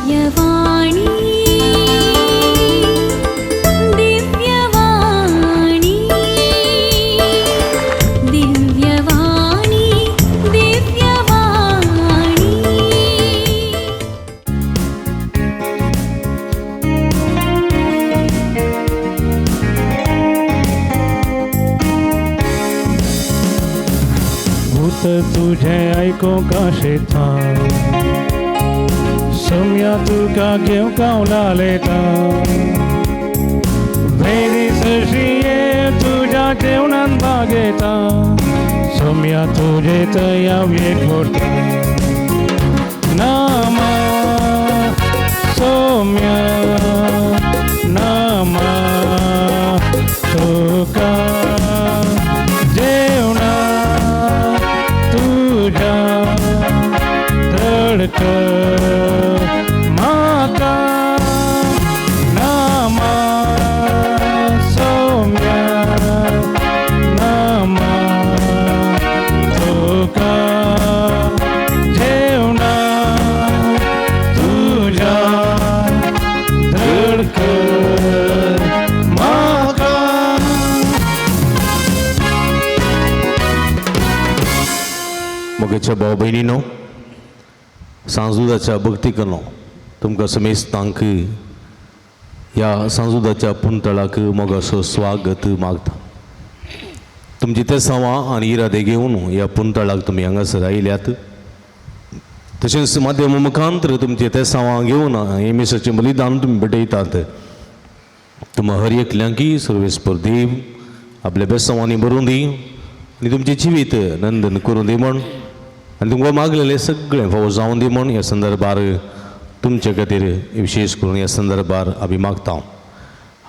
दिव्यवाणी दिव्यवाणी दिव्यवाणी दिव्यवाणी। भूत तुझे आयकूंक आशेता सोम्या तुका घेवंक हांव लालेता वेरी सशी तुज्या जेवणान भागयता सोम्या तुजे थंय हांव एकवटा नामा सोम्या नामा तुका जेवणा तुज्या तडक म्हाका नामा सोम्या नामा तुका जेवणा तुज्या तडक म्हाका। मोगेच्या भाव भयणीनो, सांजुदाच्या भक्तीकनो तुमकां समेस्तांक ह्या सांजुदाच्या पुंतळाक मोगाचो स्वागत मागता। तुमची तेसांवां आनी इरादे घेवन ह्या पुंतळाक तुमी हांगासर आयल्यात, तशेंच माध्यम मुखांतर तुमचे तेसांवां घेवन हे मिसाचें बलिदान तुमी भेटयतात। तुमकां हर एकल्यांकी सर्वेस्पर देव आपल्या बेसांवांनी भरून दी आनी तुमचें जिवीत नंदन करूं दी म्हण आनी तुमकां मागलेलें सगळें फावो जावन दी म्हण ह्या संदर्भार तुमचे खातीर विशेश करून ह्या संदर्भार आमी मागता।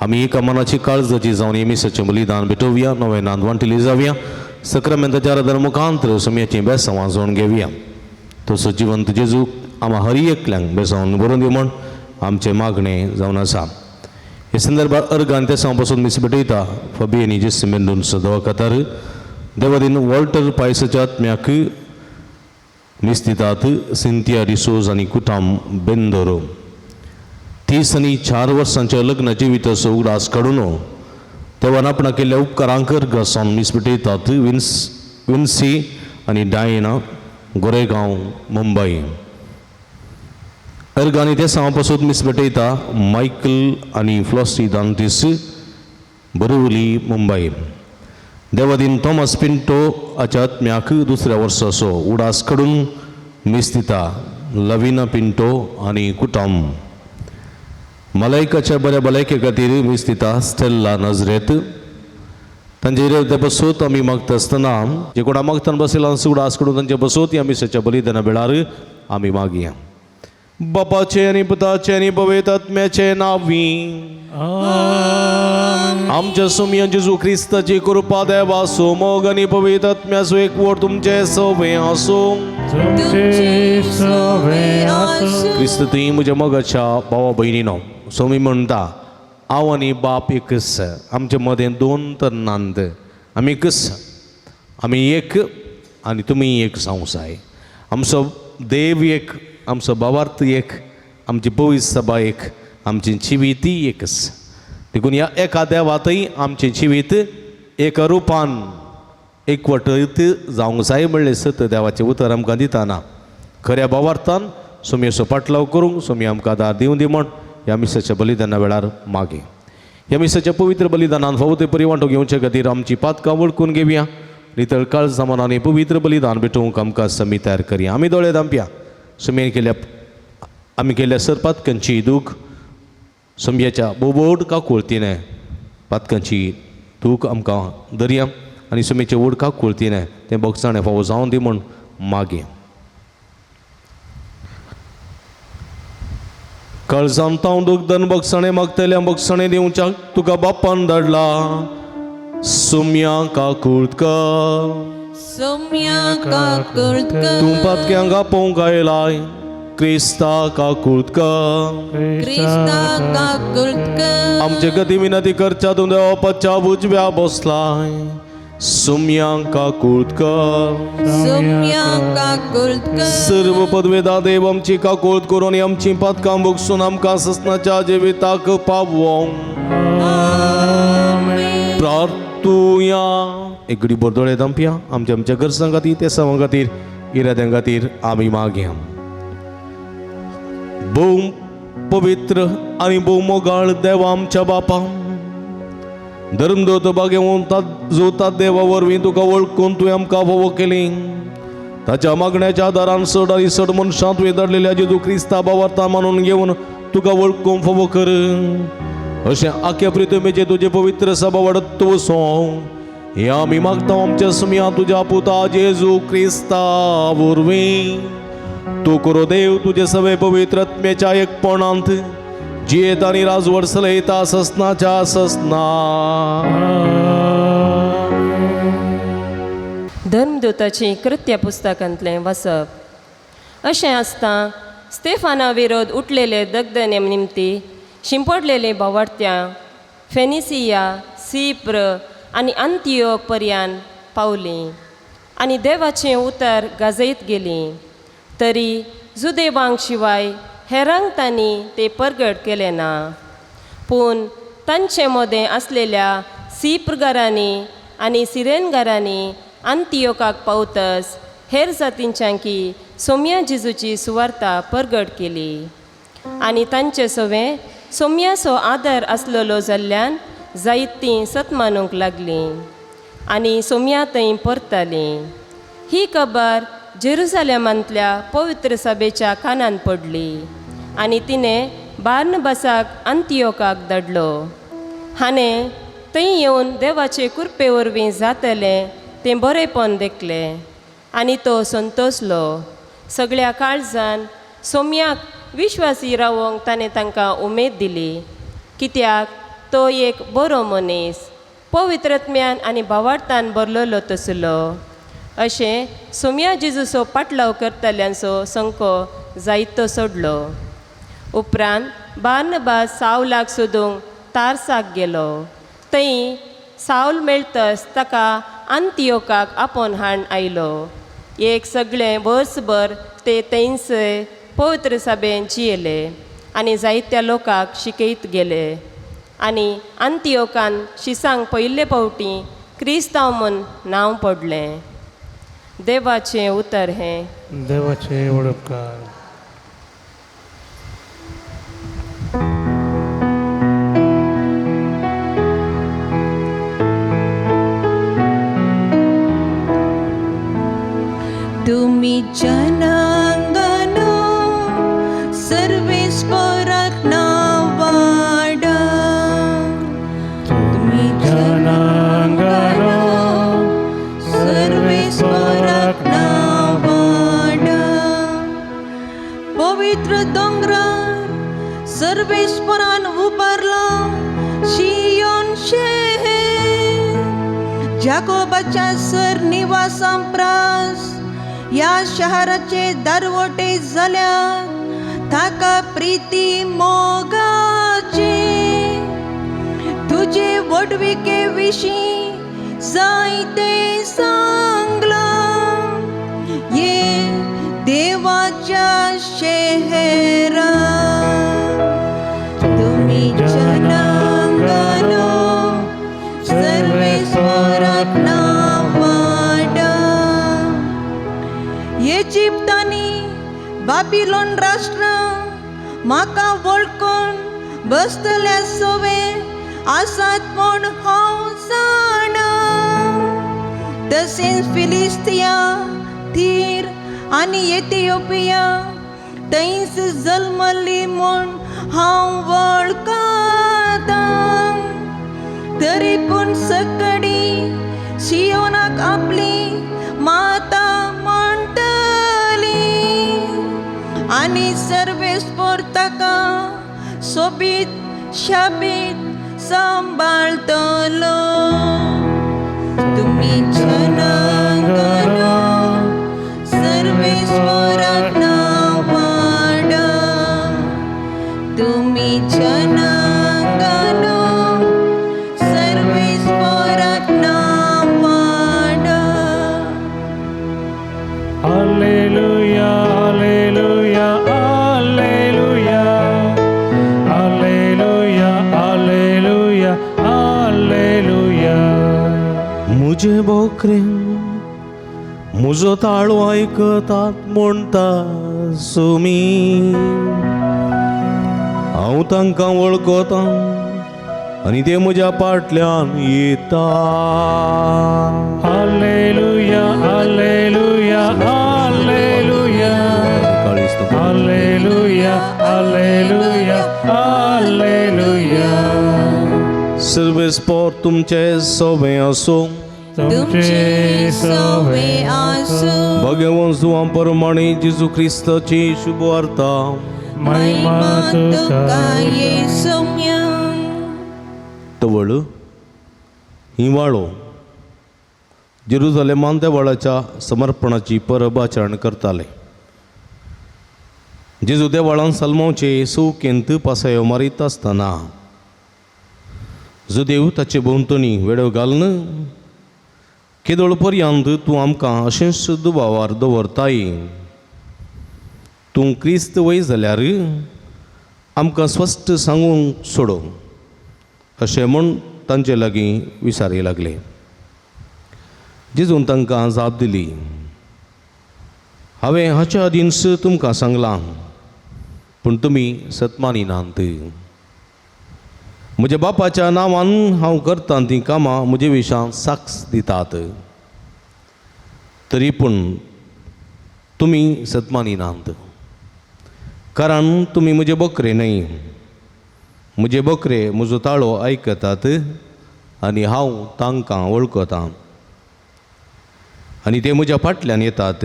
आमी एका मनाची काळजाची जावन हे मिसाचें बलिदान भेटोवया, नवें नांद वांटिली जावया, सक्रामेंताच्या आराधना मुखांतर सोम्याचीं बेसांवां जावन घेवया। तसो जिवंत जेजू आमा हर एकल्यांक बेसांवन बरोवन दी म्हण आमचें मागणें जावन आसा। हे संदर्भार अर्गान तेसांव पासून मीस भेटयता फबी आनी जेसी मेंदून सदवा खातार देवादीन वॉल्टर पायसाच्या आत्म्याक मीस दितात सिंतिया डिसोज आनी कुटाम बेंदोरो। 30 आनी 4 वर्सांच्या लग्न जिविताचो उगडास काडून देवान आपणा केल्ल्या उपकारांक अर्गासावन मीस भेटयतात विन्सी आनी डायना, गोरेगांव, मुंबय। अर्गांनी ते सांवा पासून मीस भेटयता मायकल आनी फ्लॉसी दांतीस, बोरिवली, मुंबय। देवादीन थॉमस पिंटो हाच्या आत्म्याक दुसऱ्या वर्साचो उडास काडून मीस दिता लविना पिंटो आनी कुटम। मलायकाच्या बऱ्या भलायके खातीर मीस दिता स्टेल्ला नजरेत। तांचे इरादे बसोत आमी मागता आसतना जे कोणा मागतना बसयला उडास काडून तांचे बसोत ह्या मिसाच्या बलिदाना वेळार आमी मागया। बापाचे आनी पुताचे आनी पवित्र आत्म्याचे नांवी आमच्या सोम्या जेजू क्रिस्ताची कृपा देवाचो मोग आनी पवित्र आत्म्याचो एकवट तुमचे सवे आसूं। तुमचे सवे आसूं। क्रिस्त तुवें म्हज्या मोगाच्या भावा भयणीनो, सोमी म्हणटा हांव आनी बाप एकच, आमचे मदें दोन तर नांद, आमी एकच, आमी एक आनी तुमी एक जावंक जाय। आमचो देव एक, आमचो भावार्थ एक, आमची पवित्र सभा एक, आमची जिवीतय एकच। देखून ह्या एका देवातय आमचें जिवीत एका रुपान एकवटीत जावंक जाय म्हणलें सत देवाचें उतर आमकां दिताना खऱ्या भावार्थान सोमयेचो पाटलाव करूंक सोमी आमकां आदार दिवं दी म्हण ह्या मिसाच्या बलिदाना वेळार मागे। ह्या मिसाच्या पवित्र बलिदानान फावो ते परी वांटो घेवचे खातीर आमची पातकां वळखून घेवया, नितळ काळजां मनांनी पवित्र बलिदान भेटोवंक आमकां समी तयार करया। आमी दोळे धांपया, सोमयेन केल्या आमी केल्ल्या सर पातकांची दूख सोमयाच्या बोबोड काकुळतीने पातकांची दूख आमकां दरया आनी सोमयेचे व्हड काकुळतीने तें बोगसाणें फावो जावन दी म्हूण मागे। काळजांत तांव दूख दन बोगसाणें मागतल्या बोगसाणें दिवच्याक तुका बापान धाडला सोम्या काकुळत कर, सोम्या काकुळत कर, तूं पातक्यांक आपोवंक आयलाय क्रिस्ता काकुळत कर, क्रिस्ता काकुळत कर, आमचे गती विनंती करच्या तूं देवाच्या उजव्या बसलाय सुम्यांक काकूळत कर. सोम्या काकुळत कर. सर्व पदवेदा देव आमची काकूळत करून आनी आमची पातकां भोगसून आमकां ससनाच्या जिविताक पावोवं. प्रार्थुया. एक घडी दोळे धांपया. आमच्या आमच्या गरजां खातीर, ते सवां खातीर, इराद्यां खातीर आमी मागया. भोव पवित्र आनी भोव मोगाळ देवा आमच्या बापा, धर्मदूत बागेवन जोतात देवा वरवीं तुका वळखून तुवें आमकां फावो केली. ताच्या मागण्याच्या आदारान चड आनी चड मनशां तुवें धाडलेल्या जेजू क्रिस्ता बावार्ता मानून घेवन तुका वळखूंक फावो कर. अशें आख्या प्रितमेचे तुजे पवित्र सभा वाडत वचों हें आमी मागता आमच्या सुमया तुज्या पुता जेजू क्रिस्ता वरवीं. तूं करो देव तुजे सवे पवित्र आत्म्याच्या एकपणांत जियेत आनी राजवट चलयता ससनाच्या ससना. धर्मदूताची कृत्य पुस्तकांतलें वाचप. अशें आसता स्तेफाना विरोध उठलेले दगदने निमती शिंपडलेले भावार्त्यां फेनिसिया, सिप्र आनी अंतियोग पर्यान पावलीं आनी देवाचें उतर गाजयत गेलीं. तरी जुदेवांक शिवाय हेरांक तांणी ते परगट केलें ना. पूण तांचे मदें आसलेल्या सिप्रगारांनी आनी सिरेनगारांनी अंतियोकाक पावतस हेर जातींच्यांकी सोम्या जेजूची सुवार्ता परगट केली आनी तांचे सवें सोम्याचो आदर आसलेलो जाल्ल्यान जायतीं सत मानूंक लागलीं आनी सोम्या थंय परतालीं. ही खबर जेरुजालेमांतल्या पवित्र सभेच्या कानान पडली आनी तिणें बार्नबासाक अंतियोकाक धाडलो. हाणें थंय येवन देवाचे कृपे वरवीं जातलें तें बरेंपण देखलें आनी तो संतोसलो. सगळ्या काळजान सोम्याक विश्वासी रावोंक ताणें तांकां उमेद दिली, कित्याक तो एक बरो मनीस, पवित्रत्म्यान आनी भावार्थान भरलेलो तसलो. अशें सोम्या जेजूचो पाटलाव करतल्यांचो संको जायतो सोडलो. उपरांत बार्नबास सावलाक सोदूंक तारसाक गेलो. थंय सावल मेळतस ताका अंतियोकाक आपोवन हाडून आयलो. एक सगळें वर्सभर ते थंयच पवित्र सभेन जियेले आनी जायत्या लोकांक शिकयत गेले आनी अंतियोकान शिसांक पयले फावटी क्रिस्तांव म्हूण नांव पडलें. देवाचें उतर हें. देवाचे वडपकार. तुम्ही जनांगनो सर्वेस्पराक नावाडा. तुम्ही जनांगानो सर्वेस्पराक नावाडा. पवित्र दोंगरार सर्वेस्परान उबारला शियोन शहर, जाकोबाच्या सर निवासां प्रास ह्या शहराचे दरवटे जाल्यार ताका प्रिती मोगाचे. तुजे व्हडविके विशीं जायते सांगलां ये देवाच्या शहरा. तुमी जनांगनो सर्वेस्वराक नावाडा. इजिप्तांनी बाबिलोन राष्ट्र म्हाका वळखून बसतल्या सवे आसात म्हूण हांव जाणा. तशेंच फिलिस्तिया, थीर आनी एथियोपिया थंयच जल्मल्ली म्हूण हांव वळखता. तरी पूण सकडी सियोनाक आपली माता म्हणटली आनी सर्वेस्पोर ताका सोबीत शाबीत सांबाळटलो. तुमी जनांगनो सर्वेस्वराक नावाडा. तुमी जनांगनो सर्वेस्वराक नावाडा. म्हजे बोकरे म्हजो ताळो आयकतात म्हणटा सुमी. हांव तांकां वळखतां आनी ते म्हज्या पाटल्यान येता. Alleluia, alleluia, alleluia. Alleluia, alleluia, alleluia. सर्वेस्पोर तुमचे सोबें आसूं. तुमचे सोवे आसूं. भगवान जुवां परमाणे जेजू क्रिस्ताची शुभ वार्ता. महिमा तुका येसुम्या. तवळ हिंवाळो जेरुजलेमान देवळाच्या समर्पणाची परब आचरण करताले. जेजू देवळान सलमावचे सुकेंत पासयो मारीत आसतना जुदेव ताचे भोंवतणी वेडो घालून केदोळ पर्यंत तूं आमकां अशेंच दुबावार दवरताय? तूं क्रिस्त वय जाल्यार आमकां स्पश्ट सांगूंक सोडो, अशें म्हूण तांचे लागीं विचारी लागले. जेजून तांकां जाप दिली, हांवें हाच्या आदींच तुमकां सांगलां, पूण तुमी सतमानी नात. म्हज्या बापाच्या नांवान हांव करतां तीं कामां म्हजे विशां साक्ष दितात, तरी पूण तुमी सतमानी नात, कारण तुमी म्हजे बकरे न्हय. म्हजे बकरे म्हजो ताळो आयकतात आनी हांव तांकां वळखतां आनी ते म्हज्या फाटल्यान येतात.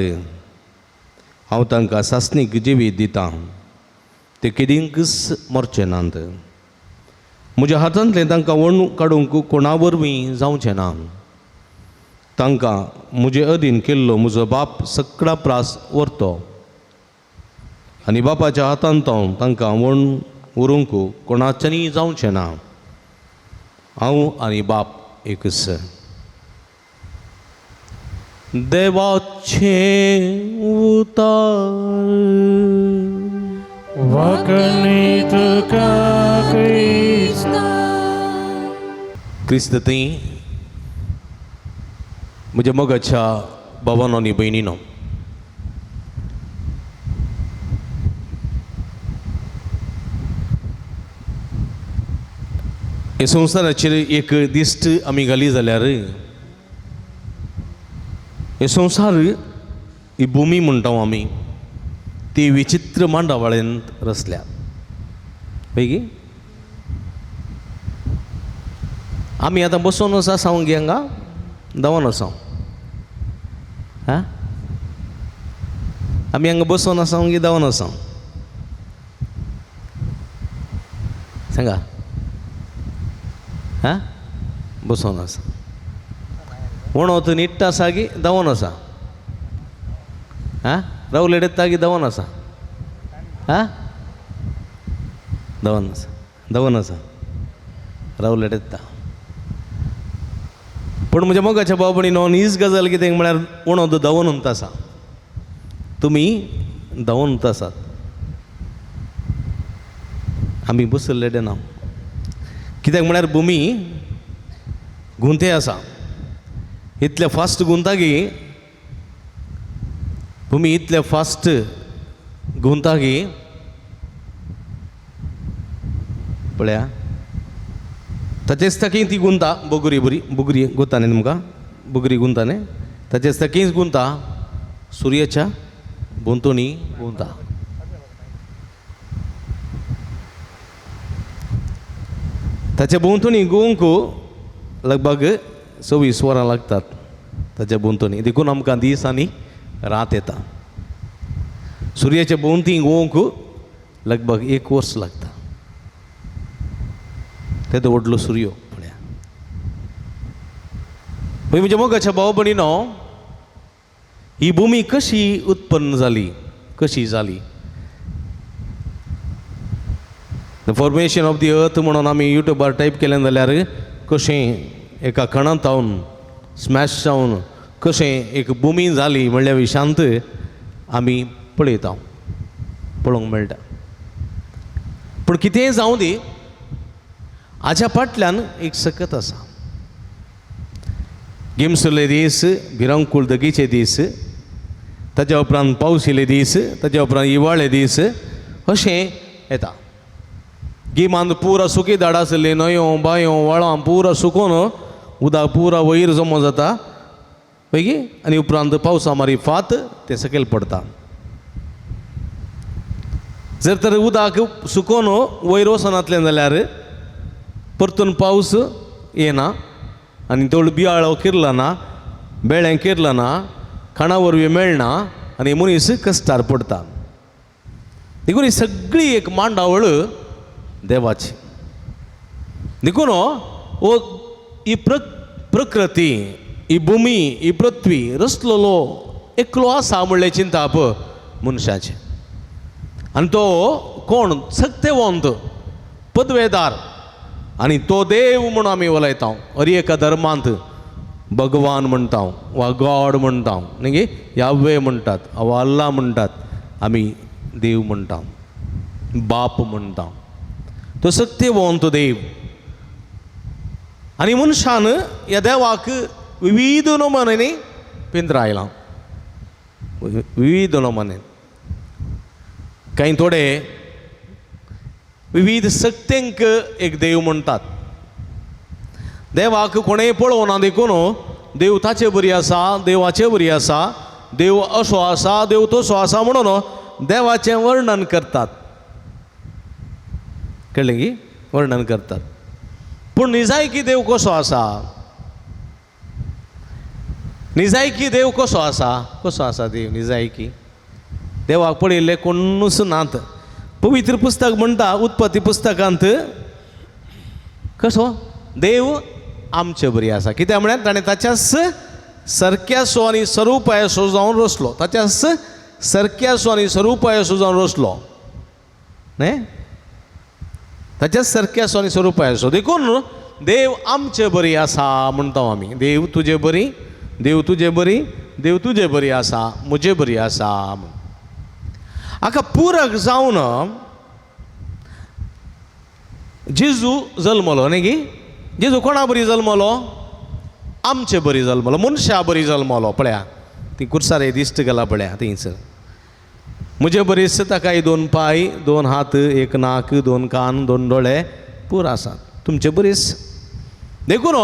हांव तांकां सासणीक जिवीत दितां, ते केदींकच मरचे नात. म्हज्या हातांतलें तांकां वण काडूंक कोणा वरवीं जावचें ना. तांकां म्हजे अधीन केल्लो म्हजो बाप सगळा प्रास व्हरतो आनी बापाच्या हातांत हांव तांकां वण व्हरूंक कोणाच्यानी जावचें ना. हांव आनी बाप एकच. देवाचें उतार. वाकणी तुका क्रिस्ता. क्रिस्त थंय म्हज्या मोगाच्या भावानो आनी भयणीनो, हे संवसाराचेर एक दिश्ट आमी घाली जाल्यार हे संवसार, ही भुमी म्हणटा आमी, ती विचित्र मांडावळेंत रचल्या पळय. आमी आतां बसोन आसा सावंगी हांगा धांवन आसा. हा, आमी हांगा बसोन आसा गी धांवन आसा सांगा. हा, बसोन आसा. वणत निट्ट आसा गी धांवन आसा? हा, रावले येता गी धांवन आसा? हा, धांवन आसा, धांवन आसा, रावले येता. पूण म्हज्या मोगाच्या भाव भयणीनो, हीच गजाल कितें म्हळ्यार वणत धांवन उरता आसा, तुमी धांवन उरता आसात, आमी बसल्ले ना. कित्याक म्हळ्यार भुमी गुंते आसा, इतले फास्ट गुंता की भुमी इतले फास्ट गुंता की पळया ताचेच ताकी ती गुंता बोगरी बरी बुगरी गुंता न्ही तुमकां बुगरी गुंता न्ही, ताचेच ताकीच गुंता सुर्याच्या भोंवतणी गुंता. ताच्या भोंवतणी गुवंक लगभग 24 वरां लागतात ताच्या भोंवतणी, देखून आमकां दीस आनी रात येता. सुर्याच्या भोंवती गोवंक लगभग 1 वर्स लागता. तेदो व्हडलो सुर्यो पळया. पळय म्हज्या मोगाच्या भाव भयणीनो, ही भुमी कशी उत्पन्न जाली, कशी जाली? The formation of the earth म्हणून आमी युट्यूबार टायप केलें जाल्यार कशें एका खणांत जावन स्मॅश जावन कशें एक भुमी जाली म्हणल्या विशांत आमी पळयता, पळोवंक मेळटा. पूण कितेंय जावं दी, हाच्या फाटल्यान एक सकत आसा. गिमसुले दीस, भिरांकूळ दगीचे दीस, ताच्या उपरांत पावस येयले दीस, ताच्या उपरांत हिवाळे दीस अशें येता. गिमांत पुरा सुकी झाडां आसली, न्हंयो बांयो व्हाळां पुरा सुकोन उदक पुरा वयर जमो जाता पळय, आनी उपरांत पावसा मारी फात तें सकयल पडटा. जर तर उदक सुकोन वयर वचनातलें जाल्यार परतून पावस येना आनी थोडो बियाळो किरलो ना, बेळें किरलो ना, खाणा वरवीं मेळना आनी मनीस कश्टार पडटा. देखून ही सगळी एक मांडावळ देवाची. देखून हो ही प्रकृती, ही भुमी, ही पृथ्वी रचलेलो एकलो आसा म्हणलें चिंताप मनशाचें. आनी तो कोण? सत्तेवंत, पदवेदार आनी तो देव म्हूण आमी उलयता. हर एका धर्मांत भगवान म्हणटा वा गॉड म्हणटा, न्ही, यावे म्हणटात वा अल्ला म्हणटात, आमी देव म्हणटा, बाप म्हणटा. तो सत्यवंत देव. आनी मनशान ह्या देवाक विविध नमनांनी पिंजरायलां, विविध नमनांनी. कांय थोडे विविध शक्तींक एक देव म्हणटात. देवाक कोणेय पळोवना देखून देव ताचे बरी आसा, देवाचे बरी आसा, देव असो आसा, देव तसो आसा म्हणून देवाचें वर्णन करतात. कळ्ळें की? वर्णन करतात. पूण निजायकी देव कसो आसा? निजायकी देव कसो आसा? कसो आसा देव निजायकी? देवाक पळयल्ले कोणूच नात. पवित्र पुस्तक म्हणटा उत्पत्ती पुस्तकांत कसो देव आमचे बरी आसा. कित्याक म्हळ्यार ताणें ताच्याच सारक्यासो आनी स्वरुपायसो जावन रचलो, ताच्याच सारक्यासो आनी स्वरुपायसो जावन रचलो, न्ही, ताच्याच सारक्यासो आनी स्वरुपायसो. देखून देव आमचे बरी आसा म्हणटा आमी. देव तुजे बरी, देव तुजे बरी, देव तुजे बरी आसा, म्हजे बरी आसा म्हूण. हाका पूरक जावन जेजू जल्मलो, न्ही गी? जेजू कोणा बरी जल्मलो? आमचे बरी जल्मलो, मनशा बरी जल्मलो. पळया ती कुर्सार दिश्ट गेला, पळया थंयसर म्हजे बरीच ताका 2 पांय, 2 हात, 1 नाक, 2 कान, 2 दोळे पूर आसात तुमचे बरीच. देखून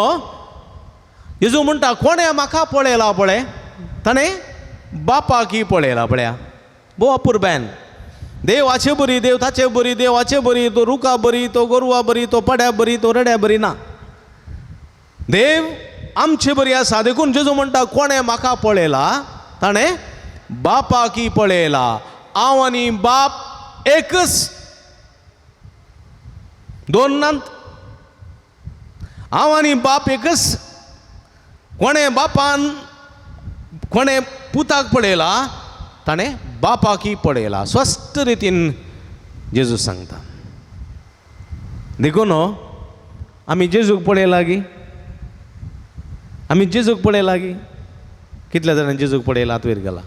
जेजू म्हणटा कोणें म्हाका पळयला पळय ताणें बापाकी पळयला. पळया भोव अपुरबेन. देवाचे बरी, देव ताचे बरी, देवाचे बरी, तो रुखा बरी, तो गोरवा बरी, तो पड्या बरी, तो रड्या बरी ना. देव आमचे बरी आसा. देखून जेजू म्हणटा कोणें म्हाका पळयला ताणें बापाकी पळयला. हांव आनी बाप एकच, 2 नात. हांव आनी बाप एकच. कोणें बापान, कोणें पुताक पळयला ताणें बापाकी पळयला. स्पश्ट रितीन जेजू सांगता. देखून आमी जेजूक पळयला गी? आमी जेजूक पळयला गी? कितल्या जाणांनी जेजूक पळयला? हात वयर गेला.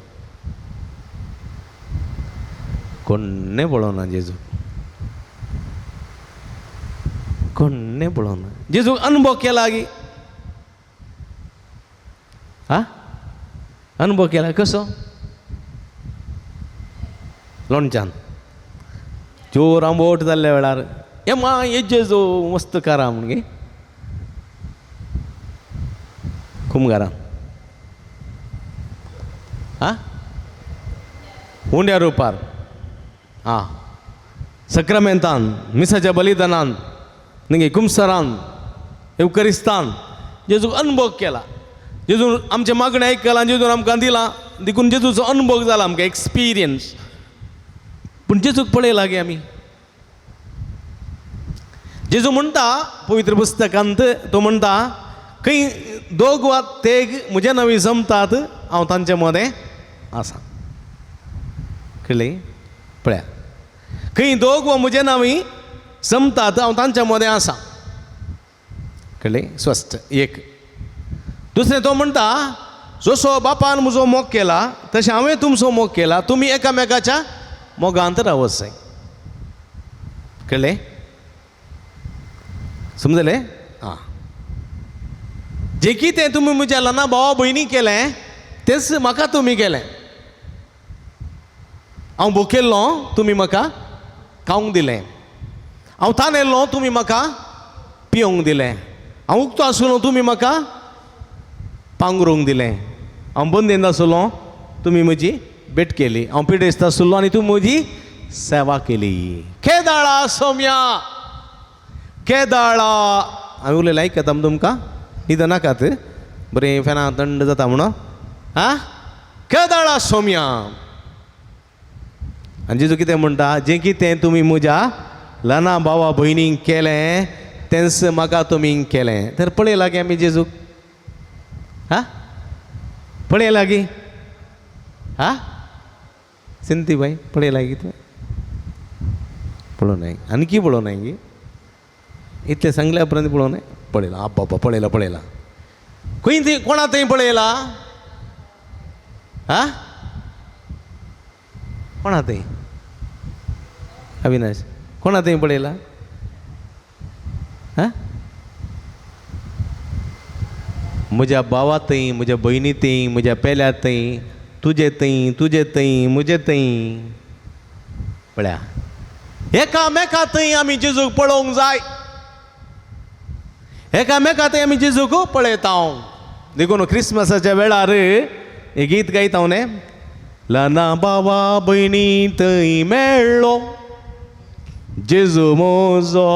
कोण्णें पळोवना जेजूक, कोण्णें पळोवना जेजूक. अनुभव केला गी? हा, अनुभव केला कसो? लोणच्यान जोर आंबोट जाल्ल्या वेळार हे मा हे जेजू मस्त कारा म्हण गे कुमगारान, हा, उंड्या रुपार, हा, सक्रामेंतान, मिसाच्या बलिदानान, न्ही, कुमसरान, एवकरिस्तान जेजूक अनुभव केला. जेजून आमचें मागणें आयकलां, जेजून आमकां दिलां, देखून जेजूचो अनुभव जाला आमकां, एक्सपिरियन्स. पूण जेजूक पळयला गे आमी? जेजू म्हणटा पवित्र पुस्तकांत, तो म्हणटा खंय दोग वा तेग म्हज्या नांवी जमतात हांव तांचे मदें आसा. कळ्ळें? पळया खंय दोग वा म्हज्या नांवी जमतात हांव तांच्या मदें आसा. कळ्ळें? स्वस्थ. एक दुसरें तो म्हणटा जसो बापान म्हजो मोग केला तशें हांवें तुमचो मोग केला, तुमी एकामेकाच्या मोगांत रावत जाय. कळ्ळें? समजलें? आं, जें कितें तुमी म्हज्या ल्हाना भावा भयणी केलें तेंच म्हाका तुमी केलें. हांव भुकेल्लो तुमी म्हाका खावंक दिलें, हांव तानेल्लो तुमी म्हाका पिवंक दिलें, हांव उक्तो आसलो तुमी म्हाका पांगरूंक दिलें, हांव बंदेंत आसलो तुमी म्हजी भेट केली, हांव पिडेस्त आसलो आनी तुमी म्हजी सेवा केली. केदाळा सोम्या केदाळा. हांवें उलयलें आयकता तुमकां, न्हिद नाकात बरें फॅना थंड जाता म्हणून. आं, केदाळा सोम्या. आनी जेजू कितें म्हणटा, जें कितें तुमी म्हज्या ल्हाना भावा भयणींक केलें तेंच म्हाका तुमी केलें. तर पळय लागीं आमी जेजूक, हा पळय लागीं, हा सिंती बाई पळय लागीं, तुवें पळोवं नाय आनी पळोवं नाय गी, इतलें सांगल्या उपरांत पळोवं नाय. पळयलां आब्बा पळयलां पळयलां. खंय थंय कोणा थंय पळयला, हा कोणा थंय, अविनाश कोणा थंय पळयला, हा म्हज्या भावा थंय, म्हज्या भयणी थंय, म्हज्या पेल्या थंय, तुजे थंय, तुजे थंय, म्हजे थंय. पळया एकामेका थंय आमी जेजूक पळोवंक जाय, एकामेका थंय आमी जेजूक पळयता. देखून क्रिसमसाच्या वेळार हें गीत गायता हांव न्ही, ल्हाना भावा भयणी थंय मेळ्ळो जेजू म्हजो,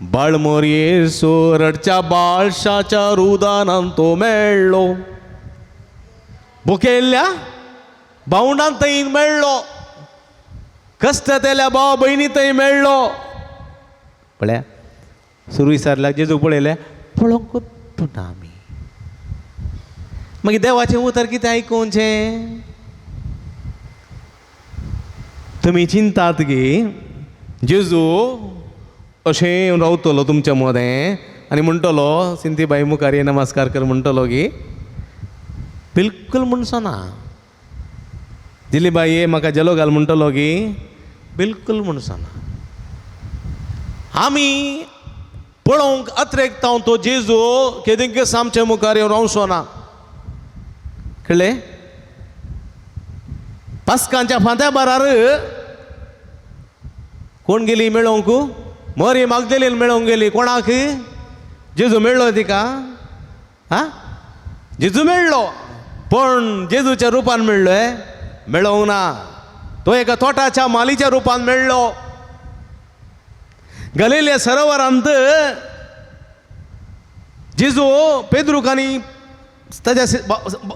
बाळमोर येसू रडच्या बाळशाच्या रुदानान तो मेळ्ळो, भुकेल्ल्या भावंडान थंय मेळ्ळो, कश्टतेल्या भाव भयणी थंय मेळ्ळो. पळया सुरू विचारल्याक जेजूक पळयलें, पळोवंकूच ना आमी. मागीर देवाचें उतर कितें आयकुचें? तुमी चिंतात की जेजू अशें येवन रावतलो तुमच्या मदें आनी म्हणटलो सिंती बाई मुखार ये नमस्कार कर म्हणटलो की, बिलकुल म्हणचो ना. दिली बाई ये म्हाका जेलो घाल म्हणटलो की, बिलकुल म्हणचो ना. आमी पळोवंक अत्रेकता तो जेजू केदिंकच आमच्या मुखार येवन रावचो ना. कळ्ळें? पास्कांच्या फांत्या बारार कोण गेली मेळोवंक? मरी मागदेलीन मेळोवंक गेली. कोणाक? जेजू मेळ्ळो तिका, हा जेजू मेळ्ळो, पण जेजूच्या रुपान मेळ्ळो मेळोवंक ना. तो एका तोटाच्या मालीच्या रुपान मेळ्ळो. गलिलिया सरोवरांत जेजू पेद्रूक आनी ताच्या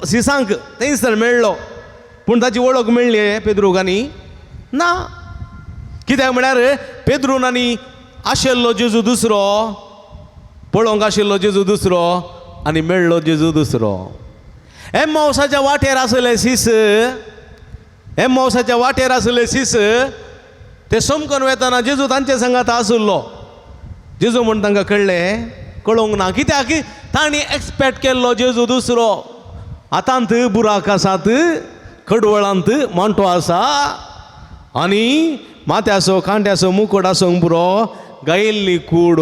सिसांक थंयसर मेळ्ळो, पूण ताची वळख मेळ्ळी पेद्रूक आनी ना. कित्याक म्हळ्यार पेद्रून आनी आशिल्लो जेजू दुसरो, पळोवंक आशिल्लो जेजू दुसरो आनी मेळ्ळो जेजू दुसरो. एम्मावसाच्या वाटेर आसले सीस, एम्मावसाच्या वाटेर आसले सीस, ते समकून वेताना जेजू तांचे संगात आशिल्लो. जेजू म्हूण तांकां कळ्ळें, कळोवंक ना. कित्याक तांणी एक्सपेक्ट केल्लो जेजू दुसरो. हातांत बुराक आसात, कडवळांत मांटो आसा आनी माथ्याचो कांट्याचो मुकोट आसूंक पुरो, गायिल्ली कूड,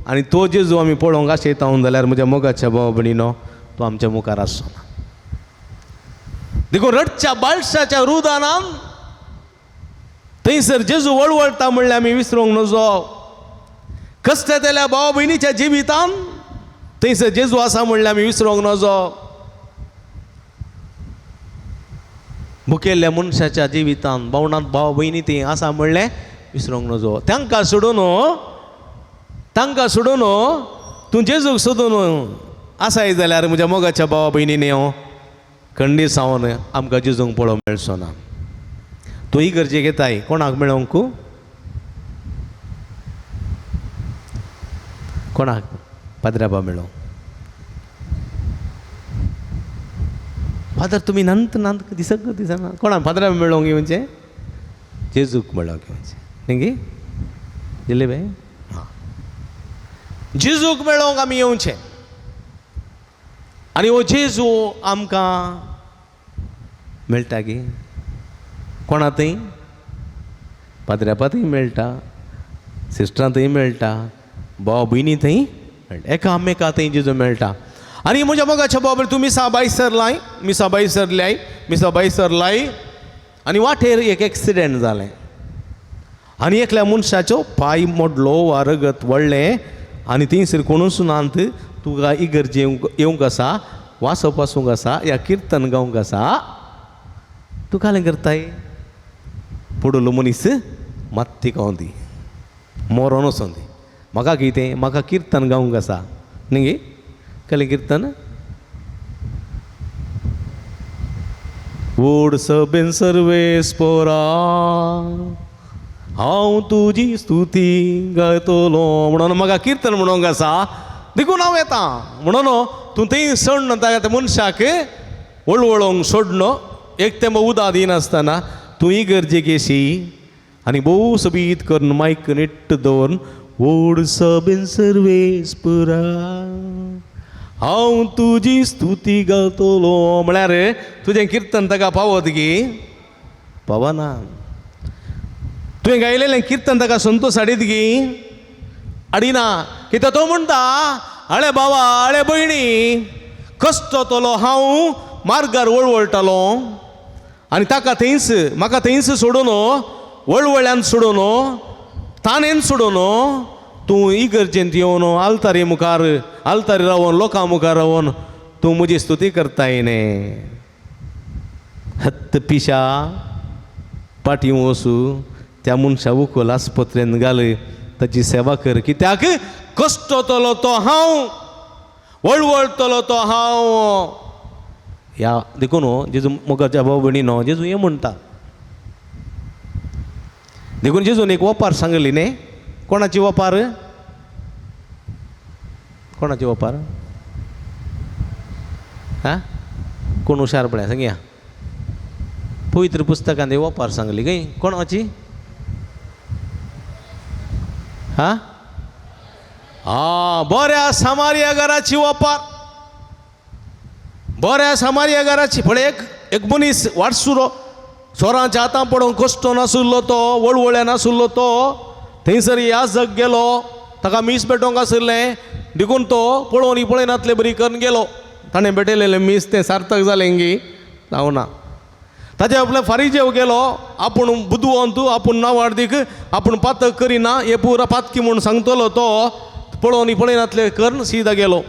आनी तो जेजू आमी पळोवंक आशेता जाल्यार म्हज्या मोगाच्या भाव भयणीनो तो आमच्या मुखार आसचो ना. देखून रडच्या बाळशाच्या रुदानान थंयसर जेजू वळवळटा म्हणल्यार आमी विसरूंक नजो. कश्टतेल्या भाव भयणीच्या जिवितान थंयसर जेजू आसा म्हणल्यार आमी विसरूंक नजो. भुकेल्ल्या मनशाच्या जिवितान भावणांत भाव भयणी ती आसा म्हणलें विसरूंक नजो. तांकां सोडून, तांकां सोडून तूं जेजूक सोदून आसाय जाल्यार म्हज्या मोगाच्या भावा भयणीनी हो खंडीत सावन आमकां जेजूंक पळोवंक मेळचो ना. तूं ही गरजेक येताय कोणाक मेळोवंक? कोणाक? पाद्राबा मेळोवंक. फादर तुमी नंत नंत दिसक दिसना. कोणाक फादरा मेळोवंक येवचें? जेजूक मेळोवंक येवचें न्ही गी दिले बाय? हां, जेजूक मेळोवंक आमी येवचें आनी हो जेजू आमकां मेळटा गी? कोणा थंय? पाद्र्यापा थंय मेळटा, सिस्टरां थंय मेळटा, भाव भयणी थंय मेळटा एकामेका थंय जेजू मेळटा. आनी म्हज्या मोगाच्या बाबा तूं मिसा बायसर लाय, मिसा बायसर लाय, मिसा बायसर लाय आनी वाटेर एक एक्सिडेंट जालें आनी एकल्या मनशाचो पांय मोडलो वा रगत वळ्ळें आनी थंयसर कोणूच नात. तुका इगर्जे येवंक आसा, वाचप आसूंक आसा या किर्तन गावंक आसा, तूं कालें करताय? पडलो मनीस मात्ती गावंदी मोरोन वचोन दी. म्हाका कितें, म्हाका किर्तन गावंक आसा न्ही गे? कसलें किर्तन? वोड सबेन सर्वेस पोरा हांव तुजी स्तुती गायतलो म्हणून म्हाका किर्तन म्हणूंक आसा देखून हांव येता म्हणून तूं थंय सोडन ताका त्या मनशाक वळवळोंक सोडन एक तेंब उदक दिनासतना तूं इगर्जेक येशी आनी भोव सोबीत करून मायक निट्ट दवरून वोड सबेन सर्वेस पुरा हांव तुजी स्तुती गातलो म्हळ्यार तुजें किर्तन ताका पावत गी? पावना. तुवें गायलेलें किर्तन ताका संतोश हाडीत गी? हाडिना. कित्याक तो म्हणटा आळे बाबा आळे भयणी कश्टतलो हांव मार्गार वळवळटालो आनी ताका थंयच म्हाका थंयच सोडून वळवळ्यान सोडून तानेन सोडून तूं इगर्जेंत येवन आल्तारी मुखार आल्तारी रावन लोकां मुखार रावन तूं म्हजी स्तुती करताय न्ही. हत्त पिशा पाटी वचूं त्या मनशा उखल आस्पत्रेन घाल ताची सेवा कर. कित्याक कश्टतलो तो हांव वळवळटलो तो हांव. ह्या देखून जेजू मोगाच्या भाव भयणी न्हू जेजू हें म्हणटा. देखून जेजून एक ओपार सांगली न्ही. कोणाची ओपार? कोणाची ओपार? हा कोण हुशार पळय सांगया. पवित्र पुस्तकांत ओपार सांगली खंय? कोणाची? हा हा बऱ्या सामारिया घराची ओपार. बऱ्या सामारिया घराची. पळय एक एक मनीस वाटसुरो चोरांच्या हातां पडून कश्टो नाशिल्लो तो वळवळ्या नाशिल्लो तो थंयसर याजक गेलो ताका मीस भेटोवंक आशिल्लें देखून तो पळोवन पळयनातले बरी करून गेलो. ताणें भेटयलेलें मीस तें सार्थक जालें गी? जावना. ताचे आपले फारीजेव गेलो आपूण बुदवंत आपूण नावार्दीक आपूण पातक करिना हे पुरा पातकी म्हूण सांगतलो तो पळोवन पळयनातले करून सीदा गेलो.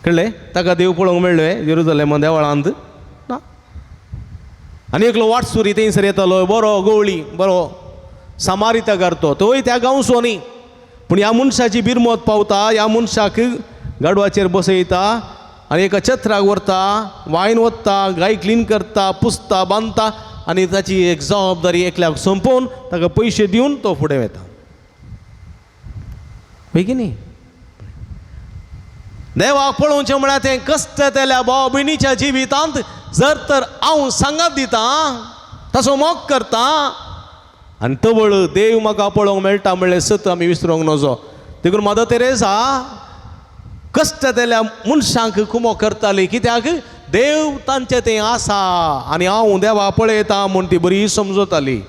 कळ्ळें? ताका देव पळोवंक मेळ्ळें जेरुजलेमा देवळांत ना. आनी एकलो वाटसुरी थंयसर येतालो बरो गवळी बरो सामारिता तो तोय त्या गांवचो न्ही पूण ह्या मनशाची बिरमत पावता ह्या मनशाक गाडवाचेर बसयता आनी एका छत्राक व्हरता वायन वता गाय क्लीन करता पुसता बांदता आनी ताची एक जबाबदारी एकल्याक सोंपोवन ताका पयशे दिवन तो फुडें वता. पळय की न्ही? देवाक पळोवचें म्हळ्यार तें कश्ट जाल्या भाव भयणीच्या जिवितांत जर तर हांव सांगात दितां ताचो मोग करता आनी तवळ देव म्हाका पळोवंक मेळटा म्हणलें सत आमी विसरूंक नजो. देखून मदर तेरेसा कश्ट जाल्या मनशांक कुमो करताली कित्याक देव तांचें तें आसा आनी हांव देवा पळयता म्हूण ती बरी समजताली.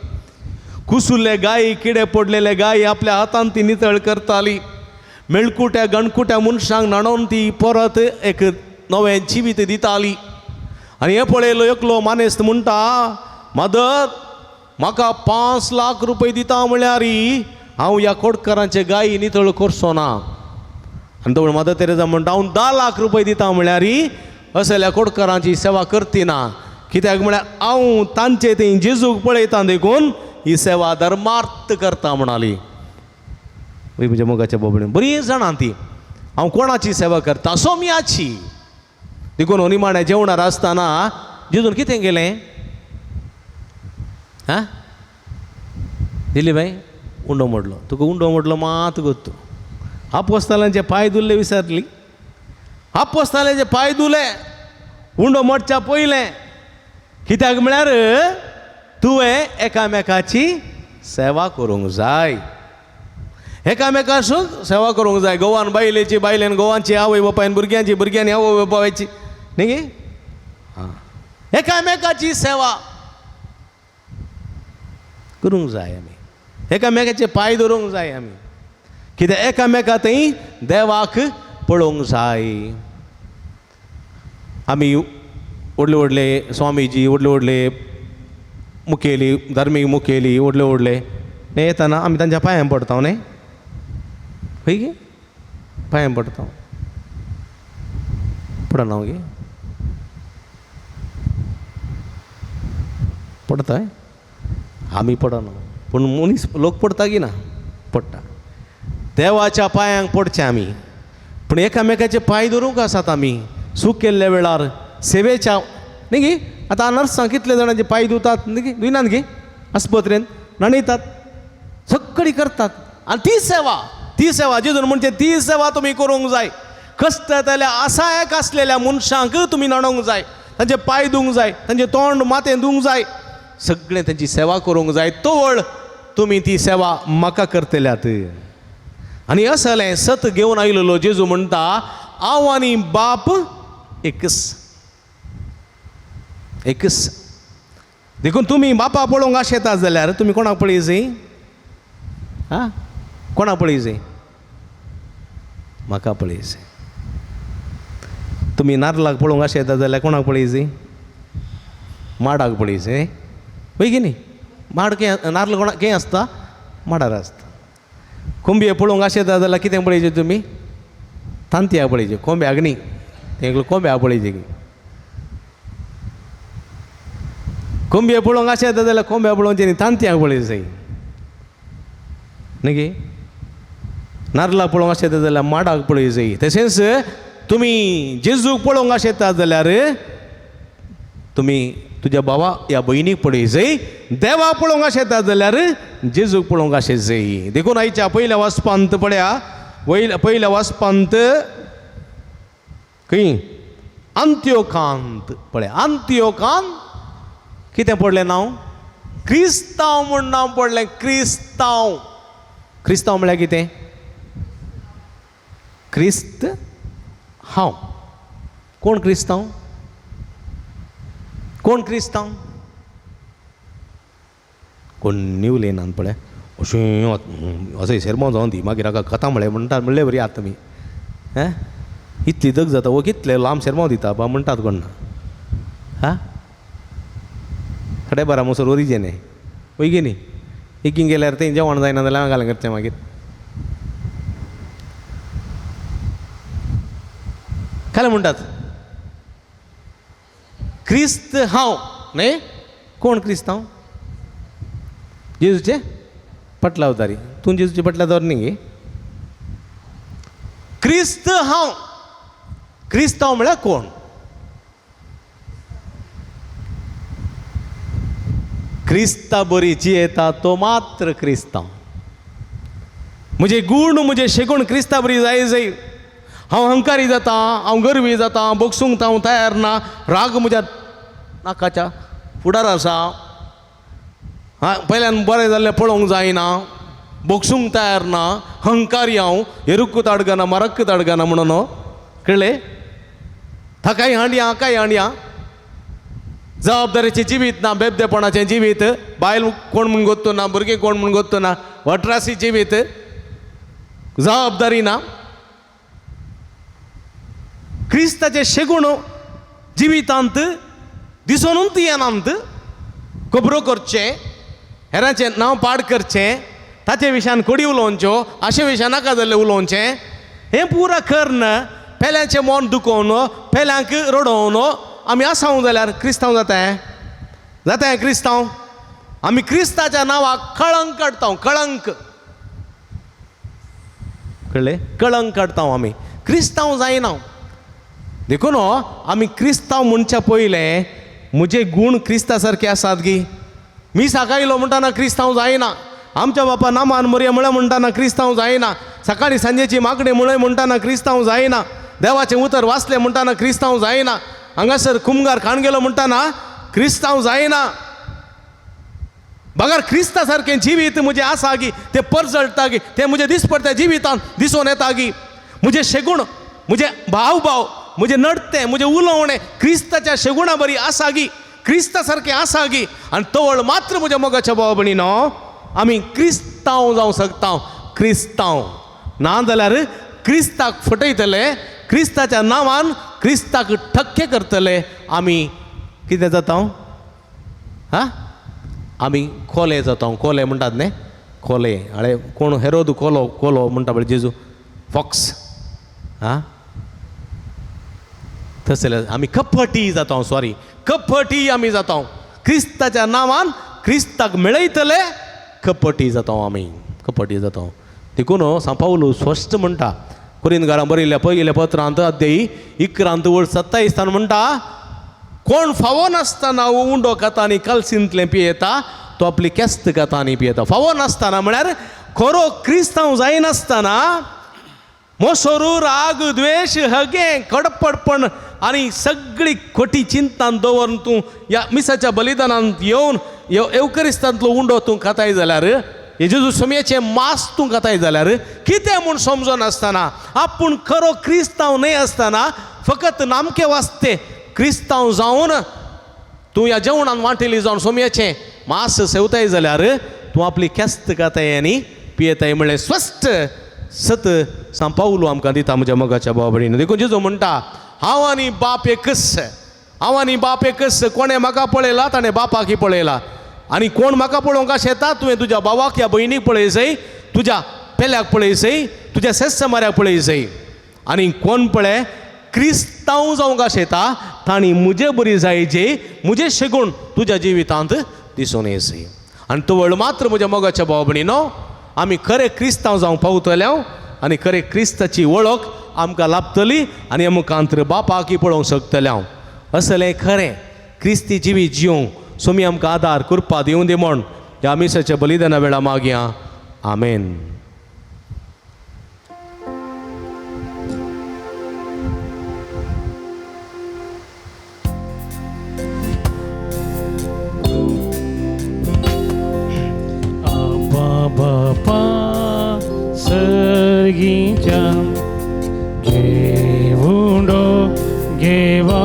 कुसुल्ले गाय किडे पडलेले गाय आपल्या हातान ती नितळ करताली. मेळकुट्या गणकुट्या मनशांक न्हाणोवन ती परत एक नवें जिवीत दिताली. आनी हें पळयलो एकलो मानेस्त म्हणटा मदर म्हाका 5 लाख रुपये दिता म्हळ्यार हांव ह्या कोटकारांचे गायी नितळ करचो ना. आनी तो मदर तेरेजा म्हणटा हांव 10 लाख रुपये दिता म्हळ्यार असल्या कोटकारांची सेवा करती ना. कित्याक म्हळ्यार हांव तांचे थंय जेजूक पळयता देखून ही सेवा धर्मार्थ करता म्हणाली. म्हज्या मोगाच्या बोबणी बरी जाणां ती हांव कोणाची सेवा करता? सोम्याची. देखून निमाण्या जेवणार आसतना जेजून कितें केलें? हा दिली बाय उंडो मोडलो. तुका उंडो मोडलो मात गोत्तू. आपोस्तालांचे पांय धुल्ले विसरली. आपोस्तालांचे पांय धुले उंडो मोडच्या पयलें. कित्याक म्हळ्यार तुवें एकामेकाची सेवा करूंक जाय. एकामेकासून सेवा करूंक जाय. गोवान बायलेची बायलेन गोवांची आवय बापायन भुरग्यांची भुरग्यांनी आवय बापायची न्ही गे? आं एकामेकाची सेवा करूंक जाय आमी. एकामेकाचे पांय धरूंक जाय आमी. कित्याक एकामेका थंय देवाक पळोवंक जाय. आमी व्हडले व्हडले स्वामीजी, व्हडले व्हडले मुखेली, धार्मीक मुखेली, व्हडले व्हडले न्ही येताना आमी तांच्या पांयां पडटा न्ही, खंय गे पांयां पडटा, पडना गे, पडता आमी पडना, पूण मनीस लोक पडटा की ना, पडटा. देवाच्या पांयांक पडचें आमी, पूण एकामेकाचे पांय धरूंक आसात आमी चूक केल्ल्या वेळार सेवेच्या न्ही गी. आतां नर्सां कितले जाणांचे पांय धुतात न्ही गी, धुयनात गी, आस्पत्रेन न्हाणयतात, सगळी करतात. आनी ती सेवा, ती सेवा जेजून म्हणजे ती सेवा तुमी करूंक जाय. कश्ट जाल्यार आसायक आसलेल्या मनशांक तुमी न्हाणोवंक जाय, तांचे पांय धुवंक जाय, तांचें तोंड माथें धुवंक जाय, सगळें तांची सेवा करूंक जाय. तवळ तुमी ती सेवा म्हाका करतल्यात. आनी असलें सत घेवन आयलेलो जेजू म्हणटा, हांव आनी बाप एकच, एकच. देखून तुमी बापा पळोवंक आशेतात जाल्यार तुमी कोणाक पळय, आं, कोणाक पळय, म्हाका पळय. तुमी नारलाक पळोवंक आशेतात जाल्यार कोणाक पळय, माडाक पळय, वय की न्ही. माड खंय, नारल कोणा खंय आसता, माडार आसता. कोंबये पळोवंक आशेता जाल्यार कितें पळयचें तुमी, तांतयां पळयचें, कोंब्याक न्ही, तें कोंब्या पळयचें. कोंबये पळोवंक आशेता जाल्यार कोंब्या पळोवचें न्ही, तांतयां पळयचें न्ही गे. नारलाक पळोवंक आशेता जाल्यार माडाक पळयचें. तशेंच तुमी जेजूक पळोवंक आशेता जाल्यार तुमी तुज्या भावा ह्या भयणीक पळयचें, देवा पळोवंक आशेता जाल्यार जेजूक पळोवंक आशेचें. देखून आयच्या पयल्या वाचपांत पळया, पयल्या वाचपांत खंय अंत्योकांत पळया, अंत्योकांत कितें पडलें नांव, क्रिस्तांव म्हूण नांव पडलें. क्रिस्तांव, क्रिस्तांव म्हळ्यार कितें, क्रिस्त हांव. कोण क्रिस्तांव, कोण क्रिस्तांव, कोण उलयनात पळय, अशें अशें शेरमांव जावन दी मागीर हाका कथा म्हळें म्हणटात म्हणले बरी आतां तुमी, हें इतली दग जाता, हो कितले लांब शेरमांव दिता बा म्हणटात कोण ना, हा 12:30 मोसर ओरिजेन वय गे न्ही. एकीन गेल्यार तें जेवण जायना जाल्यार हांव घालून करचें मागीर. काय म्हणटात, क्रिस्त हांव न्ही, कोण क्रिस्तांव, जेजूचे पटलावतारी, तूं जेजूचे पटलावतारी न्ही गे. क्रिस्त हांव, क्रिस्तांव म्हळ्यार कोण, क्रिस्ता बरी जियेता तो मात्र क्रिस्तांव. म्हजे गूण म्हजे शेगूण क्रिस्ता बरी जाय जाय. हांव अहंकारी जाता, हांव गर्वी जाता, बोगसूंक हांव तयार ना, राग म्हज्या नाकाच्या फुडार आसा, हा पयल्यान बरें जाल्लें पळोवंक जायना, बोगसूंक तयार ना, अहंकारी हांव, एरुक्क ताडगना मरक्क ताडगना म्हणून कळ्ळें. थाकाय हांडया हाकाय हांडया, जबाबदारीचें जिवीत ना, बेबदेपणाचें जिवीत, बायल कोण म्हूण गोत्तो ना, भुरगीं कोण म्हूण गोत्तो ना, वटरासी जिवीत, जबाबदारी ना. क्रिस्ताचें शेगूण जिवितांत दिसोनूच येनात, खबरो करचें, हेरांचें नांव पाड करचें, ताचे विशयान कोडी उलोवच्यो, अशे विशयान नाका जाल्लें उलोवचें, हें पुरा कर्ण पेल्यांचें मन दुखोवन पेल्यांक रडोवन आमी आसाव जाल्यार क्रिस्तांव जाता, जाता क्रिस्तांव. आमी क्रिस्ताच्या नांवाक कळंक काडटा, कळंक, कळ्ळें, कळंक काडटा आमी, क्रिस्तांव जायना. देखून आमी क्रिस्तांव म्हणच्या पयलें म्हजे गूण क्रिस्ता सारके आसात गी. मी साकायलो म्हणटाना क्रिस्तांव जायना, आमच्या बापा नामान मोरया म्हळ्या म्हणटाना क्रिस्तांव जायना, सकाळी सांजेची मागणी म्हळ्या म्हणटाना क्रिस्तांव जायना, देवाचें उतर वाचलें म्हणटाना क्रिस्तांव जायना, हांगासर कुमगार खाण गेलो म्हणटाना क्रिस्तांव जायना. बगर क्रिस्ता सारकें जिवीत म्हजें आसा गी, तें परजळटा गी, तें म्हजें दिसपडटा जिवितान दिसून येता गी. म्हजें शेगूण, म्हजें भाव भाव, म्हजें नडतें, म्हजें उलोवणें क्रिस्ताच्या शेगुणा बरी आसा गी, क्रिस्ता सारकें आसा गी. आनी तवळ मात्र म्हज्या मोगाच्या भाव भयणीनो आमी क्रिस्तांव जावं शकता. क्रिस्तांव ना जाल्यार क्रिस्ताक फटयतले, क्रिस्ताच्या नांवान क्रिस्ताक ठक्के करतले. आमी कितें जाता? हा, आमी कोले जाता. कोले म्हणटात न्ही, कोले हळे कोण हेरोद कोलो कोलो म्हणटा पळय जेजू, फॉक्स. हा, तसले आमी कपटी जाता. सॉरी, कपटी आमी जाता. क्रिस्ताच्या नांवान क्रिस्ताक मेळयतले कपटी जाता आमी, कपटी जाता. देखून सांव पावलू स्पश्ट म्हणटा कोरिंदकारां बरयल्ल्या पयल्या पत्रांत अध्यायी 11 वळ 27 म्हणटा, कोण फावो नासतना उंडो खाता आनी कलसींतलें पियेता तो आपली केस्त खाता आनी पियेता. फावो नासतना म्हळ्यार खरो क्रिस्तांव जायनासतना मोसोरू, राग, द्वेश, हगें, कडपडपण आनी सगळी खोटी चिंतान दवरून तूं ह्या मिसाच्या बलिदानांत येवन येवकरिस्तांतलो उंडो तूं खाताय जाल्यार, हे जेजू सोमयाचें मांस तूं खाताय जाल्यार, कितें म्हूण समजनासतना, आपूण खरो क्रिस्तांव न्हय आसतना फकत नामके वास्ते क्रिस्तांव जावन तूं ह्या जेवणान वांटेली जावन सोमयाचें मांस सेवताय जाल्यार तूं आपली केस्त खाताय आनी पियेताय म्हणलें स्पश्ट सत सांव पावलू आमकां दिता म्हज्या मोगाच्या भाव भयणीन. देखून जेजू म्हणटा, हांव आनी बाप एकच, हांव आनी बाप एकच. कोणें म्हाका पळयला ताणें बापाकय पळयला, आनी कोण म्हाका पळोवंक शेता तुवें तुज्या भावाक या भयणीक पळयसय, तुज्या पेल्याक पळयसय, तुज्या सेस्समाऱ्याक पळयसय. आनी कोण पळय क्रिस्तांव जावंक शेता तांणी म्हजे बरी जायचे, म्हजे शेगूण तुज्या जिवितांत दिसून येसय. आनी तवळ मात्र म्हज्या मोगाच्या भाव भयणीनो आमी खरे क्रिस्तांव जावंक पावतले आनी खरे क्रिस्ताची वळख आमकां लाभतली आनी मुखांतर बापाकय पळोवंक शकतले हांव. असलें खरें क्रिस्ती जिवीत जिवंक सोमी आमकां आदार कृपा दिवं दी म्हण ह्या मिसाच्या बलिदाना वेळा मागया. आमेन. आबा बापा सर्गीच्या घेवंडो घेवा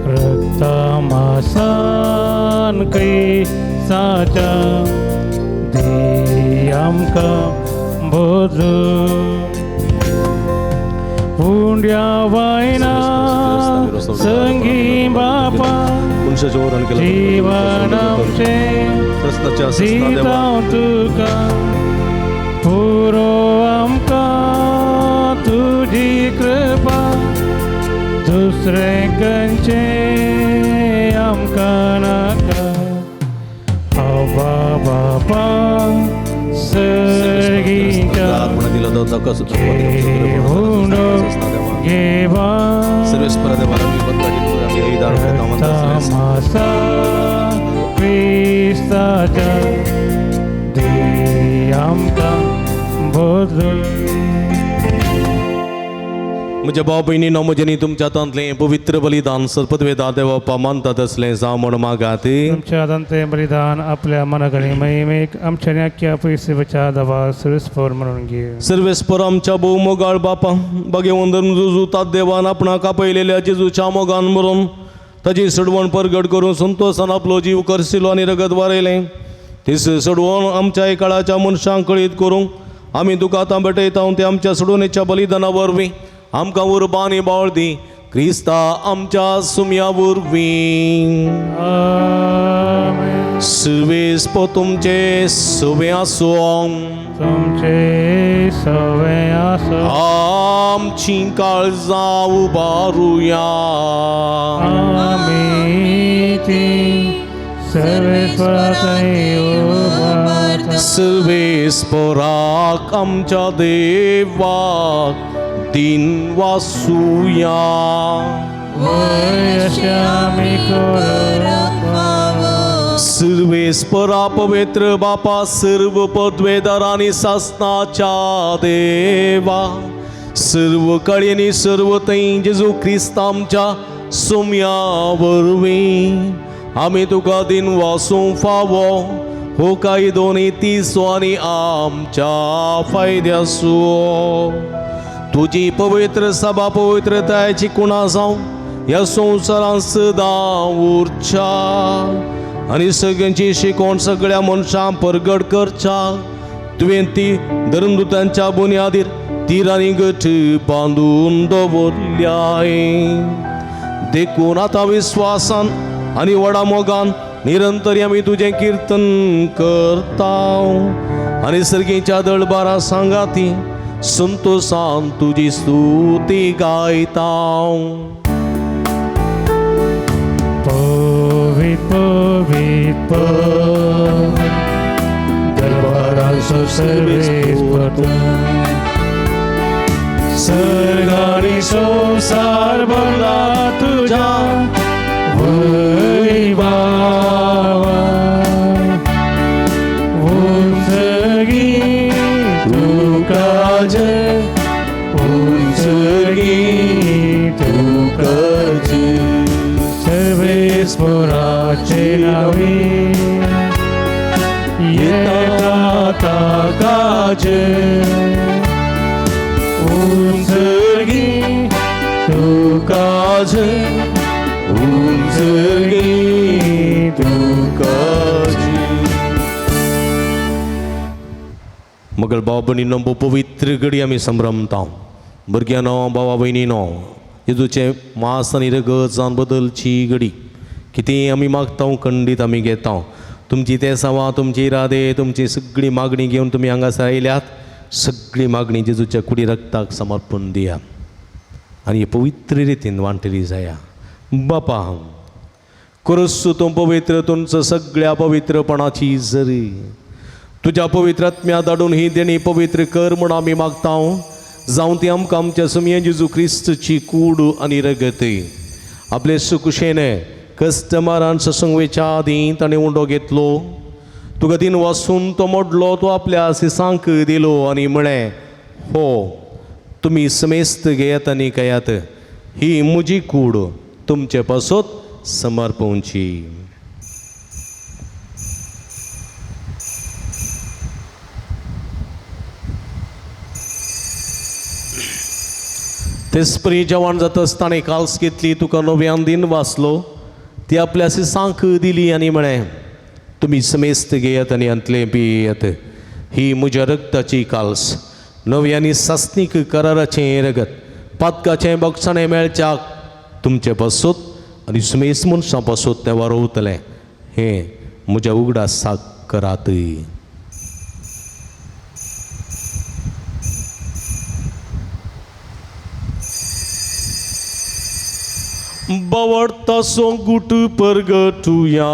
रक्ता मासान क्रिस्ताच्या दी आमकां बदलून उंड्या वायना संगी बापा जीवन आमचें दिता तुका पुरो आमकां तुजी कृपा, दुसरें खंयचें आमकां नाका. आबा बापा सर्गीच्या घेवंडो घेवा रक्ता क्रिस्ताच्या दी आमकां बदलून. म्हज्या भाव भयणीनो, म्हजेनी तुमच्या हातांतलें पवित्र बलिदान सर्पदवेदा देवप्पा मानतात असलें जावं म्हण मागात. तुमच्या हातांतलें बलिदान आपल्या मनाकडे महिमेक आमच्या न्याक्या पयसेच्या दवा सुरस्पर म्हणून घे. सर्वेस्पर आमच्या भोव मोगाळ बापा, बागेवंदन जुजू तात देवान आपणाक आपयलेल्या जेजूच्या मोगान मरून ताजी सडवण परगट करून संतोसान आपलो जीव करसिलो आनी रगत वारयलें. तीस सडवण आमच्या काळाच्या मनशांक कळीत करूंक आमी तुका आतां भेटयता. ते आमच्या सोडवणेच्या बलिदाना वरवीं आमकां उर्बा आनी बावळ दी, क्रिस्ता आमच्या सुम्या वरवीं. आमेन. सुवेस तुमचे सुवे आसूं, तुमचे सवे आसो. आमची काळजां उबारुया. आमी ती सर्वेस्पराथंय उबारता. सर्वेस्पराक आमच्या देवाक दिन वासुया. वय अशें आमी करूंक फावो. सर्वेस्परा पवित्र बापा, सर्व पदवेदार आनी सासनाच्या देवा, सर्व कळेनी सर्व थंय जेजू क्रिस्त आमच्या सुम्या वरवीं आमी तुका दिन वासूंक फावो. हो कायदो नी तिसो आनी आमच्या फायद्यासो. तुजी पवित्र सभा पवित्रतायेची कुणा जावं ह्या संवसारांत सदां उरच्या आनी सगळ्यांची शिकवण सगळ्या मनशांक परगट करच्या. तुवें ती धर्मदूतांच्या बुन्यादीर तिरांनी गट बांदून दवरल्याय. देखून आतां विस्वासान आनी व्हडा मोगान निरंतर आमी तुजें किर्तन करता आनी सर्गीच्या दळबारा सांगाती संतोसान तुजी स्तुती गायता. पवित पवित पवित दरबाराचो सर्वेस्पर सर्ग आनी संवसार भरला तुज्या वैभावान. उंचगी तुका जय, उंचगी तुका जय, सर्वेस्पराचे नांवे येता ताका जय. उंचगी तुका जय, उंचगी तुका जय. मगळ भाव भयणीनो, पवित्र घडी आमी संभ्रमता. भुरग्यांनो, भावा भयणीनो, जेजूचें मांस आनी रगत जावन बदलची घडी. कितें आमी मागता खंडीत आमी घेता. तुमची तेसांवां, तुमची इरादे, तुमची सगळी मागणी घेवन तुमी हांगासर आयल्यात. सगळी मागणी जेजूच्या कुडी रक्ताक समर्पण दिया आनी हे पवित्र रितीन वांटली जाया. बापा, क्रिस्तू तूं पवित्र, तुमचो सगळ्या पवित्रपणाची जरी तुज्या पवित्र आत्म्या धाडून ही देणी पवित्र कर म्हूण आमी मागता. जावं ती आमकां आमच्या सुमये जेजू क्रिस्तची कूड आनी रगत. आपले सुकुशेन कस्टमरान ससंगवेच्या आदीं ताणें उंडो घेतलो, तुका दिन वासून तो मोडलो, तो आपल्या सिसांक दिलो आनी म्हळें, हो तुमी समेस्त घेयात आनी खायात, ही म्हजी कूड तुमचे पासत समर्पवची. तेचपरी जेवण जाता आसतना काल्स घेतली, तुका नव्यान दिन वाचलो, ती आपल्या सिसांक दिली आनी म्हळें, तुमी समेस्त घेयात आनी हांतलें पियेयात, ही म्हज्या रक्ताची काल्स, नवी आनी सासणीक कराराचें रगत, पातकाचें बक्षाणें मेळच्याक तुमचे पासत आनी सुमेस मनशां पासत तें वारोवतलें. हें म्हज्या उगडासाक करात. बवडतासो गुट परगटुया.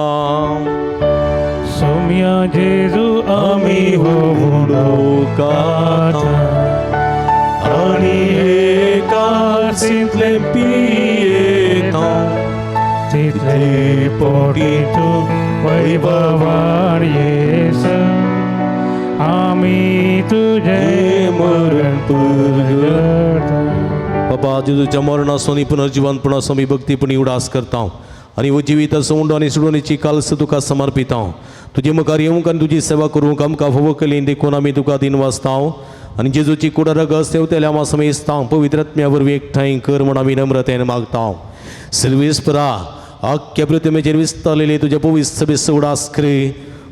सोम्या जेजू आमी होवून काथा आनी एकासींतलें पियेता तितले पोटी तूं वैभवान येस, आमी तुजें मरण परगटा. बाबा, जेजूच्या मरणाचो आनी पुनर्जिवनपणाचो आमी भक्तीपणी उडास करता आनी हो जिविताचो उंडो आनी सुडोवणेची काल्स तुका समर्पिता. तुजे मुखार येवंक आनी तुजी सेवा करूंक आमकां फावो केली देखून आमी तुका दिन वाचता आनी जेजूची कुडा रगत सेवतेल्या आमा समेस्ता पवित्र आत्म्या वरवीं एकठांय कर म्हूण आमी नम्रतेन मागता. सर्वेस्परा, आख्या पृथ्वीचेर विस्तारलेले तुज्या पवित्र सभेचो उडास कर.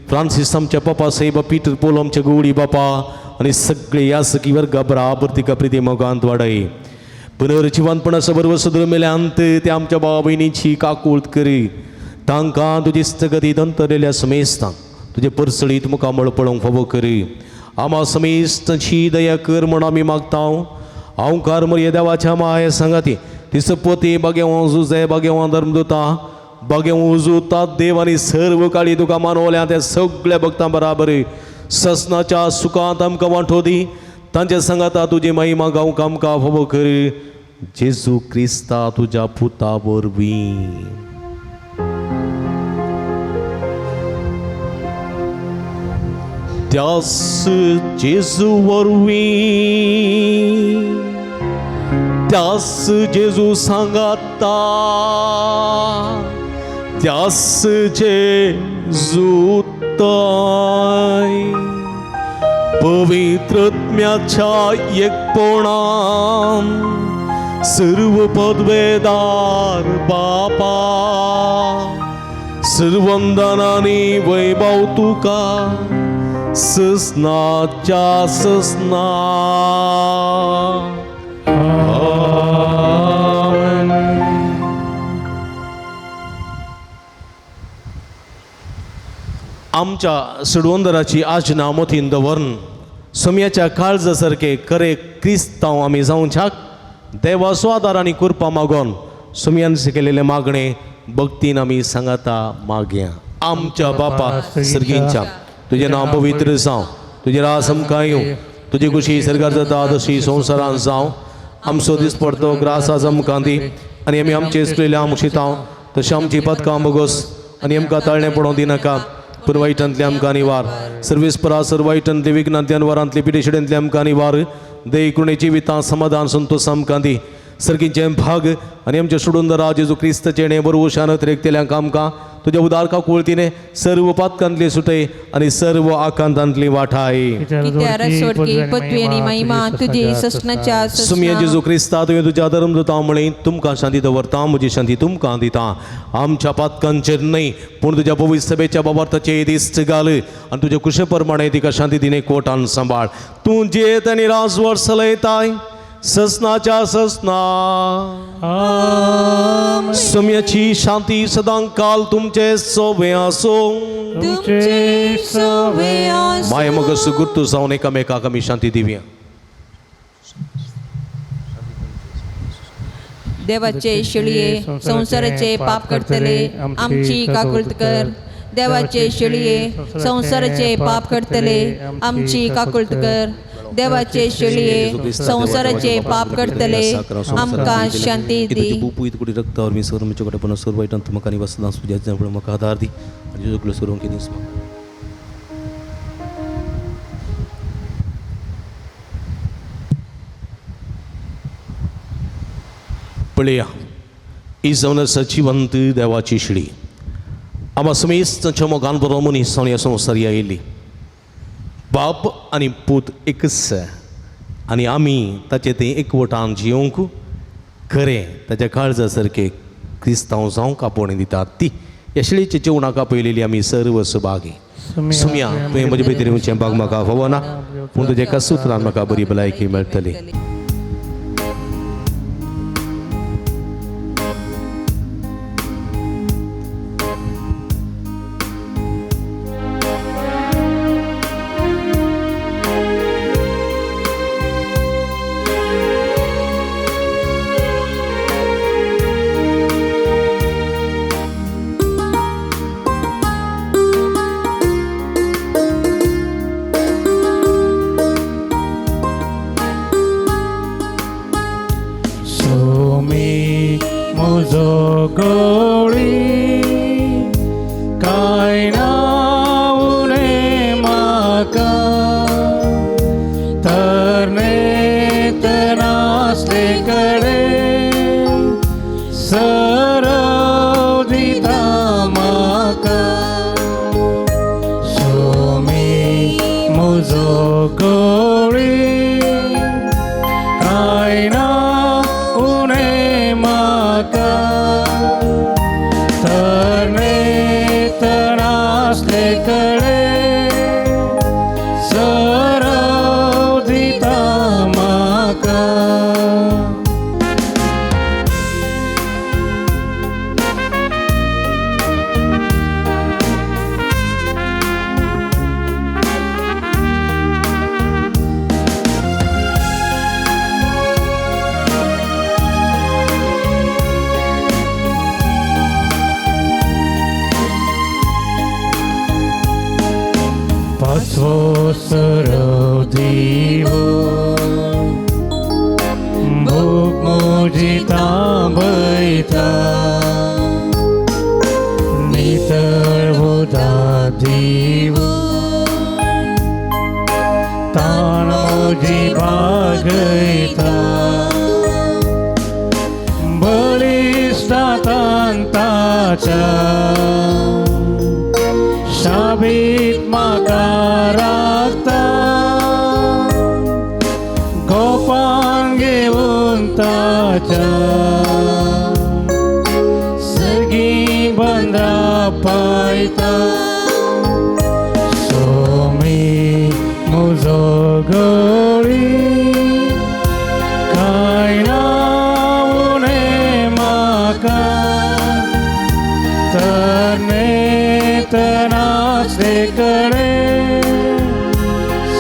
फ्रांसीस आमच्या पापा साहेब, पीटर पोल आमच्या गौडी बापा आनी सगळे यासकी वर्गा बराबर तिका प्रिती मोगांत वाडय. पुनर्जिवनपणाचो बरोबर सदर मेल्या अंत त्या आमच्या भावा भयणीची काकूळत करी. तांकां तुजी स्थगती दंतरलेल्या समेस्तांक तुजे परसळीत मुखामळ पळोवंक फावो करी. आमा समेस्तांची दया कर म्हूण आमी मागता. हांवकार मरये देवाच्या माया सांगाती तिसो पोती बागेवां जुजे बागेवां धर्मदुता बागेवां उजुता देव आनी सर्व काळी तुका मानवल्या त्या सगळ्या भक्तां बराबर ससनाच्या सुखांत आमकां वांटो दी. तांच्या सांगाता तुजी महिमा गावंक आमकां फावो कर. जेजू क्रिस्ता तुज्या पुता वरवीं. त्यास जेजू वरवीं, त्यास जेजू सांगाता, त्यास जेजू ताय पवित्रत्म्याच्या एकपणान सर्व पदवेदार बापा, सर्वंदनानी वैभव तुका ससनाच्या ससना. आमच्या सुडवंदराची आजना मतीन दवरून सोम्याच्या काळजा सारके खरे क्रिस्तांव आमी जावच्याक देवाचो आदार आनी कृपा मागोन सोम्यान शिकयलेले मागणे भक्तीन आमी सांगाता मागया. आमच्या बापा सर्गींच्या, तुजें नांव पवित्र जावं, तुजें रास आमकां येवं, तुजी खुशी सर्गार जाता तशी संवसारान जावं. आमचो दीस पडतो ग्रास आज आमकां दी आनी आमी आमचे चलयल्या आमशितांव तशें आमची पदकां बोगस आनी आमकां ताळणें पडोवंक दिनाका, पूण वायटांतले आमकां निवार. सर्वीस परा सर वायटांतले विघ्नांतल्यान वरांतले पिडेशिडेंतले आमकां निवार. दे कृणे जिवितां समाधान संतोष आमकां दी. सर्गींचें भाग आनी आमच्या सोडून जेजू क्रिस्तचें बरवशान रेखतेल्यांक आमकां तुज्या उदार काकुळतीने सर्व पातकांतली सुटय आनी सर्व आकांतांतली वाठाय. कित्यार सोडकी पदवी आनी महिमा तुजी ससनाच्या सुमिया ससना. जेजू क्रिस्ता, तुवें तुज्या धर्म दिता म्हळें तुमकां शांती दवरता, म्हजी शांती तुमकां दिता. आमच्या पातकांचेर न्हय पूण तुज्या पवित्र सभेच्या बाबार्थाचे दिश्ट घाल आनी तुज्या कुशे प्रमाणे तिका शांती दिने कोटान सांबाळ. तूं जियेत आनी राजवट चलयताय ससनाच्या ससना. सम्याची शांती सदां काल तुमचे सोबे आसूं. तुमचे सोवे आसूं. माय मग सुगुर्तू जावन एकामेकाक आमी शांती दिवया. देवाचे शेळये संवसाराचे पाप करतले आमची काकुळत कर. देवाचे शेळये संवसाराचे पाप करतले आमची काकुळत कर. देवाचे शेळये संवसाराचे पाप करतले आमकां शांती दी. बुपू रक्तावर मी सर म्हजे कडेन सर वायटान तुमकां आनी वसना सुज्या म्हाका आदार दी आनी जेजू क्रिस्त करूंक दीस म्हाका. पळया ही जावन आसा जिवंत देवाची शिडी. आमा समेस्त मोगान बरो मनीस जावन ह्या संवसार आयिल्ली. बाप आनी पूत एकच आनी आमी ताचे तें एकवटान जियोवंक खरें ताच्या काळजा सारकें क्रिस्तांव जावंक आपोवणें दितात ती ह्या शिळेच्या जेवणाक आपयलेली आमी सर्व सभागी. सुमया तुवें म्हजे भितर येवचें भाग म्हाका फावना पूण तुज्या एका सुत्रान म्हाका बरी भलायकी मेळटली. सोमी म्हजो गळी कांय ना उणें म्हाका, तरणेत नासले कडेन सरव दिता म्हाका. सोमी म्हजो गळी कांय ना उणें म्हाका, तरणेत नासले कडेन सरव दिता म्हाका. पाचवो सरव दिवो भूक म्हजी तांबयता, नितळ उदक दिवो ताण म्हजी भागयता, बळिश्ट तांताच्या शाबीत म्हाका राखता, गोपान घेवन ताच्या सगळीं बंदरां पायता. सोमी देखणे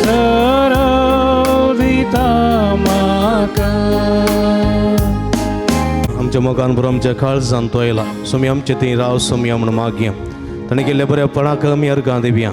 सरव दिता म्हाका. आमच्या मोगान बरो आमच्या काळजान तो आयला. सोमी आमचे थंय राव सोमया म्हूण मागया. ताणें केल्ल्या बऱ्यापणाक आमी अर्गां दिवया.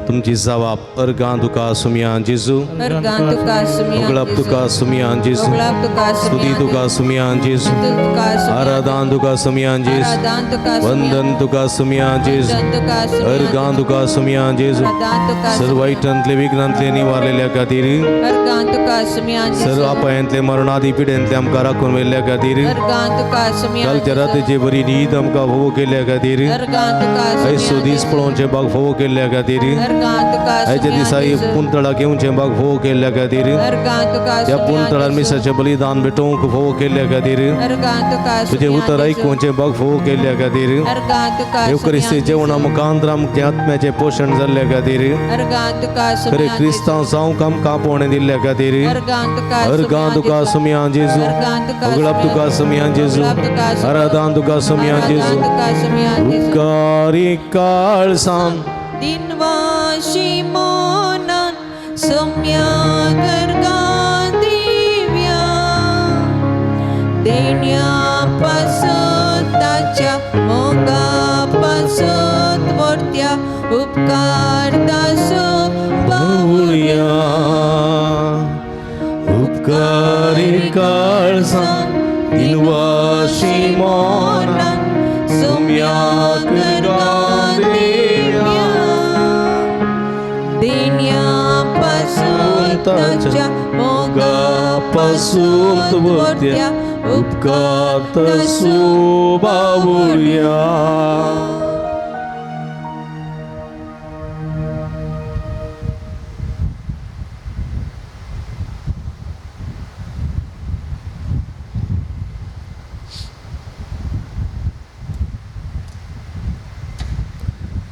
तुमची जवाब अर्गां तुका सुमया जेजू. अर्गां तुका सुमया. उगळप तुका सुमया जेजू. उगळप तुका स्तुती सुमया. तुका सुमया जेजू. तुका सुमया. आराधन तुका सुमया जेजू. आराधन तुका सुमया. वंदन तुका सुमया जेजू. वंदन तुका सुमया. अर्गां तुका सुमया जेजू. आराधन तुका सर्व वायटांतले विघ्नांतले निवारलेल्या खातीर. अर्गां तुका सुमया जेजू. सर्व अपायांतले मरणादी पिडेंतले आमकां राखून व्हेल्ल्या खातीर. अर्गां तुका सुमया. कालच्या रातीची बरी न्हीद आमकां फावो केल्ल्या खातीर. अर्गां तुका आयचो सुमया. दीस पळोवचें बाग फावो केल्ल्या खातीर. अर्गां तुका आयच्या सुमया दिसा जेजू. पुंतळाक येवचें बाग फावो केल्ल्या खातीर. अर्गां तुका ह्या सुमया पुंतळार जेजू. मिसाचें बलिदान भेटोवंक फावो केल्ल्या खातीर. अर्गां तुका तुजें सुमया उतर जेजू. आयकुचें बाग फावो केल्ल्या खातीर. अर्गां तुका येवकरिस्ती सुमया. जेवणा मुखांत आमच्या आत्म्याचें पोशण जाल्ल्या खातीर. अर्गां तुका खरें सुमया. क्रिस्तांव जावंक आमकां आपोवणें दिल्ल्या खातीर. अर्गां तुका अर्गां तुका सुमया जेजू. अर्गां तुका उगळप तुका सुमया जेजू. उगळप तुका सुमया. आराधन तुका सुमया आराधन जेजू. तुका सुमया जेजू. उपकारी काळसान दिनवाशी मोनान सम्या गर्गां दिव्या देण्या पासत ताच्या मोगा पासत वर्त्या उपकार दासो बावुया. उपकारी काळसान दिनवाशी मोनान सुम्या गर्गां दिव्या देण्या पासून ताच्या मोगा पासून वर्त्या उपकार तसो बावुया.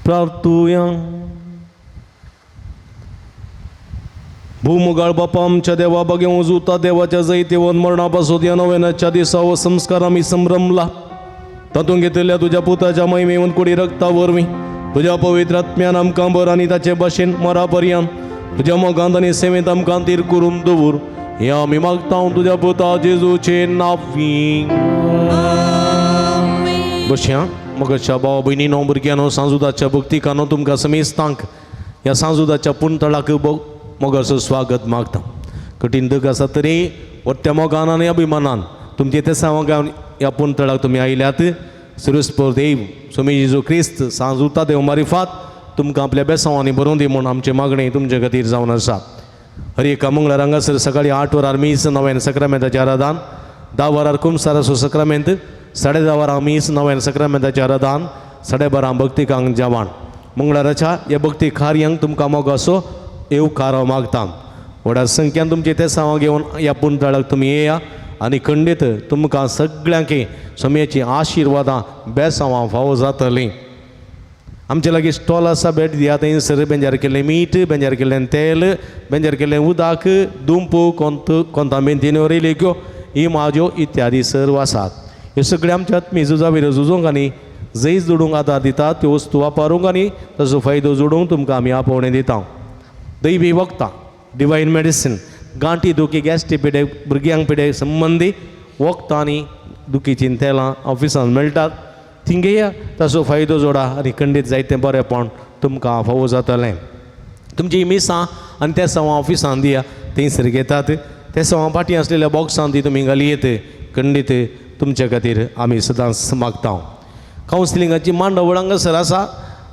प्रार्थुया. भूमुगाळ बापा आमच्या देवा बगे उजुता देवाच्या जैतेवन मरणापासून या नव्यानाच्या दिसा हो संस्कार आमी संभ्रमला. तातूंत घेतिल्ल्या तुज्या पुताच्या महिमेवन कुडी रक्ता वरवीं तुज्या पवित्र आत्म्यान आमकां बर आनी ताचे भाशेन मरा पर्यंत तुज्या मोगांत आनी सेवेंत आमकां तीर करून दवर हें आमी मागता तुज्या पुता जेजूचे नांवी. बशया मगच्या भाव भयणीनो भुरग्यांनो सांजुदाच्या भक्तिकानो तुमकां समेस्तांक ह्या सांजुदाच्या पुणतळाक मोगाचो स्वागत मागता. कठीण दुख आसा तरी व्हडत्या मोगान आनी अभिमानान तुमचे ते सांगान ह्या पुणतळाक तुमी आयल्यात. सुरस्पोर देव स्वामी जेजू क्रिस्त सांजुता देव मारिफात तुमकां आपल्या बेसांवांनी बरोवन दी म्हूण आमचें मागणें तुमचे खातीर जावन आसा. हर एका मंगळार हांगासर सकाळी 8 वरार मीस नव्यान सक्रामेंताचें आराधन, 10 वरार कुमसाराचो सक्रामेंत, 10:30 वरां मीस नव्यान सक्रामेंताचें आराधन, 12:30 भक्तिकांक जेवण. मंगळाराच्या ह्या भक्ती कार्यांक तुमकां मोगाचो येवकार मागता. व्हडा संख्यान तुमचे तेसांवां घेवन ह्या पुणतळाक तुमी येया आनी खंडीत तुमकां सगळ्यांक स्वामयाची आशिर्वादां बेसांवां फावो जातलीं. आमचे लागीं स्टॉल आसा, भेट दिया. थंयसर बेंजार केल्लें मीठ, बेंजार केल्लें तेल, बेंजार केल्लें उदक, दुंपू, कोंत कोंतामेंतीन्यो रेलिक्यो, इमाज्यो इत्यादी सर्व आसात. ह्यो सगळ्यो आमच्या आत्मी झुजावीर झुजूंक आनी जैत जोडूंक आदार दितात. त्यो वस्तू वापरूंक आनी ताचो फायदो जोडूंक तुमकां आमी आपोवणें दिता. दैवी वखदां, डिवायन मेडिसीन, गांठी दुखी, गॅस्ट्रीक पिडे, भुरग्यांक पिडे संबंदी वखदां आनी दुखीचीं तेलां ऑफिसांत मेळटात. थिंगेया, ताचो फायदो जोडा आनी खंडीत जायतें बरेंपण तुमकां फावो जातलें. तुमची मिसां आनी ते सवां ऑफिसांत दिया, थंयसर घेतात. ते सवां फाटीं आसलेल्या बॉक्सांत ती तुमी घाली येत. खंडीत तुमचे खातीर आमी सदांच मागता. कावन्सिलिंगाची मांडावळ हांगासर आसा.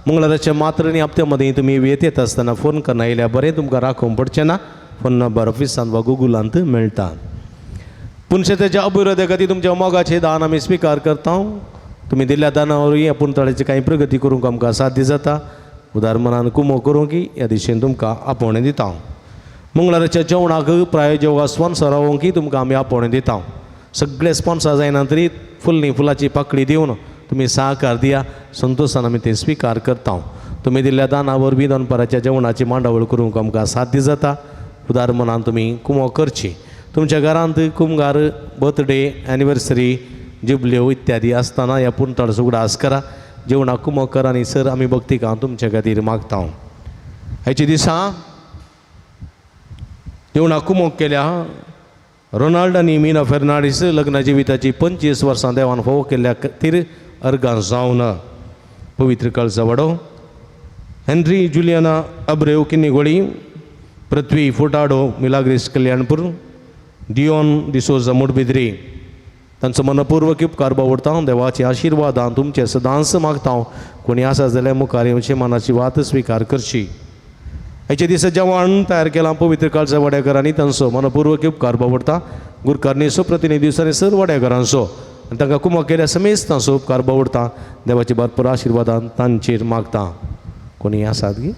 मंगळाराचे मात्र आनी हप्त्या मदीं तुमी वेत येता आसतना फोन करना येयल्यार बरें, तुमकां राखोवंक पडचें ना. फोन नंबर ऑफिसांत वा गुगलांत मेळटा. पुनशेताच्या अभिवृद्धी खातीर तुमच्या मोगाचें दान आमी स्विकार करता. तुमी दिल्ल्या दाना वरवीं आपूण तळ्याची कांय प्रगती करूंक आमकां साध्य जाता. उदार मनान कुमो करूंक ह्या दिशेन तुमकां आपोवणें दिता. मंगळाराच्या जेवणाक प्रायोजक स्पॉन्सर रावोंक तुमकां आमी आपोवणें दिता. सगळे स्पॉन्सर जायना तरी फुलनी फुलाची पाकळी दिवन तुमी सहकार दिया. संतोशान आमी तें स्विकार करता. तुमी दिल्ल्या दाना वरवीं दनपाराच्या जेवणाची मांडावळ करूंक आमकां साध्य जाता. उदार मनान तुमी कुमो करची. तुमच्या घरांत कुमगार, बर्थडे, एनिवर्सरी, जुबल्यो इत्यादी आसतना ह्या पुणतळाचो उगडास करा. जेवणाक कुमकर आनी सर आमी भक्तिकां तुमचे खातीर मागता. हाचे दिसा जेवणाक कुमोक केल्या रोनाल्ड आनी मीना फेर्नांडीस लग्न जिविताची 25 वर्सां देवान फोव केल्ल्या खातीर अर्गां जावन पवित्र काळजा वाडो हेनरी जुलियाना अब्रेव किन्नीगोळी पृथ्वी फुटाडो मिलाग्रीस कल्याणपूर डियोन डिसोजा मुडबिद्री तांचो मनपूर्वक उपकार बावडता. देवाचे आशिर्वादान तुमचे सदांच मागता. कोणी आसा जाल्यार मुखार येवचे मनाची वात स्विकार करची. हाचे दिसा जेवण तयार केलां पवित्र काळजा वाड्याकरांनी तांचो मनपूर्वक उपकार बावडता. गुरकारणीचो प्रतिनिधी आनी सर वाड्याकरांचो आनी तांकां कुमक केल्या समेज तांचो उपकार बावडता. देवाचे भरपूर आशिर्वादान तांचेर मागता. कोणी आसात गी?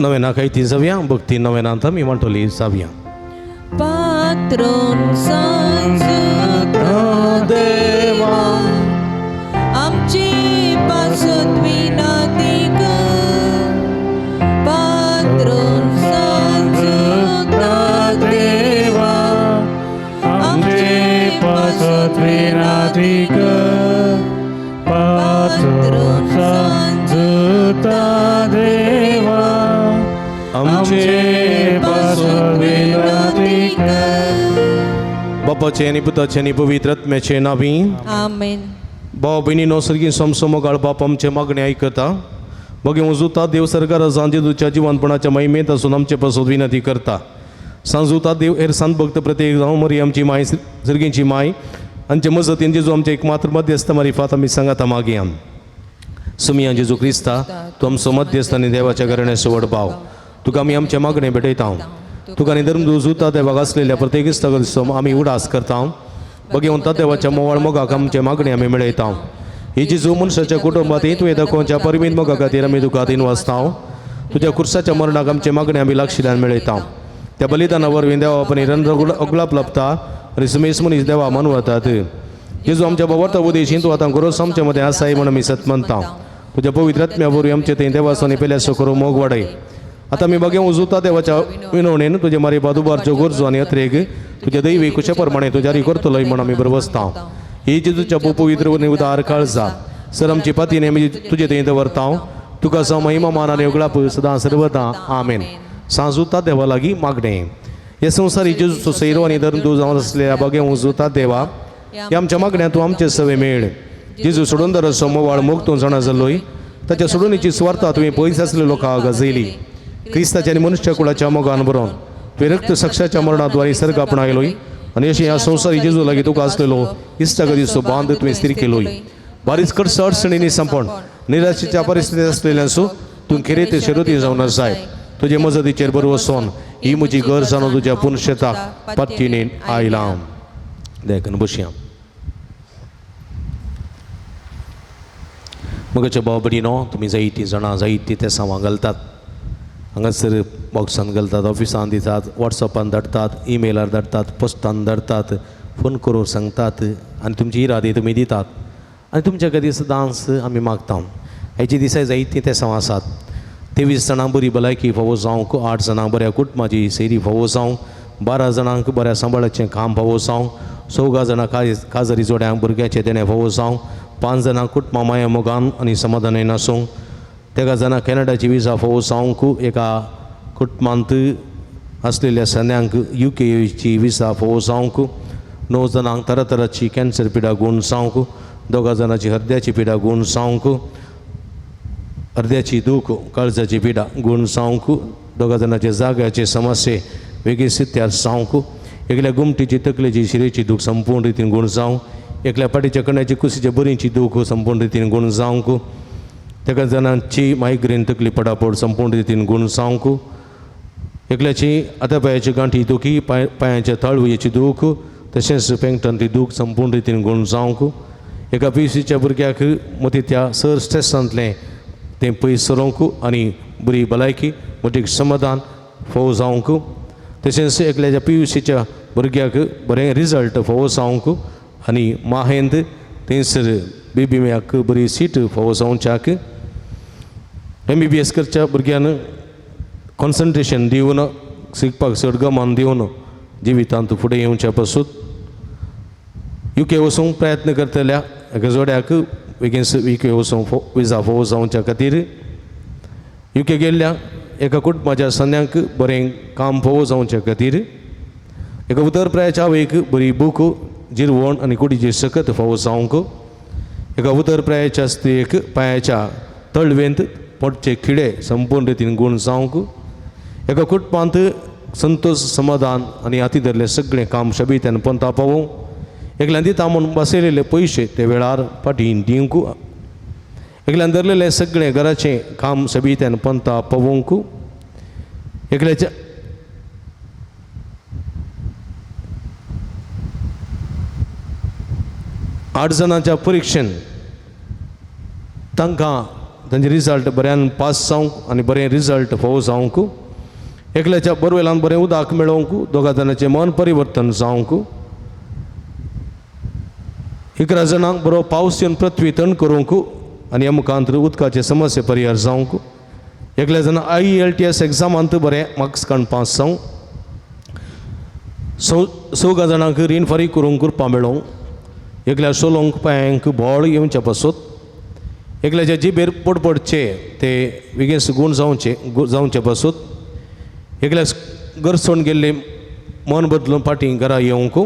नवेना खायती जावया भक्ती नवेनांत आमी म्हणटली जावया. पात्रोन सांजुता देवा आमची पासत विनंती कर. पात्रोन सांजुता देवा आमचे पासत विनंती कर. पात्रोन सांजुता देवा आमचे पासत विनंती कर. बापाचे आनी पुताचे आनी पवित्र आत्म्याचे नांवी. आमेन. भाव भयणीनो सर्गी समसमोगाळ बाप आमचे मागणे आयकता. बगे उजुता देव सरकार सांजेदूच्या जिवनपणाच्या महिमेंत आसून आमचे पासत विनंती करता. सांजुता देव हेर सांत भक्त प्रत्येक जावं मरी आमची माय सर्गींची माय आमचे मजतीन जेजू आमचे एक मात्र मध्यस्थ मारिफात आमी सांगाता मागया. सुमिया जेजू क्रिस्ता तूं आमचो मध्यस्थ आनी देवाच्या घराण्याचो व्हड भाव. तुका आमी आमचे मागणे भेटयता. तुका आनी धर्म जुता देवाक आसलेल्या प्रत्येक इश्टागतीचो आमी उडास करता. बगेवंता देवाच्या मोवाळ मोगाक आमचे मागणे आमी मेळयता. ही जेजू मनशाच्या कुटुंबात तुवें दाखोवच्या परिमीत मोगा खातीर आमी तुका तीन वाचता. तुज्या खुर्साच्या मरणाक आमचे मागणे आमी लागशिल्ल्यान मेळयता. त्या बलिदाना वरवीं देवा आपण रन अगलाप लाभता आनी सुमेस मनीस देवा मनवतात. जेजू आमच्या बाबर्ता उदेशीन तूं आतां गरोज आमच्या मदें आसाय म्हूण आमी सत मानता. तुज्या पवित्र आत्म्या वरवीं आमचे थंय देवासनी पेल्यासो करूं मोग वाडय. आतां आमी बगे उजुता देवाच्या विनवणेन तुजे मारी बादुबारच्यो गरजो आनी अत्रेग तुज्या दैवी कुशे प्रमाणे तूं जारी करतलोय म्हूण आमी बरबसता. ही जेजूच्या पवित्र उदार काळजा सर आमची पातीने आमी तुजे थंय दवरता. तुका जावं महिमा मान आनी उगडाप सदां सर्वदा. आमेन. सांजुता देवा लागीं मागणें. हे संवसारी जेजूचो सैरो आनी धर्म तूं जावन आसलेल्या बगे उजुता देवा ह्या आमच्या मागण्या तूं आमचे सवे मेळ. जेजू सोडून दरसो मोवाळ मोग तूं जाणा जालोय. ताच्या सोडूनीची सुवार्ता तुवें पयस आसले लोकांक गाजयली. क्रिस्ताच्या आनी मनुष्य कुळाच्या मोगान बरोवन तुवें रक्त सक्षाच्या मरणाद्वारे सर्ग आपणायलोय आनी अशें ह्या संवसारी जेजू लागीं तुका आसलेलो इश्टागतीचो बांद तुवें स्थिर केलोय. बारीच कडसो अडचणींनी संपण निराशेच्या परिस्थितींत आसलेल्यांसो तूं खेरीत शिरोती जावन जाय. तुजे मजतीचेर बरो वचोन ही म्हजी गरज जाणून तुज्या पुनशेताक पत्तीने आयलां. देखून बसया. मगाच्या भाव भयणीनो तुमी जायतीं जाणां जायतीं तेसांवां घालतात. हांगासर बॉक्सान घालतात, ऑफिसान दितात, वॉट्सॅपान धाडटात, इमेलार धाडटात, पोस्टान धाडटात, फोन करून सांगतात आनी तुमची इरादे तुमी दितात आनी तुमच्या खातीर सदांच आमी मागता. हाचे दिसा जायतीं तेसांव आसात. 23 जाणांक बरी भलायकी फावो जावंक, 8 जाणांक बऱ्या कुटुंबाची सैरी फावो जावंक, 12 जाणांक बऱ्या सांबाळाचें काम फावो जावंक, 4 जाणां काजरी जोड्यांक भुरग्याचें देणें फावो जावंक, 5 जाणां कुटुंबां माया मोगान आनी समाधानान आसूंक, 13 जाणां कॅनडाची विजा फावो जावंक, एका कुटुंबांत आसलेल्या सन्यांक युकेची विजा फावो जावंक, 9 जाणांक तरातराची कॅन्सर पिडा गूण जावंक, 2 जाणांची हृदयाची पिडा गूण जावंक, अर्द्याची दूख काळजाची पिडा गूण जावंक, 2 जाणांचे जाग्याचे समस्ये वेगळी सित्यार जावंक, एकल्या गुमटीची तकलेची शिरेची दूख संपूर्ण रितीन गूण जावंक, एकल्या पाटीच्या कण्याची कुशीच्या बरीची दूख संपूर्ण रितीन गूण जावंक, 13 जाणांची मायग्रेन तकली पडापड संपूर्ण रितीन गूण जावंक, एकल्याची आतां पांयाची गांठी दुखी पांयाच्या तळवयेची दूख तशेंच पेंगटांतली दूख संपूर्ण रितीन गूण जावंक, एका पिसीच्या भुरग्याक मती त्या सर स्ट्रेसांतलें तें पयस सरोवंक आनी बरी भलायकी मोटीक समाधान फोव जावंक तशेंच एकल्याच्या पी यू सीच्या भुरग्याक बरें रिजल्ट फावो जावंक आनी माहेंत थंयसर बेबी म्याक बरी सीट फावो जावच्याक एमबीबीएस करच्या भुरग्यान कॉन्सन्ट्रेशन दिवन शिकपाक चड गमान दिवन जिवितांत फुडें येवच्या पासून युके वचूंक प्रयत्न करतल्या एका जोड्याक बेगीन युके वचूंक विजा फावो जावच्या खातीर युके गेल्ल्या एका कुटुंबाच्या सन्यांक बरें काम फावो जावच्या खातीर एका उतर प्रायाच्या आवयक बरी बूक जिरवण आनी कुडीची सकत फावो जावंक एका उतर प्रायाच्या स्त्रियेक पांयाच्या तळवेंत पोटचे खिडे संपूर्ण रितीन गूण जावंक एका कुटुंबांत संतोश समाधान आनी हाती धरलें सगळें काम शबीत्यान पंता पावोवंक एकल्यान दिता म्हूण बसयलेले पयशे ते वेळार फाटीं दिवंक एकल्यान धरलेलें सगळें घराचें काम सबीत्यान पंता पावोवंक एकल्याच्या आठ जाणांच्या परिक्षेन तांकां तांचे रिजल्ट बऱ्यान पास जावंक आनी बरें रिजल्ट फावो जावंक एकल्याच्या बोरवेलान बरें उदक मेळोवंक दोगा जाणांचें मन परिवर्तन जावंक 11 जाणांक बरो पावस येवन पृथ्वी तण करूंक आनी ह्या मुखांत उदकाचे समस्या परिहार जावंक एकल्या जाणां IELTS एग्जामांत बरें मार्क्स काडून पास जावंक चवगा जाणांक रीण फारीक करूंक कृपा मेळोवंक एकल्या सोलोंक पांयांक बोळ येवच्या पासत एकल्याच्या जिबेर पडपडचे ते बेगीन गूण जावचे जावचे पासत एकल्या गरसोण गेल्ले मन बदलून फाटीं घरा येवंक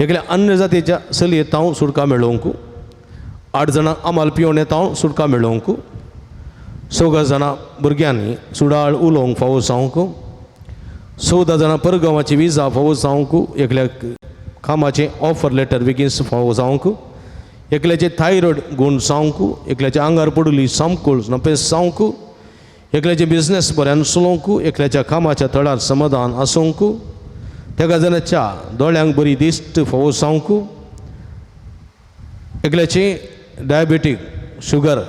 एकल्या अन्य जातीच्या चलये तांव सुटका मेळोवंक 8 जाणां आमाल पिवन येता सुटका मेळोवंक 14 जाणां भुरग्यांनी सुडाळ उलोवंक फावो जावंक 14 जाणां परगांवाची विजा फावो जावंक एकल्याक कामाचें ऑफर लेटर बेगीन फावो जावंक एकल्याचे थायरॉयड गूण जावंक एकल्याच्या आंगार पडली सामकूळ नपेस जावंक एकल्याचे बिजनेस बऱ्यान चलोवंक एकल्याच्या कामाच्या थळार समाधान आसूंक तेगा जाणाच्या दोळ्यांक बरी दिश्ट फावो जावंक एकल्याची डायबेटीक शुगर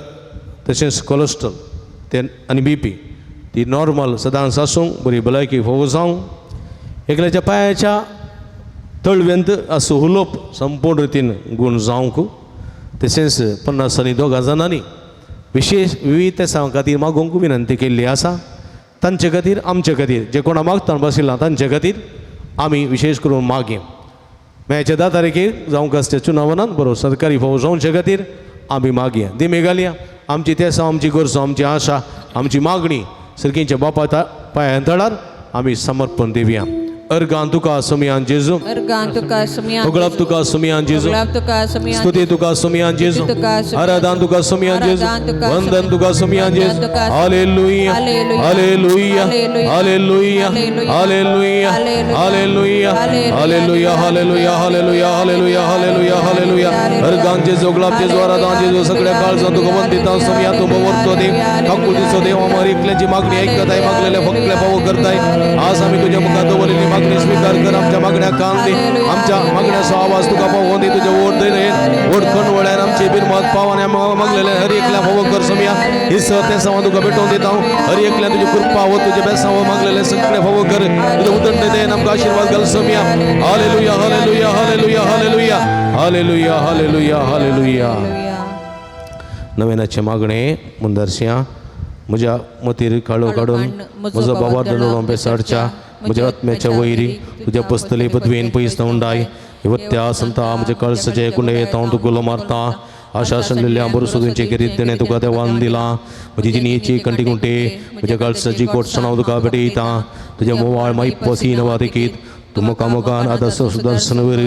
तशेंच कोलेस्ट्रॉल ते आनी बीपी ती नॉर्मल सदांच आसूंक बरी भलायकी फावो जावंक एकल्याच्या पांयाच्या तळवेंत असो हुलोप संपूर्ण रितीन गूण जावंक तशेंच 50 आनी 2 जाणांनी विशेश विविध तेसां खातीर मागोवंक विनंती केल्ली आसा तांचे खातीर आमचे खातीर जे कोणा मागता बशिल्ला तांचे खातीर आमी विशेश करून मागीं मेच्या 10 तारखेर जावंक आसच्या चुनावनात बरो सरकारी फावो जावचे खातीर आमी मागया दिमे घालया आमची तेसां आमची गरजो आमची आशा आमची मागणी सर्गींच्या बापा पांयां तळार आमी समर्पण दिवया. अर्गान तुका सुमयान जेजू, अर्गान तुका सुमयान, होगळाप तुका सुमयान जेजू, होगळाप तुका सुमयान, स्तुती तुका सुमयान जेजू, आराधन तुका सुमयान जेजू, वंदन तुका सुमयान जेजू. Hallelujah, hallelujah, hallelujah, hallelujah, hallelujah, hallelujah, hallelujah, hallelujah, hallelujah, hallelujah, hallelujah. Organ जेजू, होगळाप जेजू, आराधन जेजू, सगळ्या काळजान तुका वंदिता सुमया. तूं बवरतो देव, काकुळतीचो देव, आमर एकल्याची मागणी ऐकताय, मागलेले फकले फावो करताय. आज आमी तुज्या मुखार दवरिल्ली मागणी स्वीकार कर. आमच्या मागण्या कान दी, आमच्या मागण्याचो आवाज तुका पावोवन दी. तुज्या ओट दैन ओट खणवळ्यान आमचे बिरमत पाव आनी मागलेले हर एकल्या फावो कर सुमया. ही ते सवा तुका भेटोवन दिता. हर एकल्या तुजी कृपा हो, तुजे बेसांव मागलेले सगळे फावो कर. तुजे उदंड दयेन आमकां आशीर्वाद घाल Somaiya. Hallelujah, hallelujah, hallelujah, hallelujah, hallelujah, hallelujah, hallelujah. नव्यानाचे मागणे मुंदरसिया म्हज्या मतीर काळो काडून म्हजो बाबा दंडोळो बेसाडच्या म्हज्या आत्म्याच्या वैरी तुज्या पसतले पदवेन पयस उंडाय वत्या संता म्हज्या कळसाचे कुंडे हांव तुका उलो मारता. आशासन दिल्ल्या बरोसुदूंचे करीत देणें तुका देवान दिलां. म्हजी जिणेची कंटीकुंटे म्हज्या कळसाची कोटसणां हांव तुका भेटयता. तुज्या मोवाळ माई पसी नवा देखीत तूं मुखा मुखान आतां सुदर्शन वर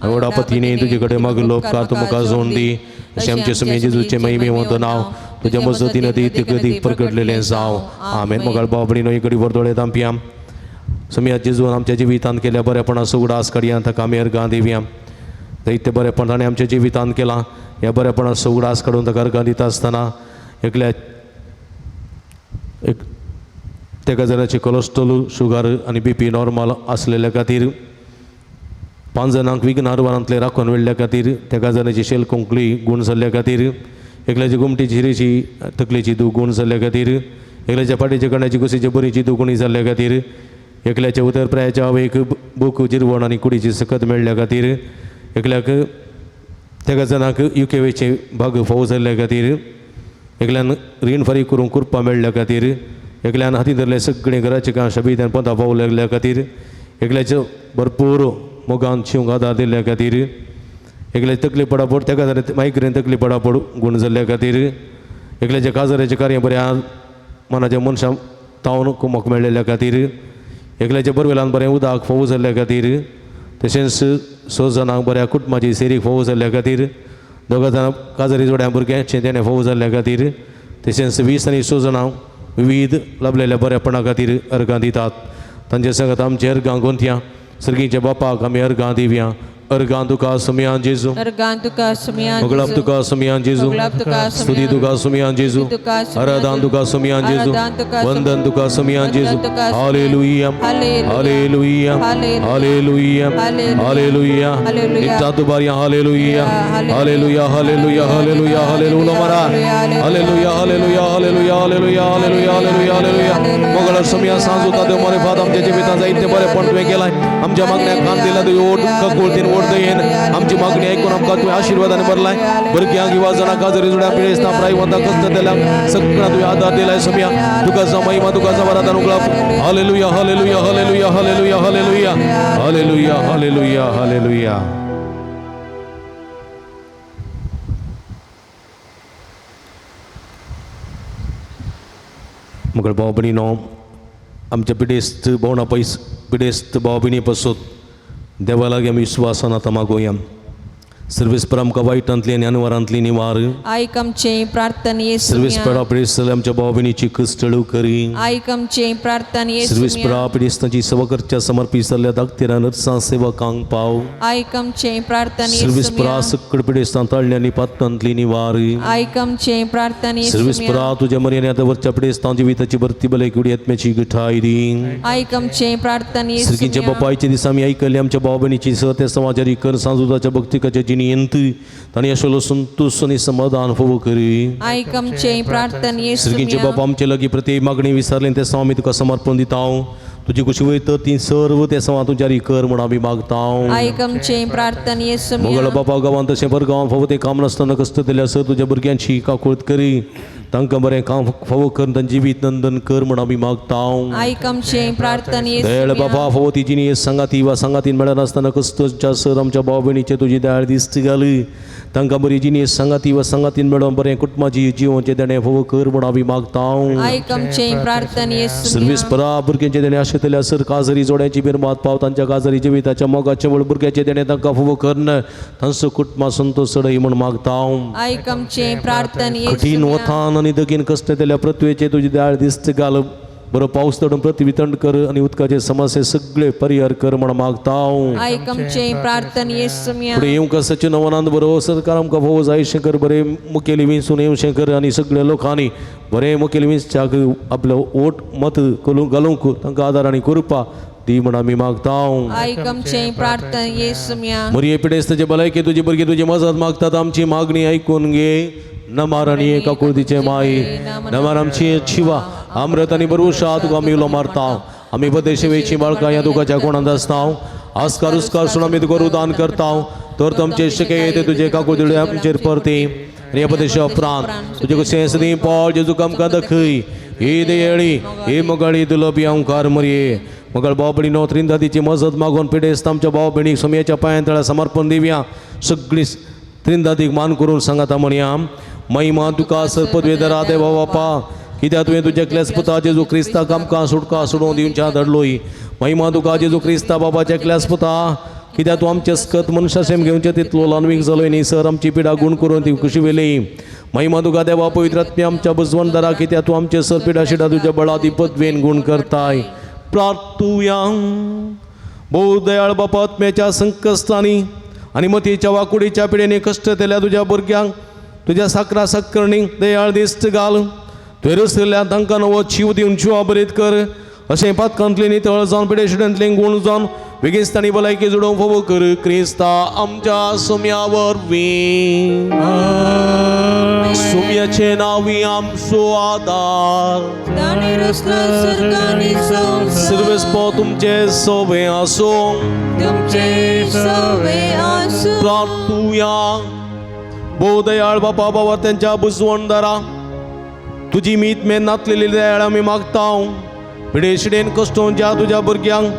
व्हडा पतीने तुजे कडेन मागिल्लो उपकार तूं मुखार जोड दी. अशें आमचे सुमे जेजूचे महिमे वंदो नांव तुज्या मजतीन अदीक अदीक प्रगटलेलें जावं. आमेन. मोगाळ भाव भयणीनो इकडे वर्दोळे तांपया सुमया जेजून आमच्या जिवितांत केल्या बरेपणाचो उगडास काडया. ताका आमी अर्गां दिवया. दैत्य बरेपण ताणें आमच्या जिवितांत केलां ह्या बरेपणाचो उगडास काडून ताका अर्गां दिता आसतना एकल्या एक तेका जाणाची कोलेस्ट्रॉल शुगर आनी बीपी नॉर्मल आसलेल्या खातीर 5 जाणांक विघ्नारवारांतले राखून व्हेल्ल्या खातीर तेका जाणाची शेल कोंकली गूण जाल्ल्या खातीर एकल्याची गोमटी शिरेची तकलेची दूख गूण जाल्ल्या खातीर, एकल्याच्या फाटीच्या कण्याची कुशीची बरीची दुखणी जाल्ल्या खातीर, एकल्याच्या उतरप्रायाच्या आवयक बूक जिरवण आनी कुडीची सकत मेळ्ळ्या खातीर, एकल्याक तेगा जाणांक युकेवेचे भाग फावो जाल्ल्या खातीर, एकल्यान रीण फारीक करूंक कुरपा मेळ्ळ्या खातीर, एकल्यान हाती धरले सगळीं घराचीं काम शबीतान पोंता पावो लागल्या खातीर, एकल्याचो भरपूर मोगान शिवंक आदार दिल्ल्या खातीर, एकल्याची तकली पडापड तेका जाल्यार मायग्रेन तकली पडापड गूण जाल्ल्या खातीर, एकल्याच्या काजाराचें कार्य बऱ्या मनाच्या मनशां तावन कुमक मेळ्ळेल्या खातीर, एकल्याच्या बरवेलान बरें उदक फावो जाल्ल्या खातीर, तशेंच स जाणांक बऱ्या कुटुंबाची सेरीक फावो जाल्ल्या खातीर, दोगा जाणां काजारी जोड्या भुरग्यांचें तेणें फावो जाल्ल्या खातीर, तशेंच 20 आनी 6 जाणां विविध लाभलेल्या बऱ्यापणा खातीर अर्गां दितात. तांचे सांगात आमचे अर्गां गोंतया सर्गीच्या बापाक आमी अर्गां दिवया. अर्गां तुका सुमयान जेजू, अर्गां तुका सुमयान मोगलाप तुका सुमयान जेजू, मोगलाप तुका स्तुती तुका सुमयान जेजू, आराधन तुका सुमयान जेजू, वंदन तुका सुमयान जेजू. Hallelujah, hallelujah, hallelujah, hallelujah. एकटा दुबारिया hallelujah, hallelujah, hallelujah, hallelujah, hallelujah. मारा hallelujah, hallelujah, hallelujah, hallelujah, hallelujah, hallelujah, hallelujah. Mogla Somaiya Sanju देव मोरे फाद आमच्या जिवितांत जायते बरेपण तुवें केलाय. आमच्या मागण्याक कान दिला तुवें, ओट ककुळतीन ओट दयेन आमची मागणी ऐकून आमकां तुवें आशिर्वादान भरलाय. भुरग्यांक युवा जाणां काजरी जुड्या पिडेस्तां प्रायवंतां कश्ट दिल्या सगळ्यां तुवें आदार दिलाय सुमया. तुका जावं महिमा, तुका जावं आराधन उगळप. Hallelujah, hallelujah, hallelujah, hallelujah, hallelujah, hallelujah, hallelujah, hallelujah. मगळ भाव भयणीनो, आमच्या पिडेस्त भोवना पैस पिडेस्त भाव भयणी पसून देवा लागीं आमी विश्वासान आतां मागोया. सर्वेस्पर आमकां वायटांतली आनी अनवरांतली निवार. आयक आमचे प्रार्थने सर्वेस्परा पिडेस्त आमच्या भाव भयणीची कश्टळू करी. आयक आमचे प्रार्थने सर्वेस्परा पिडेस्तांची सेवा करच्या समर्पीत जाल्ल्या धाकतेरा नर्सां सेवकांक पाव. आयक आमचे प्रार्थने सर्वेस्परा सकड पिडेस्तां ताळण्या आनी पात्रांतली निवार. आयक आमचे प्रार्थने सर्वेस्परा तुज्या मर्याने आतां वरच्या पिडेस्तां जिविताची भरती बले कुडी आत्म्याची गठाय दी. आयक आमचे प्रार्थने सर्गीच्या बापायच्या दिसा आमी आयकल्ली आमच्या भाव भयणीची सह त्या समाजारी कर सांजुदाच्या भक्तिकाच्या जिणेंत तांणी आशिल्लो संतोश आनी समाधान फावो करी. आयक आमचे प्रार्थने सर्गीचे बाप आमचे लागीं प्रत्येक मागणी विसरले ते आमी तुका समर्पण दिता. तुजी कुशी वयता ती सर्व ते समा तुज्या कर म्हूण आमी मागता. आयक आमचे प्रार्थने मोगळ बापा गांवांत तशें पर गांवांत फावो तें काम नासतना कश्ट दिल्या सर तुज्या भुरग्यांची काकूळत करी. तांकां बरें काम फावो कर तांचें जिवीत नंदन कर म्हूण आमी मागता. आयक आमचे प्रार्थने दयाळ बाबा फावो ती जिणी सांगाती वा सांगातीन मेळनासतना कश्टच्या सर आमच्या भाव भयणीचे तुजी दयाळ दिस्त घाली. तांकां बरी जिणी सांगाती वा सांगातीन मेळोवन बरें कुटुंबाची जिवनचें देणें फावो कर म्हूण आमी मागता. आयक आमचे प्रार्थने सर्वीस परा भुरग्यांचे देणें आशिल्ल्या सर काजरी जोड्यांची बिरमात पाव तांच्या काजरी जिविताच्या मोगाच्या वळ भुरग्याचें देणें तांकां फावो करन तांचो कुटुंबा संतोश चडय म्हूण मागता. आयक आमचे प्रार्थने कठीण वतान आनी दगीन कश्ट दिल्या पृथ्वेचे तुजी दयाळ दिस्त घाल. बरो पावस तडून पृथ्वी थंड कर आनी उदकाचे समस्ये सगळे परिहर कर म्हूण मागता. आयक आमचे प्रार्थने फुडें येवंक आसाचे नवनांत बरो सरकार आमकां फावो जाय शंकर बरें मुखेली विंचून येवशें आनी सगळ्या लोकांनी बरें मुखेली विंचच्याक आपलो वोट मत करूंक घालूंक तांकां आदार आनी कृपा दी म्हूण आमी मागता. आयक आमचे प्रार्थने मरिये पिडेस्ताचे भलायकी तुजी भुरगीं तुजी मजत मागतात. आमची मागणी आयकून घे. नमार आनी एका कुळदीचे माई नमार आमची शिवा आमरत आनी बरुशा तुका आमी उलो मारता. आमी बदेशेवेची बाळकां ह्या दुखाच्या कोणांत आसता. आस्कार उस्कार सुण आमी तुका रुदान करता. तर तुमचे शके ते तुजे काकुळदिळे आमचेर परती आनी ह्या प्रदेशा उपरांत तुजे कशें सदीं पावल जेजू आमकां दखय. ही दयेळी ही मोगाळी दुलबी अंकार मरये मगळ भाव भयणीनो त्रिंदादीची मजत मागून पिडेस्त आमच्या भाव भयणीक सोमयाच्या पांयां तळा समर्पण दिवया. सगळी त्रिंदादीक मान करून सांगाता म्हणया. महिमा तुका सर्पद्वेदरा देवा बापा कित्याक तुवें तुज्या एकल्याच पुता जेजू क्रिस्ताक आमकां सुटका सोडोवन दिवच्या धाडलोय. महिमा तुका जेजू क्रिस्ता बाबाच्या एकल्याच पुता कित्याक तूं आमचे स्कत मनशाशेम घेवचें तितलो ल्हानवीक जालोय न्ही सर आमची पिडा गूण करून ती खुशी वेली. महिमा तुका देवा पवित्र आत्म्या आमच्या बुजवंदरा कित्याक तूं आमचे सर पिडा शिडा तुज्या बळादी पदवेन गूण करताय. प्रार्थुया. भोव दयाळ बापा आत्म्याच्या संकश्टांनी आनी मतीच्या वाकुडीच्या पिडेनी कश्ट दिल्या तुज्या भुरग्यांक तुज्या साकरा साकरणी दयाळ दिस्त घाल. तुवें रसल्या तांकां नवो जीव दिवन जिवा बरीत कर. अशें पातकांतली नितळ जावन पिडेशिडेंतली गूण जावन बेगीन तांणी भलायकी जुडोवंक फावो कर. क्रिस्ता आमच्या सुम्या वरवीं. सुम्याचे नावी आमचो आदार ताणें रचला सर्ग आनी संवसार सर्वेस्पो तुमचे सोबे आसूं तुमचे सवे आसूं प्रार्थुया. भोव दयाळ बापा बाबा त्यांच्या बुजवणदारा तुजी मीत मेन नातलेली दयाळ आमी मागता. पिडेशिडेन कश्टोन ज्या तुज्या भुरग्यांक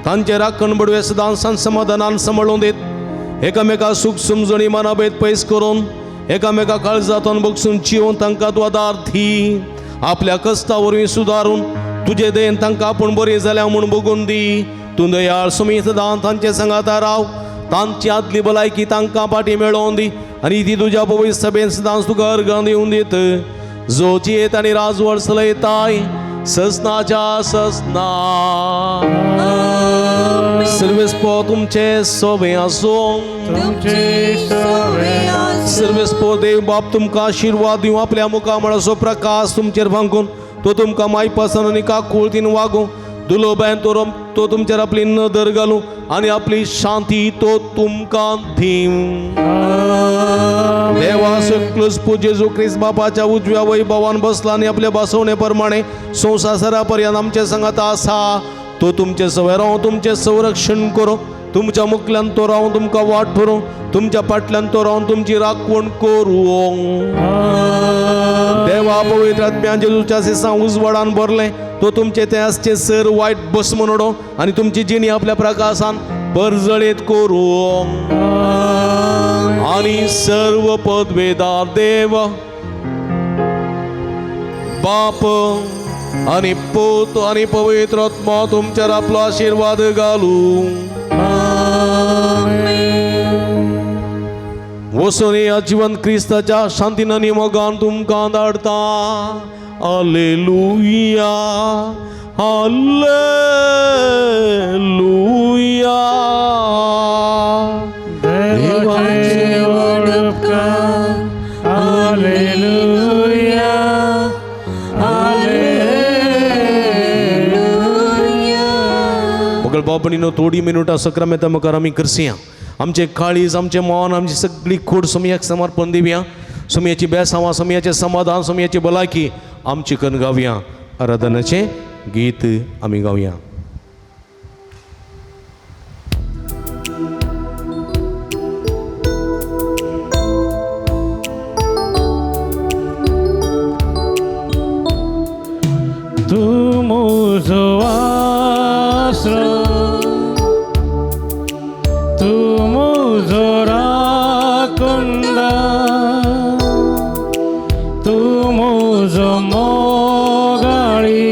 तांचे राखण बडवे सदां समाधानान सांबाळून दीत एकामेका सूख समजणी मनाभेद पयस करून एकामेका काळजातून बगसून जिवन तांकां तूं आदार दी. आपल्या कश्टा वरवीं सुदारून तुजे दयेन तांकां आपूण बरी जाल्या म्हूण बगून दी. तूं दयाळ सुमी सदां तांचे सांगाता राव. तांची आदली भलायकी तांकां पाटी मेळोवन दी आनी ती तुज्या पवित्र सभेन सदांच तुका अर्गां दिवन दित जो जियेत आनी राजवड चलयताय ससनाच्या ससना. सर्वेस्पो तुमचे सोबे आसूं. तुमचे सवे आसूं. सर्वेस्पो देव बाप तुमकां आशिर्वाद दिवं. आपल्या मुखामळाचो प्रकाश तुमचेर फांकून तो तुमकां मायपासन आनी काकुळतीन वागूं. दुलोबायन तो तुमचेर आपली नदर घालूं आनी आपली शांती तो तुमकां दिवं. देवा सकलस जेजू क्रिस्त बापाच्या उजव्या वैभवान बसला आनी आपल्या बसवणे प्रमाणे संवसारा पर्यंत आमचे संगात आसा. तो तुमचे सवय रावूं तुमचें संरक्षण करूं. तुमच्या मुखल्यान तो रावून तुमकां वाट ठरोवं. तुमच्या फाटल्यान तो रावून तुमची राखवण करूं. देवा पवित्र आत्म्यान जेजूच्या सिसां उजवाडान भरलें तो तुमचे ते आसचे सर वायट बस म्हणून आनी तुमची जिणी आपल्या प्रकाशान परजळीत करूं. आनी सर्व पदवेदार देव बाप आनी पूत आनी पवित्र आत्मा तुमचेर आपलो आशिर्वाद घालूं. वचून ह्या जिवन क्रिस्ताच्या शांतीन आनी मोगान तुमकां धाडटा. Hallelujah hallelujah. देवाचे व्हड उपकार. Hallelujah hallelujah. मगळ बाबणीनो थोडी मिनुटां सक्रामेंता मुखार आमी करसया. आमचें काळीज आमचें मन आमची सगळी खोड सोमयाक समर्पण दिवया. सोमयाची बेसांवां सोमयाचें समाधान सोमयाची भलायकी आमची करून गावया. आराधनाचें गीत आमी गावया. तूं म्हजो आसरो तूं म्हजो राखणदार तूं म्हजो मोगाळी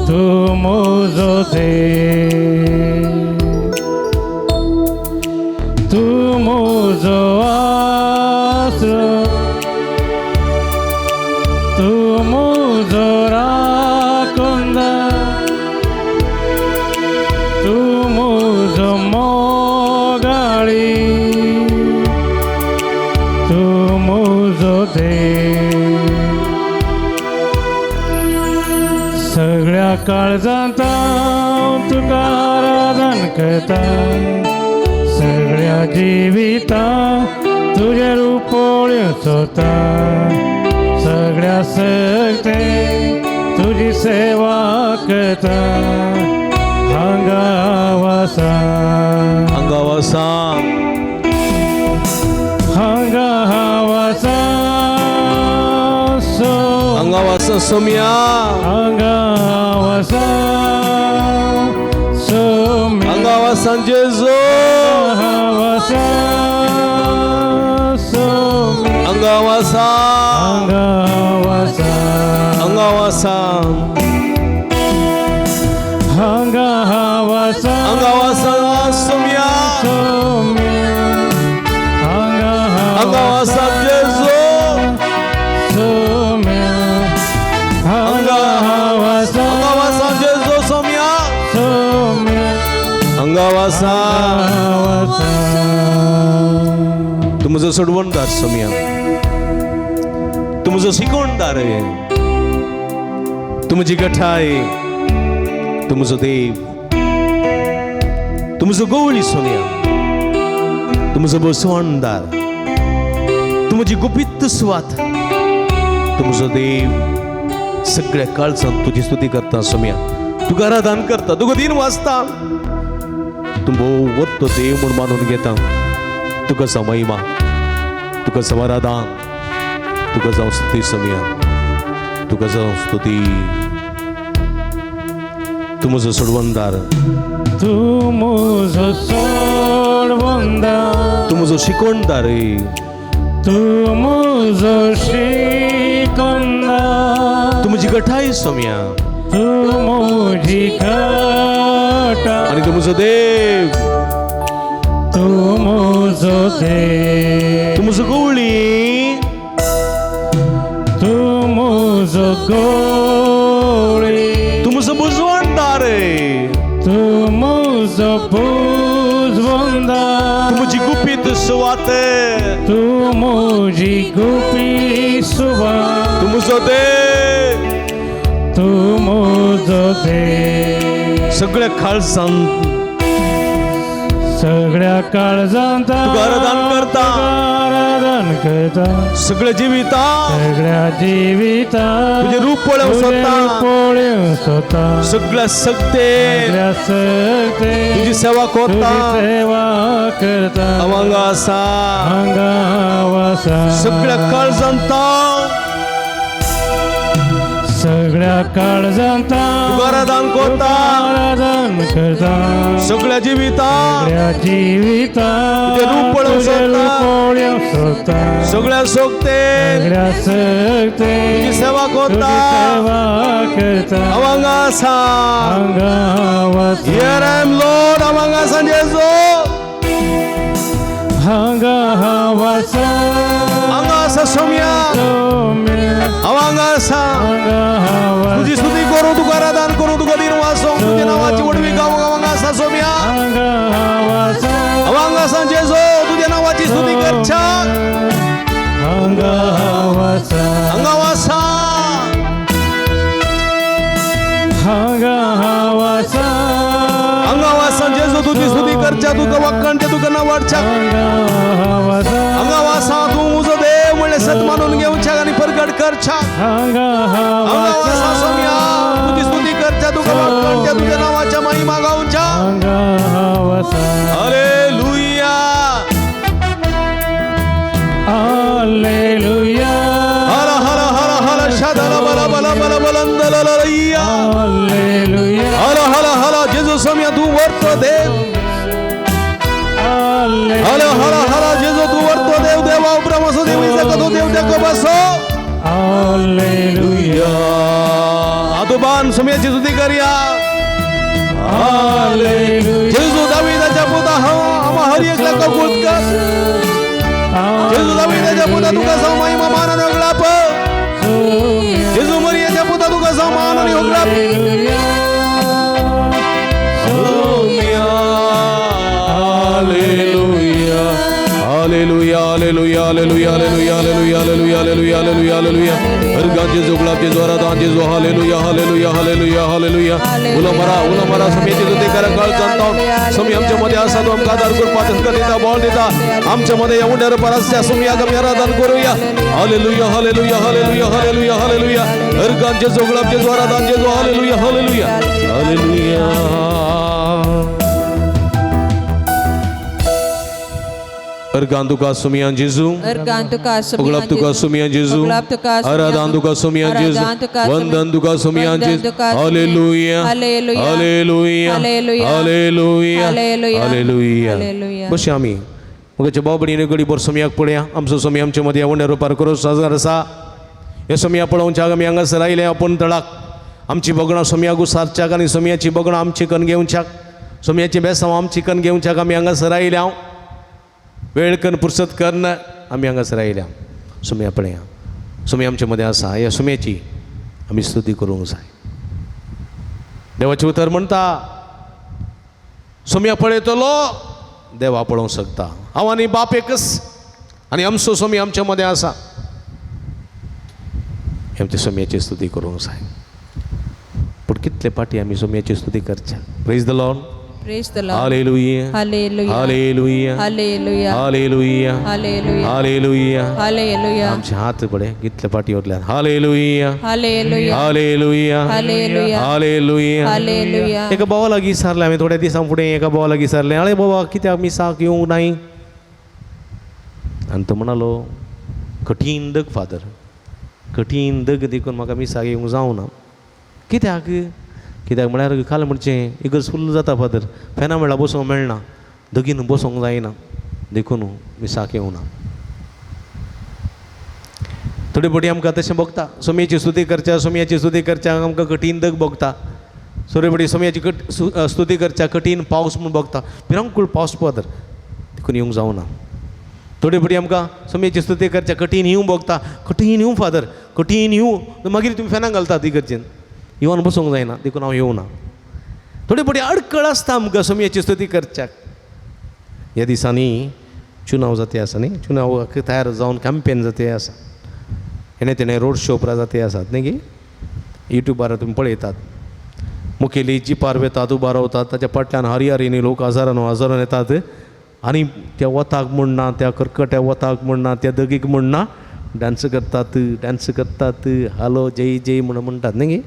तूं म्हजो देव तूं म्हजो आसरो तूं म्हजो राखणदार तूं म्हजो मोगाळी तूं म्हजो देव. सगळ्या काळजांत हांव तुका आराधन करता. सगळ्या जिवितांत तुजें रूप पळोवंक सोदता. सगळ्या सगळे तुजी सेवा करता. हांगा वासा हांगा वासा हांगा वासा सो हांगा वासा सोमया हांगा वासा सोम्या हांगा वासा जेजू वासा सोम्या हांगा वासा हांगा वासा हांगा वासा हांगा वासा हांगा वासा सोमया सोम्या हांगा हांगा वासा जेजू सोम्या हांगा वासा हांगा वासा जेजू सोमया सोम्या हांगा वासा वासा. तूं म्हजो सोडवणदार सोमया तूं म्हजो शिकवणदार तूं म्हजी गठाय तूं म्हजो देव तूं म्हजो गवळी सोमया तूं म्हजो बसवणदार तूं म्हजी गुपीत सुवात, तूं म्हजो देव. सगळ्या काळजान तुजी स्तुती करता सोम्या, तुका आराधन करता, तुका दिन वाचता. तूं भोव वत्तो देव म्हूण मानून घेता. तुका जावं महिमा, तुका जावं आराधन, तुका जावं स्तुती सोम्या, तुका जावं स्तुती. तूं म्हजो सोडवणदार, तूं म्हजो सोडवणदार, तूं म्हजो शिकोणदार, तूं म्हजो शिकोणदार, तूं म्हजी गठाय सोम्या, तूं म्हजी घटा, आनी तूं म्हजो देव, तूं म्हजो देव, तूं म्हजो गवळी, तूं म्हजो गवळी, तूं म्हजो बुजवणदार, तूं म्हजो बुजवणदार, तूं म्हजी गुपीत सुवात, तूं म्हजी गुपीत सुवात, तूं म्हजो देव, तूं म्हजो देव. सगळ्या काळजान सगळ्या काळजांत तुका आराधन करता. आराधन करता, सगळ्या जिविता सगळ्या जिविता तुजें रूप पळोवंक सोदता. पळोवंक सोदता, सगळ्या सक्ते सगळ्या सक्ते तुजी सेवा करता, तुजी सेवा करता, हांव हांगा आसा, हांगा आसा, सगळ्या काळजांत सगळ्या काळजांत तुका आराधन करता, आराधन करता, सगळ्या जिविता सगळ्या जिविता तुजें रूप पळोवंक तुजें सोदता. रूप पळोवंक सोदता, सगळ्या सोगते सगळ्या सक्ते तुजी सेवा करता, तुजी सेवा करता, हांव हांगा आसा. हांगा आसा, Here I am, Lord, हांव हांगा आसा जेजू, हांगा आसा, हांगा आसा सोम्या, हांव हांगा आसा. हांगा तुजी स्तुती करूं, तुका आराधन करूं, तुका दिन वाचोवंक, तुज्या नांवाची व्हडवी गावंक हांव हांगा आसा सोम्या, हांगा आसा, हांव हांगा आसा जेजू, तुज्या नांवाची स्तुती करच्याक हांगा आसा, हांगा आसा, हांगा आसा, हांगा आसा जेजू, तुजी स्तुती करच्या, तुका वाक्काणच्या, तुका नांवाडच्याक हांगा आसा, हांगा आसा. तूं म्हजो देव म्हणलें सत मानून घेवच्याक आनी परगट करच्याक हांगा हांगा आसा सोम्या, तुजी स्तुती करच्या, तुका वाक्काणच्या, तुज्या नांवाच्या महिमा गावच्या. हांगा आसा. हालेलुया, हालेलुया, हर हर हर हर शदल बल बल बल बलंदललैया, हालेलुया, हर हर हर जेजू सोम्या, तूं वरतो देव, हर हर हर जेजू तूं वरतो देव, देवा उपरांत असो देव इजकतो देव तेको बसो. हालेलुया, आदोबान सोम्याची स्तुती करया. हालेलुया, जेजू दाविदाच्या पुता, आम्हा हर एकला कबूल कर. जेजू दाविदाच्या पुता, तुका जावं महिमा मान आनी होगडाप. जेजू मरियाच्या पुता, तुका जावं मान आनी होगडाप. Hallelujah, hallelujah, hallelujah, hallelujah, hallelujah, hallelujah, hallelujah, hallelujah, hallelujah, hallelujah. हर गान जेजू, गुलाब जेजू, आराधन जेजू. Hallelujah, hallelujah, hallelujah, hallelujah. उलो मारा, उलो मारा, सोम्याची स्तुती करा. कळ जाणता सोमी आमच्या मध्ये आसा, तो आमकां आदार करपाक तांकां दिता, बळ दिता. आमच्या मध्ये ह्या उंड्यार परासच्या सोमयाक आमी आराधन करूया. Hallelujah, hallelujah, hallelujah, hallelujah, hallelujah. हर गान जेजू, गुलाब जेजू, आराधन जेजू. Hallelujah, hallelujah, hallelujah. अर्गान तुका सोमयान जेजू, अर्गान तुका उगडाप तुका सोमयान जेजू, आराधन तुका सोमयान जेजू, वंदन तुका सोमयान जेजू. Hallelujah, hallelujah, hallelujah, hallelujah. बशी आमी मगाच्या बाबडीने गडीभर सोमयाक पळया. आमचो सोमी आमच्या मध्ये वंड्या रुपार करो साजार आसा. हे सोमया पळोवच्याक आमी हांगासर आयले. आपूण तळाक आमची बगणां सोमयाक उसारच्याक आनी सोमयाची बगणां आमची कन घेवच्याक, सोमयाची बेसांव आमची कन घेवच्याक आमी हांगासर आयले. हांव वेळ कन पुरसत करन आमी हांगासर आयल्या. सोमया पळया, सोमी आमचे मदें आसा. ह्या सोमयाची आमी स्तुती करूंक जाय. देवाचें उतर म्हणटा, सोमया पळयतलो देवा पळोवंक शकता. हांव आनी बाप एकच आनी आमचो सोमी आमच्या मदें आसा. आमच्या सोमयाची स्तुती करूंक जाय. पूण कितले पाटी आमी सोमयाची स्तुती करच्या. Praise the Lord. Praise the Lord. Hallelujah. Hallelujah. Hallelujah. Hallelujah. Hallelujah. Hallelujah. Hallelujah. Hallelujah. आमचे हात पळय कितले फाटी उरल्यात. Hallelujah. Hallelujah. Hallelujah. Hallelujah. Hallelujah. Hallelujah. एका भावा लागीं विचारलें हांवें थोड्या दिसां फुडें, एका भावा लागीं विचारलें, आरे बाबा कित्याक मिसाक येवंक नाय? आनी तो म्हणालो, कठीण दग फादर, कठीण दग देखून म्हाका मिसाक येवंक जावना. कित्याक? कित्याक म्हळ्यार काल म्हणचें इगर्ज फुल्ल जाता फादर, फेना मेळ्ळा बसूंक मेळना, दगीन बसूंक जायना, देखून मिसाक येवना. थोडे फावटी आमकां तशें भोगता, सोमयाची स्तुती करच्या, सोमयाची स्तुती करच्या आमकां कठीण दग भोगता. थोडे फावटी सोमयाची स्तुती करच्या कठीण पावस म्हूण भोगता, भिरांकूळ पावस फादर, देखून येवंक जावना. थोडे फावटी आमकां सोमयाची स्तुती करच्या कठीण येवंक भोगता, कठीण येवं फादर, कठीण येवं, मागीर तुमी फेनां घालतात इगर्जेन, येवन बसूंक जायना, देखून हांव येवना. थोडे फावटी अडकळ आसता आमकां सोमयाची स्तुती करच्याक. ह्या दिसांनी चुनाव जाते आसा न्ही, चुनावाक तयार जावन कॅम्पेन जाते आसा, हेणे तेणें रोड शो पुरा जाते आसात न्ही गे, युट्यूबार तुमी पळयतात. मुखेली जिपार वेतात, उबा रावतात, ताच्या फाटल्यान हरिहरीनी लोक हजारान हजारान येतात आनी त्या वताक म्हण ना, त्या करकट्या वताक म्हण ना, त्या दगीक म्हण ना, डांस करतात, डांस करतात, हालो जय जय म्हण म्हणटात न्ही गे.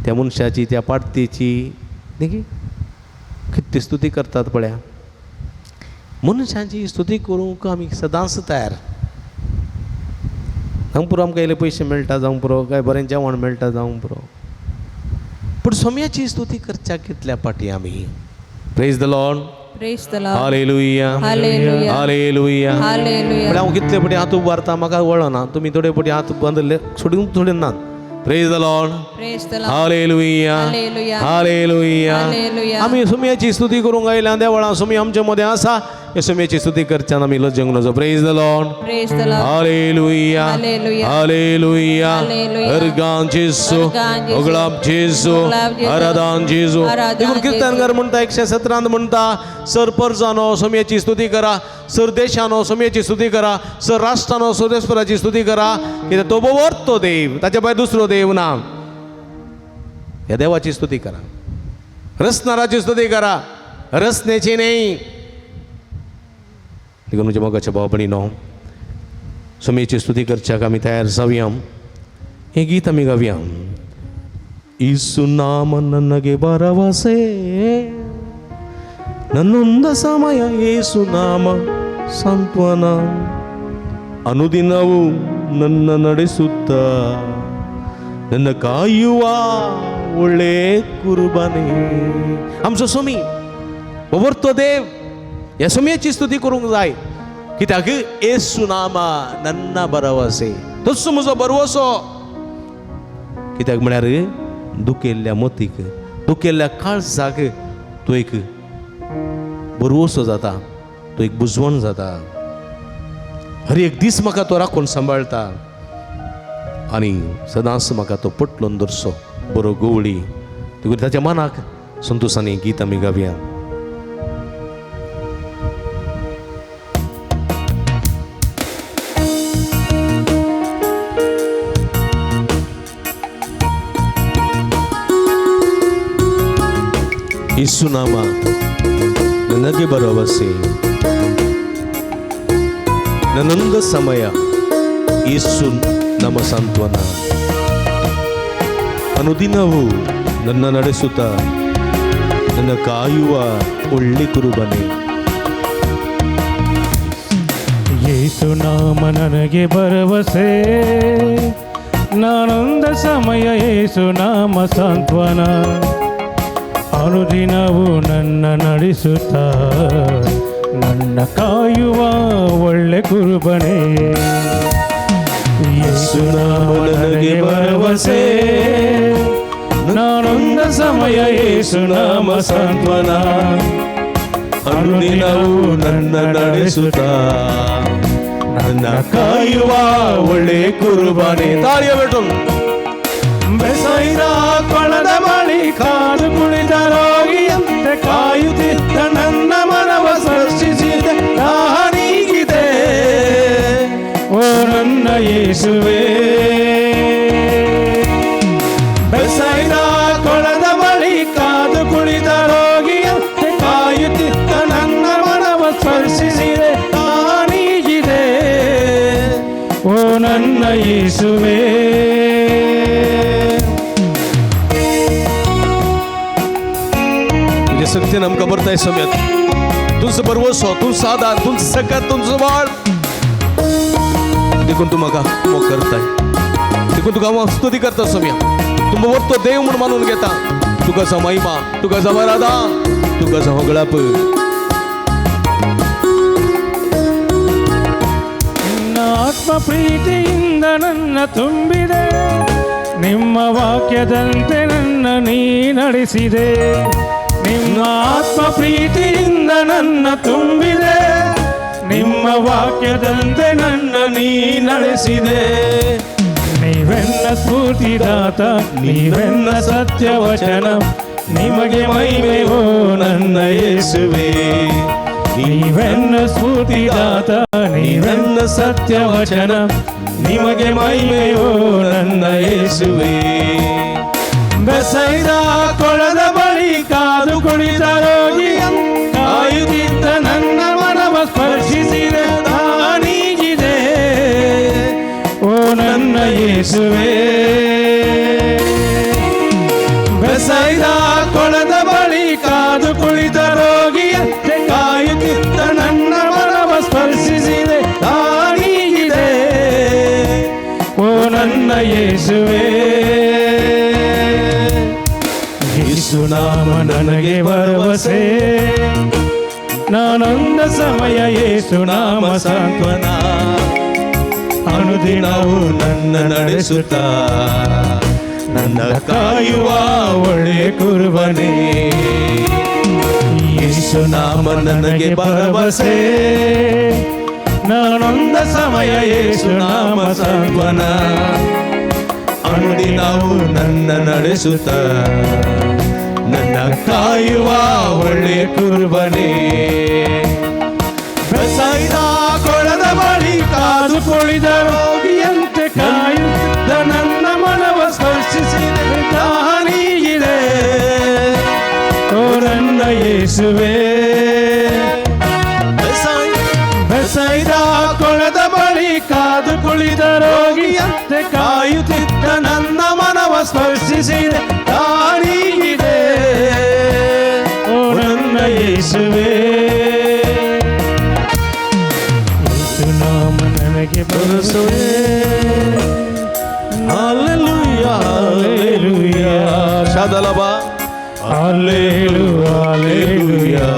त्या मनशाची, त्या पार्टीची न्ही गे कितली स्तुती करतात पळया. मनशांची स्तुती करूंक आमी सदांच तयार. जावंक पुरो आमकां इल्ले पयशे मेळटा, जावंक पुरो काय बरें जेवण मेळटा, जावंक पुरो, पूण सोम्याची स्तुती करच्याक कितल्या फाटी आमी. Praise the Lord. Praise the Lord. Hallelujah. Hallelujah. Hallelujah. Hallelujah. म्हळ्यार हांव कितले फावटी हात उबारता म्हाका वळना, तुमी थोडे फावटी हात बांदिल्ले सोडून सोडून नात. Praise the Lord. Praise the Lord. Hallelujah. Hallelujah. Hallelujah. Hallelujah. आमी सुमयाची स्तुती करूंक आयल्या देवळां, सुमी आमचे मदें आसा, हे सुमयाची स्तुती करच्यान आमी लजेवंक नजो. Praise the Lord. Praise the Lord. Hallelujah. Hallelujah. Hallelujah. Hallelujah. अर्गां जेजू, अर्गां जेजू, ओगळाप जेजू, ओगळाप जेजू, आराधान जेजू. आराधान देखून कीर्तनकार म्हणटा 117 म्हणटा, सर परजानो सोमयाची स्तुती करा, सर देशानो सोमयाची स्तुती करा, सर राष्ट्रानो सुरेश्वराची स्तुती करा, कित्याक तो बोवर तो देव, ताच्या भायर दुसरो देव ना. ह्या देवाची स्तुती करा, रसणाराची स्तुती करा, रसण्याची न्ही. देखून म्हज्या मोगाच्या भाव भयणीनो, सोमयेची स्तुती करच्याक आमी तयार जावया. हें गीत आमी गावया. इसु नाम ನನಗೆ ಭರವಸೆ, ನನ್ನೊಂದ ಸಮಯ ಏಸು ನಾಮ ಸಾಂತ್ವನ, ಅನುದಿನವೂ ನನ್ನ ನಡೆಸುತ್ತ ನನ್ನ ಕಾಯುವ ಒಳ್ಳೆ ಕುರುಬನೇ. आमचो सोमी वरतो देव, ह्या सोमयेची स्तुती करूंक जाय, कित्याक येसू नामा नन्ना भरवसे, तोच म्हजो भरवसो. कित्याक म्हळ्यार दुखेल्ल्या मतीक, दुखेल्ल्या काळजाक तो एक भरवसो जाता, तो एक बुजवण जाता. हर एक दीस म्हाका तो राखून सांबाळटा आनी सदांच म्हाका तो पटलोन दरसो बरो गवळी. देखून ताच्या मनाक संतोशांनी गीत आमी गावया. ಯೇಸು ನಾಮ ನನಗೆ ಭರವಸೆ, ನನ್ನೊಂದು ಸಮಯ ಯೇಸು ನಮ್ಮ ಸಾಂತ್ವನ, ಅನುದಿನವೂ ನನ್ನ ನಡೆಸುತ್ತ ನನ್ನ ಕಾಯುವ ಒಳ್ಳೆ ಕುರುಬನೇ. ಯೇಸು ನಾಮ ನನಗೆ ಭರವಸೆ, ನಾನೊಂದ ಸಮಯ ಯೇಸು ನಾಮ ಸಾಂತ್ವನ, ಅನುದಿನವೂ ನನ್ನ ನಡೆಸುತ್ತ ನನ್ನ ಕಾಯುವ ಒಳ್ಳೆ ಕುರುಬನೇ. ಯೇಸು ನಾಮ ನನಗೆ ಭರವಸೆ, ನಾನೊಂದ ಸಮಯ ಯೇಸು ನಾಮ ಸಾಂತ್ವನ, ಅನುದಿನವೂ ನನ್ನ ನಡೆಸುತ್ತ ನನ್ನ ಕಾಯುವ ಒಳ್ಳೆ ಕುರುಬನೇ. ತಾಳಿಯ ಬಿಟ್ಟು ಬೆಸೈದ ಕೊಳದ ಬಳಿ ಕಾದು ಕುಳಿತ ರೋಗಿಯಂತೆ ಕಾಯುತ್ತಿದ್ದ ನನ್ನ ಮನವ ಸ್ಪರ್ಶಿಸಿದ ದಾಹ ನೀಗಿದೆ. ಓ ನನ್ನ ಯೇಸುವೇ. ಬೆಸೈದ ಕೊಳದ ಬಳಿ ಕಾದು ಕುಳಿತ ರೋಗಿಯಂತೆ ಯೇಸುವೇ. तुझे सक्तीन आमकां बरताय समेत तुमचो भरवसो, तुमचो आदार, तुमचो सकत, तुमचो वाळ देखून तूं म्हाका मोग करताय, देखून तुका हांव स्तुती करता सोम्या. तूं वर्तो देव म्हूण मानून घेता. तुका जा महिमा, तुका जा आराधा, तुका जा होगळाप. ನಿನ್ನ ಆತ್ಮ ಪ್ರೀತಿಯಿಂದ ನನ್ನ ತುಂಬಿದೆ, ನಿಮ್ಮ ವಾಕ್ಯದಂತೆ ನನ್ನ ನೀ ನಡೆಸಿದೆ. ನಿಮ್ಮ ಆತ್ಮ ಪ್ರೀತಿಯಿಂದ ನನ್ನ ತುಂಬಿದೆ, ನಿಮ್ಮ ವಾಕ್ಯದಂತೆ ನನ್ನ ನೀ ನಡೆಸಿದೆ. ನೀವೆನ್ನ ಸ್ಫೂರ್ತಿದಾತ, ನೀವೆನ್ನ ಸತ್ಯವಚನ, ನಿಮಗೆ ಮಹಿಮೆ ಓ ನನ್ನ ಯೇಸುವೆ. ನೀವೆನ್ನ ಸ್ಫೂರ್ತಿದಾತ, ನೀವೆನ್ನ ಸತ್ಯವಚನ, ನಿಮಗೆ ಮಹಿಮೆಯೋ ನನ್ನ ಯೇಸುವೆ. ಬೆಸೈದ ಕೊಳದ ಬಳಿ ಕಾದು ಕುಳಿತ ರೋಗಿಯ ಕಾಯುತ್ತಿದ್ದ ನನ್ನ ಮನವ ಸ್ಪರ್ಶಿಸಿದ ತಾನೀಗಿದೆ ಓ ನನ್ನ ಯೇಸುವೆ. ಬೆಸೈದ ಕೊಳದ ಬಳಿ ಕಾದು ಕುಳಿತ ರೋಗಿಯಂತೆ ಕಾಯುತ್ತಿದ್ದ ನನ್ನ ಮನವ ಸ್ಪರ್ಶಿಸಿದೆ ತಾನೀಗಿದೆ ಓ ನನ್ನ ಯೇಸುವೆ. ಯೇಸುನಾಮ ನನಗೆ ಭರವಸೆ, ನಾನೊಂದ ಸಮಯ ಯೇಸುನಾಮ ಸಾಂತ್ವನ, ಅನುದಿನವೂ ನನ್ನ ನಡೆಸುತ್ತ ನನ್ನ ಕಾಯುವ ಒಳ್ಳೆ ಕುರುಬನೇ. ಯೇಸುನಾಮ ನನಗೆ ಭರವಸೆ, ನಾನೊಂದ ಸಮಯ ಯೇಸುನಾಮ ಸಾಂತ್ವನ, ಅನುದಿನವೂ ನನ್ನ ನಡೆಸುತ್ತ ನನ್ನ ಕಾಯುವ ಒಳ್ಳೆ ಕುರುಬನೇ. ಬೆಸೈದ ಕೊಳದ ಬಳಿ ಕಾದು ಕುಳಿದ ರೋಗಿಯಂತೆ ಕಾಯುತ್ತಿದ್ದ ನನ್ನ ಮನವ ಸ್ಪರ್ಶಿಸಿದೆ ತಾನೀಗಿದೆ ಓ ನನ್ನ ಯೇಸುವೆ. ಬೆಸೈದ ಕೊಳದ ಬಳಿ ಕಾದು ಕುಳಿದ ರೋಗಿಯಂತೆ ಕಾಯುತ್ತಿದ್ದ ನನ್ನ ಮನವ ಸ್ಪರ್ಶಿಸಿದೆ ತಾನೀಗಿದೆ ಓ ನನ್ನ ಯೇಸುವೆ. ಯೇಸುನಾಮ ನನಗೆ ಭರವಸೆ. Hallelujah, hallelujah. ಶಾದಲಬಾ. Hallelujah, hallelujah.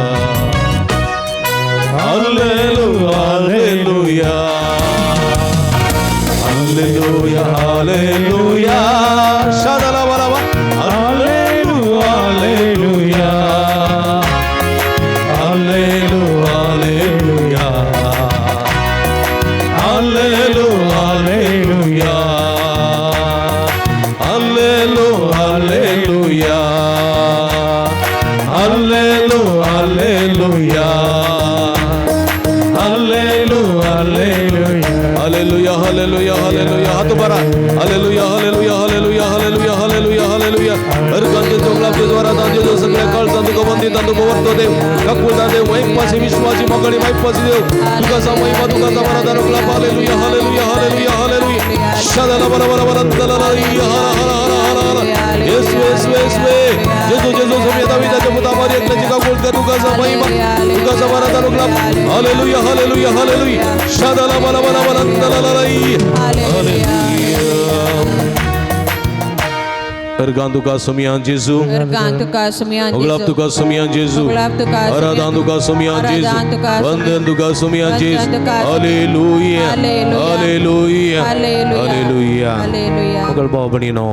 Hallelujah, hallelujah. Hallelujah, hallelujah. ಶಾದಲಬಲಬ. Hallelujah, hallelujah. Hallelujah, hallelujah. Hallelujah, hallelujah. Hallelujah, hallelujah. Hallelujah, hallelujah. Hallelujah, hallelujah. Hallelujah, hallelujah, hallelujah. हात उभारा. Hallelujah, hallelujah, hallelujah, hallelujah, hallelujah, hallelujah. अर्कांचे चोगलापचे द्वारात जेजू सगळ्या कळचां तुका वंदिता, तुका वर्तो देव, काकुळता देव, महिमासी विश्वासी मोगळी महिमासी देव, तुका सा महिमा, तुका सा वरदान उगलाप. Hallelujah, hallelujah, hallelujah, hallelujah. शादाला बरा बरा बरा दला ला हरा हरा हरा हरा हरा. येसुवे, येसुवे, येसुवे. जेजू, जेजू, सोम्या दाविदाच्या पुता मारी एकल्याची काकुळत कर, तुका सा महिमा, तुका सा वरदान उगलाप. Hallelujah, hallelujah, hallelujah. शादाला बरा बरा बरा दला ला हालेलुया. अर्गां तुका सोमयान जेजू, अर्गां तुका सुमयान होगलाप जेजू. तुका सोमयान जेजू, होगलाप तुका आराधन तुका सोमयान जेजू, आराधन तुका वंदन तुका सोमयान जेजू. वंदन तुका hallelujah, hallelujah. Hallelujah, hallelujah. Hallelujah. Hallelujah. Mughal भाव भयणीनो,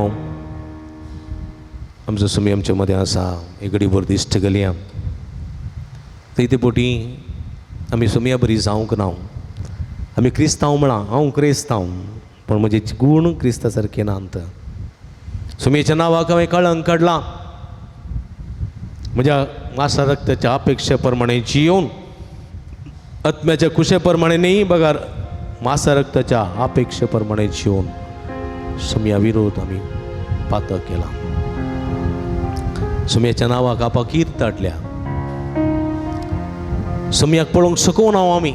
आमचो सुमी आमच्या मदें आसा, एक घडी भर दिश्ट घालया. थंय पोटी आमी सुमया बरी जावंक ना. आमी क्रिस्तांव म्हळां, हांव क्रिस्तांव, पूण म्हजे गूण क्रिस्ता सारके नात. सुमयेच्या नांवाक हांवें कळंक काडलां. म्हज्या मासा रक्ताच्या अपेक्षे प्रमाणे जियोवन, आत्म्याच्या कुशे प्रमाणे न्ही बगर मासा रक्ताच्या अपेक्षे प्रमाणे जियोवन सुमया विरोध आमी पातक केला. सुमयाच्या नांवाक आपा कीर्त हाडल्या. सुमयाक पळोवंक शकूना आमी,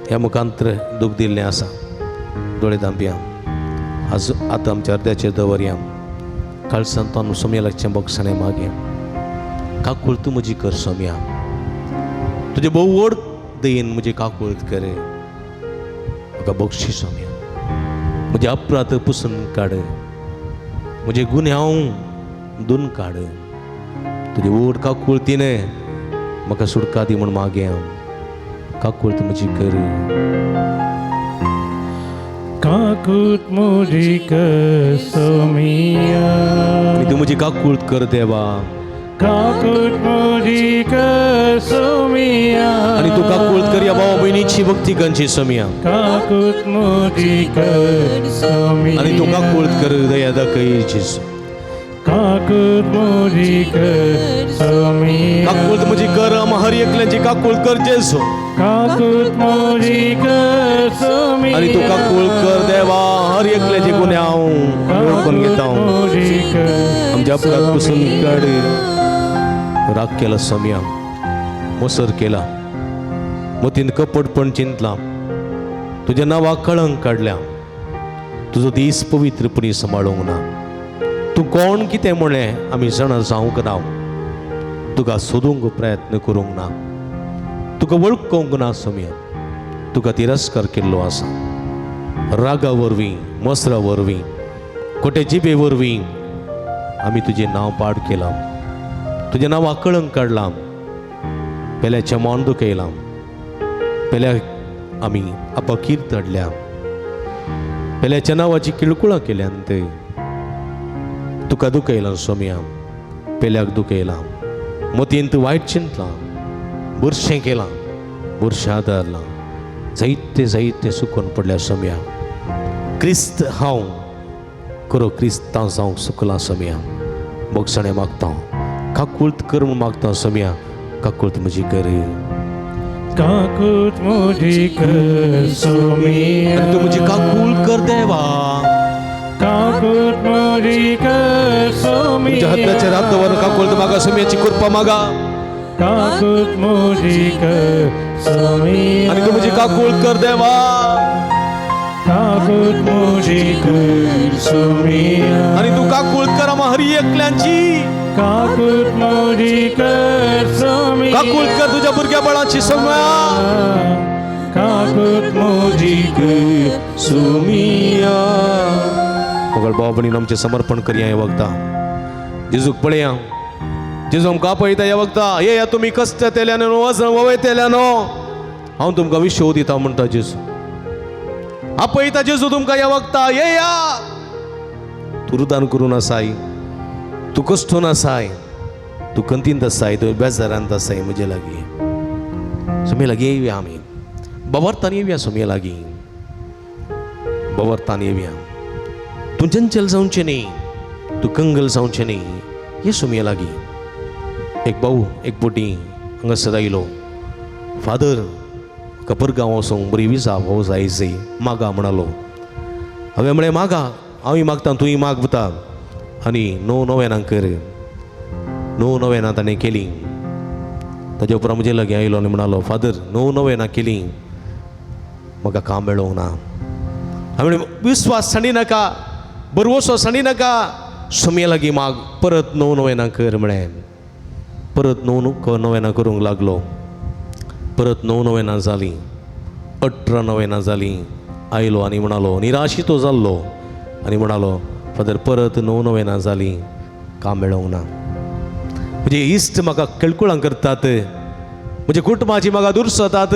ह्या मुखांतर दूख दिल्लें आसा. दोळे धांपया, आज आतां आमच्या अर्द्याचेर दवरया, काळसान सोम्या लागचें बक्षाणें मागया. काकूळ तूं म्हजी कर सोम्या, तुजे भोव व्हड दयेन म्हजी काकूळत कर, म्हाका बक्षी सोम्या, म्हजे अपराध पुसून काड, म्हजे गुन्यांव धुवन काड, तुजी व्हड काकुळतीन म्हाका सुटका दी म्हूण मागया. काकूळत म्हजी कर. काकूत म्हजी कर सोमिया, आनी तूं म्हजी काकूळत कर देवा, काकूत म्हजी कर सोमिया, आनी तूं काकूळत कर ह्या भावा भयणीची भक्ती गंची सोमिया, काकूत म्हजी कर सोमिया, आनी तूं काकूळत कर दया दाखय जेजू. काकूत म्हजी कर सोमिया, काकूळत म्हजी कर, आम हर एकल्याची काकूळत कर जेजू. काकूत म्हजी कर सोमिया, आनी तूं काकूळ कर देवा, हर एकल्याचे गुन्यांव वळखून घेता, म्हजी कर आमच्या अपराध पुसून काड. राग केला सोम्या, मोसर केला, मतीन कपटपण चिंतला, तुज्या नांवाक कळंक काडल्या, तुजो दीस पवित्रपणी सांबाळूंक ना. तूं कोण कितें म्हणलें आमी जाणा जावंक ना, तुका सोदूंक प्रयत्न करूंक ना, तुका वळखूंक ना सोम्या, तुका तिरस्कार केल्लो आसा. रागा वरवीं, मसरा वरवीं, खोटे जिबे वरवीं आमी तुजें नांव पाड केलां, तुजें नांव आकळंक काडलां, पेल्याचें मन दुखयलां, पेल्याक आमी अपकीर्त हाडल्या, पेल्याच्या नांवाची किळकुळां केल्यान ते तुका दुखयलां सोम्या, पेल्याक दुखयलां, मतींत वायट चिंतलां, बुरशें केलां, बुरशें आदारलां, जायते जायते सुकून पडल्या सोम्या. क्रिस्त हांव खरो क्रिस्तांव जावंक सुकलां सोम्या, बोगसणें मागता, काकूळत कर म्हूण मागता सोम्या, काकूळत म्हजी कर. काकूत म्हजी कर सोमिया, आनी तूं म्हजी काकूळ कर देवा, काकूत म्हजी कर सोमिया, तुमच्या हाताचेर हात दवर काकूळत मागा, सोम्याची कृपा मागा. काकूत म्हजी कर सोमिया, आनी तूं म्हजी काकूळ कर देवा, काकूत म्हजी कर सोमिया, आनी तूं काकूळ कर आमा हर एकल्यांची, काकूत म्हजी कर सोमिया, काकूळ कर तुज्या भुरग्या बाळाची सोम्या, काकूत म्हजी कर सोमिया. मोगल भाव भयणीन आमचें समर्पण करया हे वखदां जेजूक पळया, जेजू आमकां आपयता ह्या वखदां, येया तुमी कश्ट तेल्यान वजन वयतेल्यानो, हांव तुमकां विश्व दिता म्हणटा जेजू. आपयता जेजू तुमकां ह्या वखदां, येया. तूं रुदान करून आसाय, तूं कश्टून आसाय, तूं कंतींत आसाय, तूं बेजारांत आसाय, म्हजे लागीं सोम्या लागीं येवया आमी, बवरतान येवया सोम्या लागीं, बवरतान येवया. तूं चंचल जावचें न्ही, तूं कंगल जावचें न्ही, ये सोम्या लागीं. एक भाऊ एक बोटी हांगासर आयलो, फादर म्हाका परगांव वचोंक बरी विजा हो जाय जाय मागा म्हणालो. हांवें म्हळें मागा, हांवूय मागता तूंय माग पुता. आनी णव नव्यानां कर, 9 नव्यानां ताणें केलीं. ताजे उपरांत म्हजे लागीं आयलो आनी म्हणालो, फादर 9 नव्यानां केलीं, म्हाका काम मेळोंक ना. हांवें म्हणलें विस्वास सांडी नाका, बरवसो सांडी नाका, सोम्या लागीं माग, परत 9 नव्यानां कर म्हळें. परत 9 नव्यानां करूंक लागलो, परत 9 नव्यानां जालीं, 18 नव्यानां जालीं. आयलो आनी म्हणालो, निराशी तो जाल्लो आनी म्हणालो, फादर परत 9 नव्यानां जालीं, काम मेळोंक ना. म्हजे इश्ट म्हाका केळकुळां करतात, म्हजे कुटुंबाची म्हाका दुरसतात,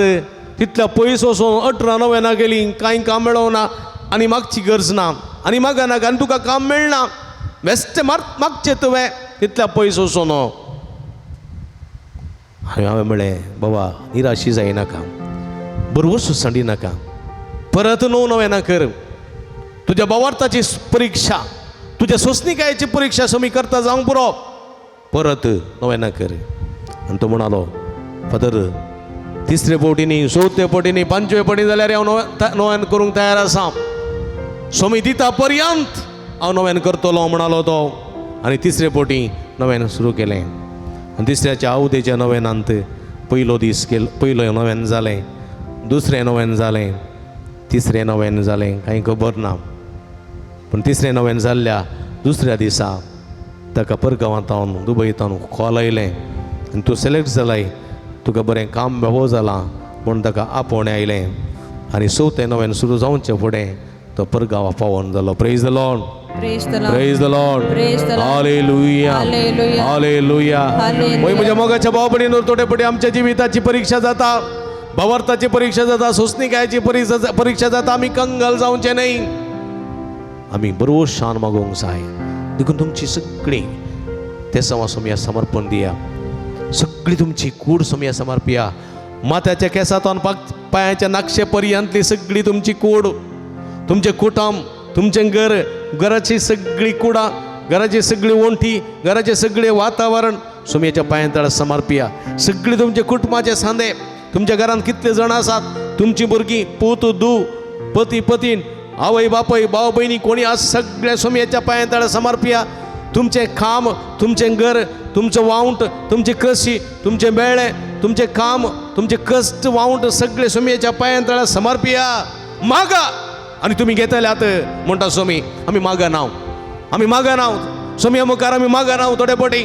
तितल्या पयस वचोन 18 नव्यानां केलीं, कांय काम मेळोंक ना, आनी मागची गरज ना, आनी मागा नाका, आनी तुका काम मेळना, बेश्टें मागचें तुवें तितल्या पयस वचोन. हांवें म्हळें, बाबा निराशी जायनाका, बरवसू सांडी नाका, परत 9 नव्यानां कर. तुज्या बावार्थाची परिक्षा, तुज्या सोंसणिकायेची परिक्षा समी करता जावंक पुरो, परत नव्यानां कर. आनी तो म्हणालो, फादर तिसरे फावटींनी, चवथे फावटींनी, पांचवे फावटी जाल्यार हांव नव्यान करूंक तयार आसा, सोमी दिता पर्यंत हांव नव्यान करतलो म्हणालो तो. आनी तिसरे फावटी नव्यान सुरू केलें. आनी तिसऱ्याच्या आवदेच्या नव्यानांत पयलो दीस केलो, पयलो नव्यान जालें, दुसरें नव्यान जालें, तिसरें नव्यान जालें कांय खबर ना. पूण तिसरें नव्यान जाल्ल्या दुसऱ्या दिसा ताका परगांवांत दुबयतावन कॉल आयलें आनी तूं सिलेक्ट जालाय, तुका बरें काम मेवो जालां म्हूण ताका आपोवणें आयलें. आनी चवथें नव्यान सुरू जावचें फुडें तो परगांवा पावोन जालो. Praise the Lord. Praise the Lord. Praise the Lord. Praise the Lord. Hallelujah. Hallelujah. Hallelujah. Hallelujah. मोय म्हज्या मोगाच्या भाव भयणींनो, थोडे पटी आमच्या जिविताची परीक्षा जाता, भावार्थाची परीक्षा जाता, सोंसणीकायेची परीक्षा जाता. आमी कंगाल जावचे न्हय, आमी बरो शान मागोवंक जाय. देखून तुमची सगळी तेसांवा सोमया समर्पण दिया, सगळी तुमची कूड सोमया समर्पिया. माथ्याच्या केसांतून पांयाच्या नाक्षे पर्यंतली सगळी तुमची कूड, तुमचें कुटुंब, तुमचें घर, घराची सगळी कुडां, घराची सगळी ओंठी, घराचें सगळें वातावरण सोमयेच्या पांयां तळा समर्पिया. सगळी तुमचे कुटुंबाचे सांदे, तुमच्या घरांत कितले जाण आसात, तुमची भुरगीं, पूत धूव, पती पतीन, आवय बापय, भाव भयणी कोणी आज सगळ्या सोमयेच्या पांयां तळा समर्पिया. तुमचें काम, तुमचें घर, तुमचो वावंट, तुमची कृशी, तुमचें बेळे, तुमचें काम, तुमचें कश्ट वावंट सगळे सोमयेच्या पांयां तळा समर्पिया. मागा आनी तुमी घेतल्यात म्हणटा स्वामी. आमी मागा नांव, आमी मागा नांव सोमया मुखार, आमी मागा नांव थोडे पटी.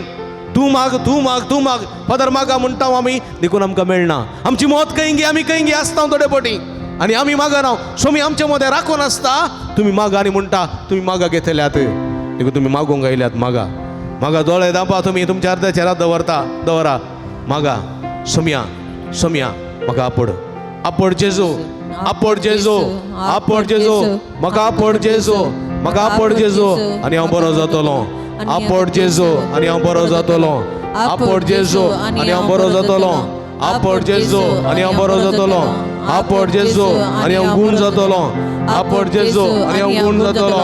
तूं माग, तूं माग, तूं माग, फादर मागा म्हणटा आमी, देखून आमकां मेळना. आमची मत खंयगी, आमी खंयगी आसता थोडे पटी आनी आमी मागा नांव. स्वामी आमच्या मदें राखून आसता. तुमी मागा आनी म्हणटा तुमी मागा घेतल्यात, देखून तुमी मागूंक आयल्यात. मागा, मागा, दोळे दापा तुमी तुमच्या अर्द्याचेर हात दवरता दवरा. मागा सोमया, सोमया म्हाका आपोड, आपोड जेजू, आपोड जेजू, आपोड जेजू, म्हाका आपोड जेजू, म्हाका आपोड जेजू आनी हांव बरो जातलो. आपोड जेजू आनी हांव बरो जातलो. आपोड जेजू आनी हांव बरो जातलो. आपोड जेजू आनी हांव बरो जातलो. आपोड जेजू आनी हांव गूण जातलो. आपोड जेजू आनी हांव गूण जातलो.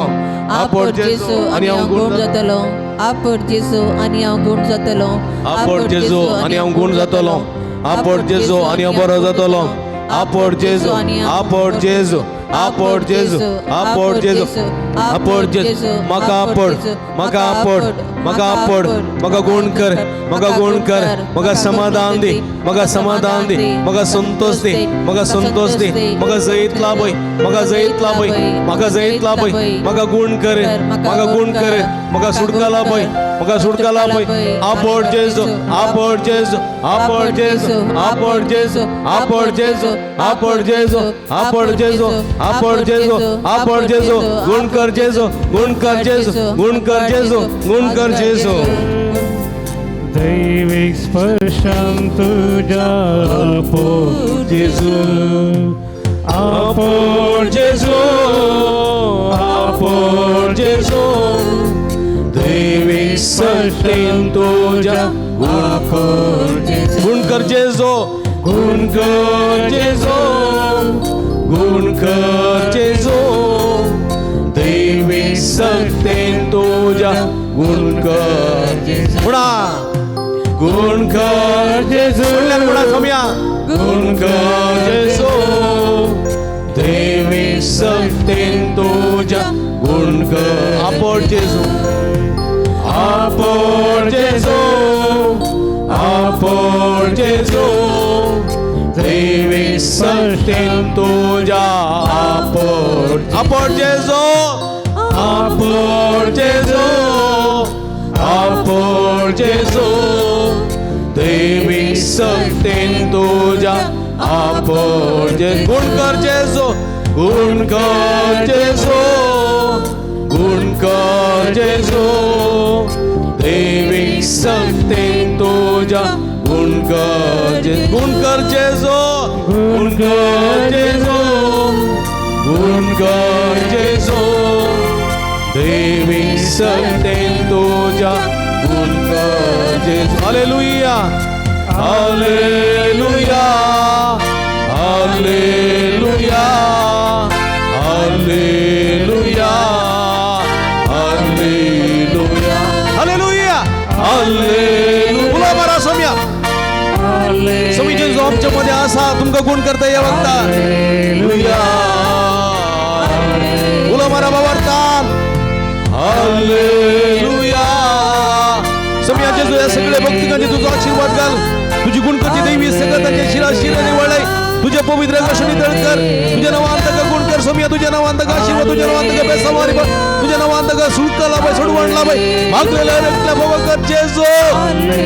आपोड जेजू आनी हांव गूण जातलो. आपोड जेजू आनी हांव गूण जातलो. आपोड जेजू आनी हांव गूण जातलो. आपोड जेजू आनी हांव बरो जातलो. आपोड जेजू, आपोड जेजू, आपोड जेजू, आपोड जेजू, आपोड जेजू, म्हाका आपोड, म्हाका आपोड, म्हाका आपोड, म्हाका गूण कर, म्हाका गूण कर, म्हाका समाधान दी, म्हाका समाधान दी, म्हाका संतोष दी, म्हाका संतोष दी, म्हाका जैत लाभय, म्हाका जैत लाभय, म्हाका जैत लाभय, म्हाका गूण कर, म्हाका गूण कर, म्हाका सुटका लाभय, म्हाका सुटका लाभय. आपोड जेजू, आपोड जेजू, आपोड जेजू, आपोड जेजू, आपोड जेजू, आपोड जेजू, आपोड जेजू, आपोड जेजू, आपोड जेजू, गूण कर जेजू, गूण कर जेजू, गूण कर जेजू, गूण कर जेजू. दैविक स्पर्शान तुझ्या आपो जेजू, आपोड जेजू, आपोड जेजू, दैविक शक्तीन तुझ्या गुण कर जेजू, गुण कर जेजू, गुण कर जेजू, दैविक शक्तीन तुझ्या गुण कर जेजू. म्हणा गुण कर जेजू, म्हणा सोम्या गुण कर जेजू, दैविक शक्तीन तुझ्या गुण कर. आपोड जेजू, आपोड जेजू, आपोड जेजू, दैविक शक्तीन तुझ्या आपोड. आपोड जेजू, आपोड जेजू, आपोड जेजू, दैविक शक्तीन तुझ्या आपोड जेजू. गुण कर जेजू, गुण कर जेजू, गुण कर जेजू, दैविक शक्तीन तुझ्या गुण कर जेजू. गुण कर जेजू, गुण कर जेजू, गुण कर जेजू, दैविक शक्तीन तुझ्या गुण कर जेजू. Hallelujah, hallelujah, hallelujah, hallelujah, hallelujah, hallelujah, hallelujah. बोला मारा सोम्या, स्वामी जेजू आमच्या मध्ये असा तुमका गुण करता या वक्ता. हालेलुया, बोला मारा बाबार्थान. हालेलुया. स्वामी जेजू या सगळ्या भक्तिकांचे तुझा आशीर्वाद घाल. तुझी गुणकरची दैवी सगळं तांच्या शिरा शिरा निवळलंय. तुझ्या पवित्र कशाने तळ कर, तुझ्या नावान ताका गुण कर. सोमया तुझ्या नावान ताका आशीर्वाद, तुझ्या नावान ताका बेसावारी भर, तुझ्या नावान ताका सुटका लाभय, सोडवण लाभय. मागलेल्या रक्तला भोग कर जेजू.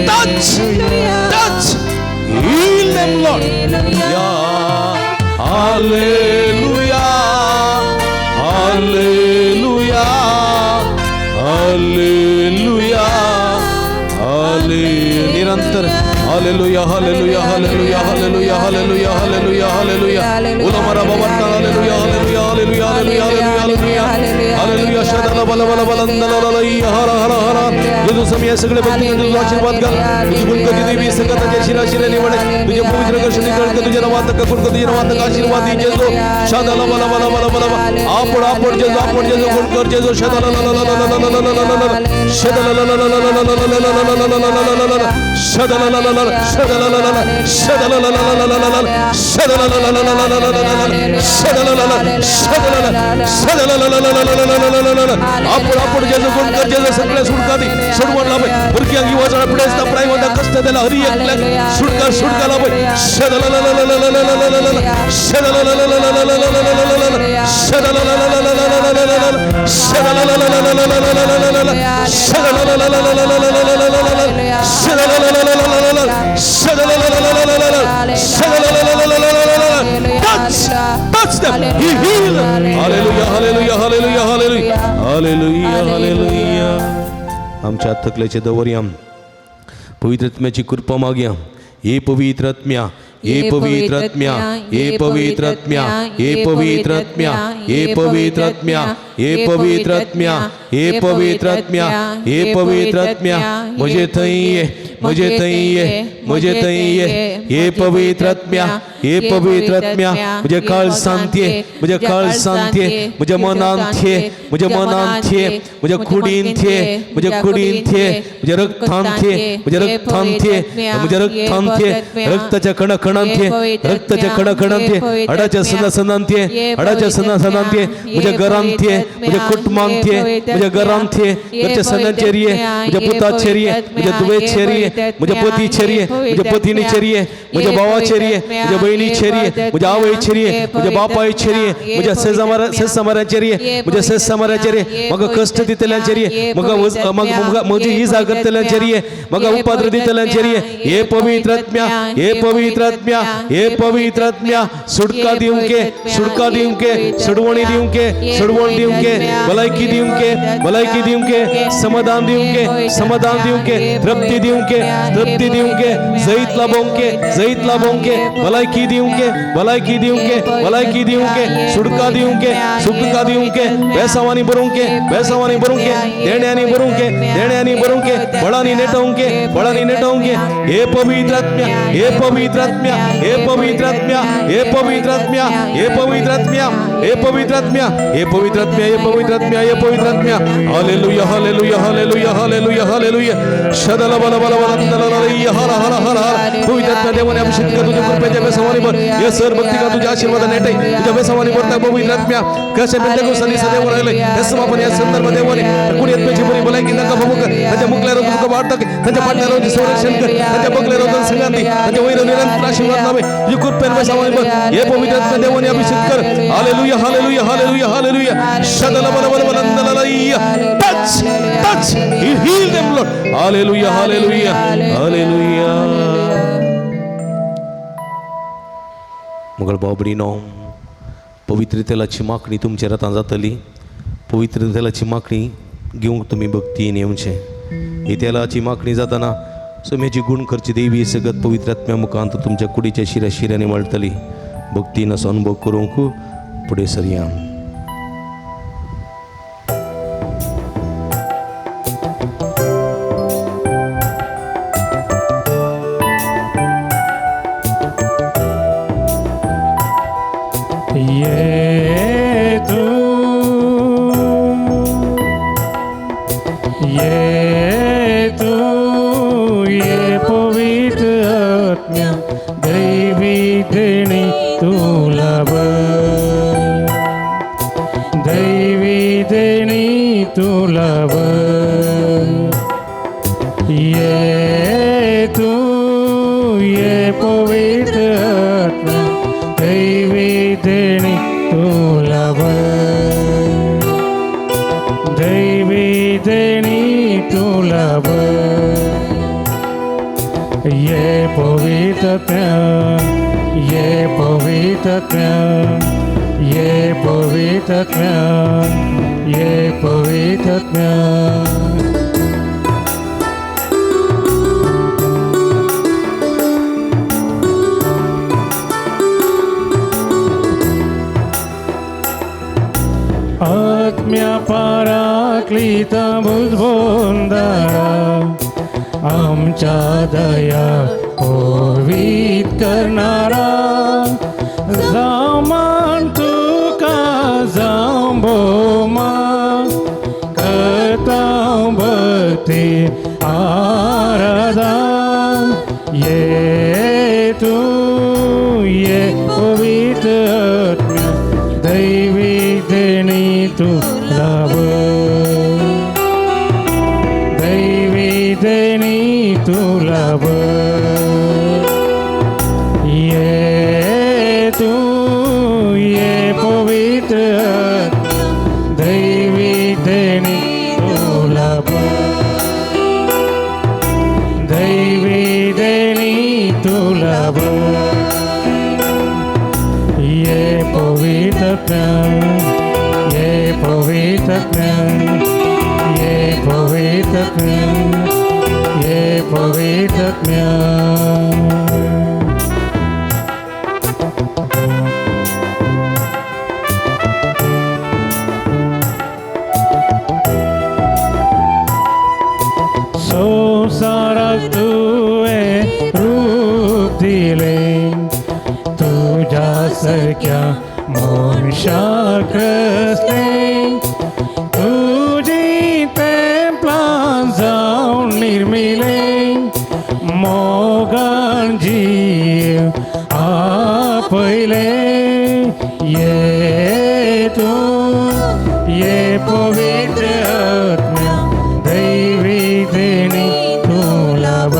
Touch, touch, heal them Lord. Yeah, hallelujah, hallelujah, hallelujah, hallelujah. निरंतर hallelujah, hallelujah, hallelujah, hallelujah, hallelujah, hallelujah, hallelujah. उलमरा बाबा, hallelujah, hallelujah, hallelujah, hallelujah, hallelujah, hallelujah. शदाला बला बला बला ला ला ला हर हर हर. जेजू स्वामी सगळे भक्ती तुझा आशीर्वाद घाल. तुझी गुणकती देवी सगळ्याच्या शिरा शिरा निवड, तुझे पवित्र कर्षणी कळक, तुझ्या नावात करून, तुझ्या नावात आशीर्वाद दे जेजू. शदाला बला बला बला बला आपण आपण जेजू, आपण जेजू गुण कर जेजू. शदाला ला ला ला ला ला ला ला ला ला शदाला ला ला ला ला ला ला ला ला ला ला ला ला शदाला ला ला ला शदाला ला ला शदाला ला ला ला ला ला शदाला ला ला ला ला ला ला शदाला ला ला शदाला ला शदाला ला ला ला ला ला ला. आपण आपण जेजू गुण कर जेजू. सगळ्या सुटका दे, सोडवण लाभय. भुरग्यांक युवा पिडेस्ता प्रायवंता कष्ट त्याला हरी एकल्याक सुटका सुटका लाभय. शदाला ला ला ला ला ला ला ला ला शदाला ला ला ला ला ला ला ला ला ला शदाला ला ला ला ला ला ला ला शदाला ला ला ला ला ला ला ला ला शदाला ला ला ला ला ला ला ला ला ला शदाला ला ला ला ला ला शदाला ला ला ला ला ला शदाला ला ला ला ला ला ला. Touch, touch them, he heal. Hallelujah, hallelujah, hallelujah, hallelujah, hallelujah, hallelujah. आमच्या थकल्याचे दवरया, पवित्र आत्म्याची कृपा मागया. हे पवित्र आत्म्या, हे पवित्र आत्म्या, हे पवित्र आत्म्या, हे पवित्र आत्म्या, हे पवित्र आत्म्या, हे पवित्र आत्म्या, हे पवित्र आत्म्या, हे पवित्र आत्म्या, म्हजे थंय ये, म्हजे थंय ये, म्हजे थंय ये. हे पवित्र आत्म्या, हे पवित्र आत्म्या, म्हजे काळजांत ये, म्हज्या काळजांत ये, म्हज्या मनांत ये, म्हज्या मनांत ये, म्हज्या कुडींत ये, म्हज्या कुडींत ये, म्हज्या रक्तांत ये, म्हज्या रक्तांत ये, म्हज्या रक्तांत ये, रक्ताच्या कणकणांत ये, रक्ताच्या कणकणांत ये, हाडाच्या सणासणांत ये, हाडाच्या सणासणांत ये, म्हज्या घरांत ये, म्हज्या कुटुंबांत ये, म्हज्या घरांत ये, घरच्या सणांचेर ये, म्हज्या पुताचेर ये, म्हज्या धुवेचेर ये, म्हज्या पतीचेर ये, म्हज्या पतिनीचेर ये, म्हज्या भावाचेर ये, म्हज्या बहिणीचेर ये, म्हज्या आवयचेर ये, म्हज्या बापायचेर ये, म्हज्या शेजामाऱ्यांचेर ये, म्हज्या शेजामाऱ्यांचेर ये, म्हाका कश्ट दितल्यांचेर ये, म्हाका म्हजी इजा करतल्यांचेर ये, म्हाका उपद्र दितल्यांचेर ये. हे पवित्र आत्म्या, हे पवित्र आत्म्या, हे पवित्र आत्म्या, सुटका दिवंके, सुटका दिवंके, सोडवणी दिवंके, सोडवण दिवंके, भलायकी दिवंके, भलायकी दिवंके, समाधान दिवंके, समाधान दिवंके, तृप्ती दिवंके, तृप्ती दिवंके, जैत लाभोवंके, जैत लाभोवंके, भलायकी दिवंके, भलायकी दिवंके, भलायकी दिवंके, सुटका दिवंके, सुटका दिवंके, बेसावानी भरूंके, बेसावानी भरूंके, देण्यांनी भरूंके, देण्यांनी भरूंके, बळांनी नेटोवंके, बळांनी नेटोवंके. हे पवित्र आत्म्या, हे पवित्र आत्म्या, हे पवित्र आत्म्या, हे पवित्र आत्म्या, हे पवित्र आत्म्या, हे पवित्र आत्म्या, हे पवित्र आत्म्या, हे पवित्र आत्म्या, हे पवित्र आत्म्या. Hallelujah, hallelujah, hallelujah, hallelujah, hallelujah. शदाला बला बला बला ला ला हर हर हर हर. पवित्र आत्म्या देवाने अभिषेक कर, तुझ्या कृपेच्या बेसावानी भर. हे सर भक्ती का तुझ्या आशीर्वादाने नेटे, तुझ्या बेसावानी भरता पवित्र आत्म्या. कशा पेंटेकोस्तानी सदैव राहिले त्यास आपण या संदर्भ देवाने कुणी आत्म्याची बरी भलायकी तांकां फावो कर. तांच्या मुखल्यार तुका वाडटा, तांच्या पाटल्यार संरक्षण कर, तांच्या बगल्यार संगात दी, तांच्या वयर निरंतर आशीर्वाद लावे. तुझी कृपेन बेसावानी भर. हे पवित्र आत्म्या देवाने अभिषेक कर. Hallelujah, hallelujah, hallelujah, hallelujah. शदाला बला बला बला ला ला. Touch, touch, he heal them Lord. Hallelujah, hallelujah, hallelujah. मंगळ बाबरीनो, पवित्र तेलाची मागणी तुमच्या रथां जातली. पवित्र तेलाची मागणी घेवंक तुमी भक्तीन येवचें. ही तेलाची मागणी जातना सोम्याची गुण करची देवी सगत पवित्र आत्म्या मुखांत तुमच्या कुडीच्या शिऱ्या शिऱ्यांनी वळटली. भक्तीन असो अनुभव करूंक फुडें सरया. ये तू, ये तू, ये पवित्र आत्म्या दैवी देणी तू लाभ, दैवी देणी तू लाभ. ये तू, ये पवित्र आत्म्या दैवी देणी तू लाभ. तूं लाभ ये पवित्र ये पवित्र ये पवित्र ये पवित्र। आत्म्या पाराक्लिता भुजबोंदारा आमच्या दया पवीत करणारा जामान तुका जावं भोवमान करता भक्ती आराधन ये तूं ये पवित्र आत्म्या दैवी देणी तूं लाभ दैवी देणी तूं लाभ ये तूं ये पवित्र आत्म्या दैवी देणी तूं लाभ दैवी देणी तूं लाभ ये पवित्र ये पवित्र ये पवित्र ये पवित्र। संसाराक तुवें रूप दिलें तुज्या सारक्या मनशाक रचलें तुजी तेंपलां जावन निर्मिलें मोगान जीव आपयलें ये तूं ये पवित्र आत्म्या दैवी देणी तूं लाभ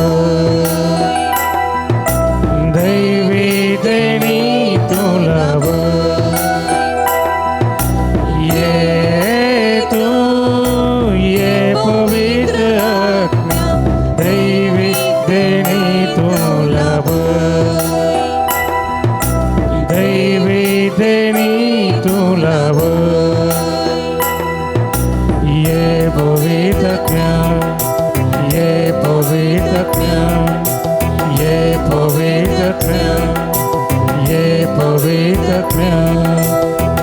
दैवी देणी तूं लाभ ये तूं ये पवित्र आत्म्या दैवी देणी तूं लाभ दैवी देणी तूं लाभ ये पवित्र ये पवित्र ये पवित्र ये पवित्र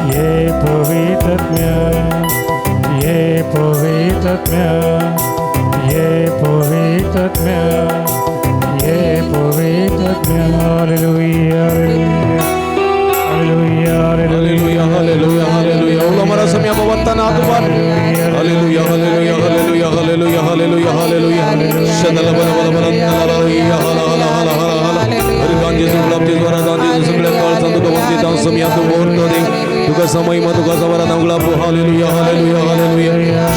ये पवित्र ये पवित्र ये पवित्र ये पवित्र। Hallelujah hallelujah hallelujah hallelujah hallelujah. उलो मारा सम्या भवंताना हात उभार। Hallelujah hallelujah hallelujah hallelujah hallelujah hallelujah. शनल बल बल बल हालेलुया हला हला हला हला हला। हरिगान जेजू गुलाब जेजू आराधन जेजू सगळ्या काळजान तुका वंदिता सम्या तू बोलतो दे तुका समय म तुका सवरा गुलाब। Hallelujah hallelujah hallelujah.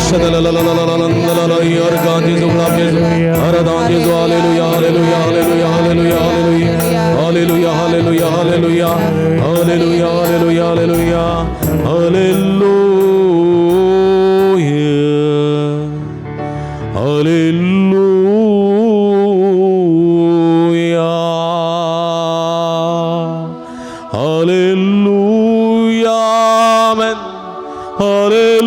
शनल ल ल ल ल ल ल ल हरिगान जेजू गुलाब जेजू आराधन जेजू। Hallelujah hallelujah hallelujah hallelujah hallelujah hallelujah hallelujah hallelujah hallelujah hallelujah hallelujah hallelujah hallelujah amen hallelujah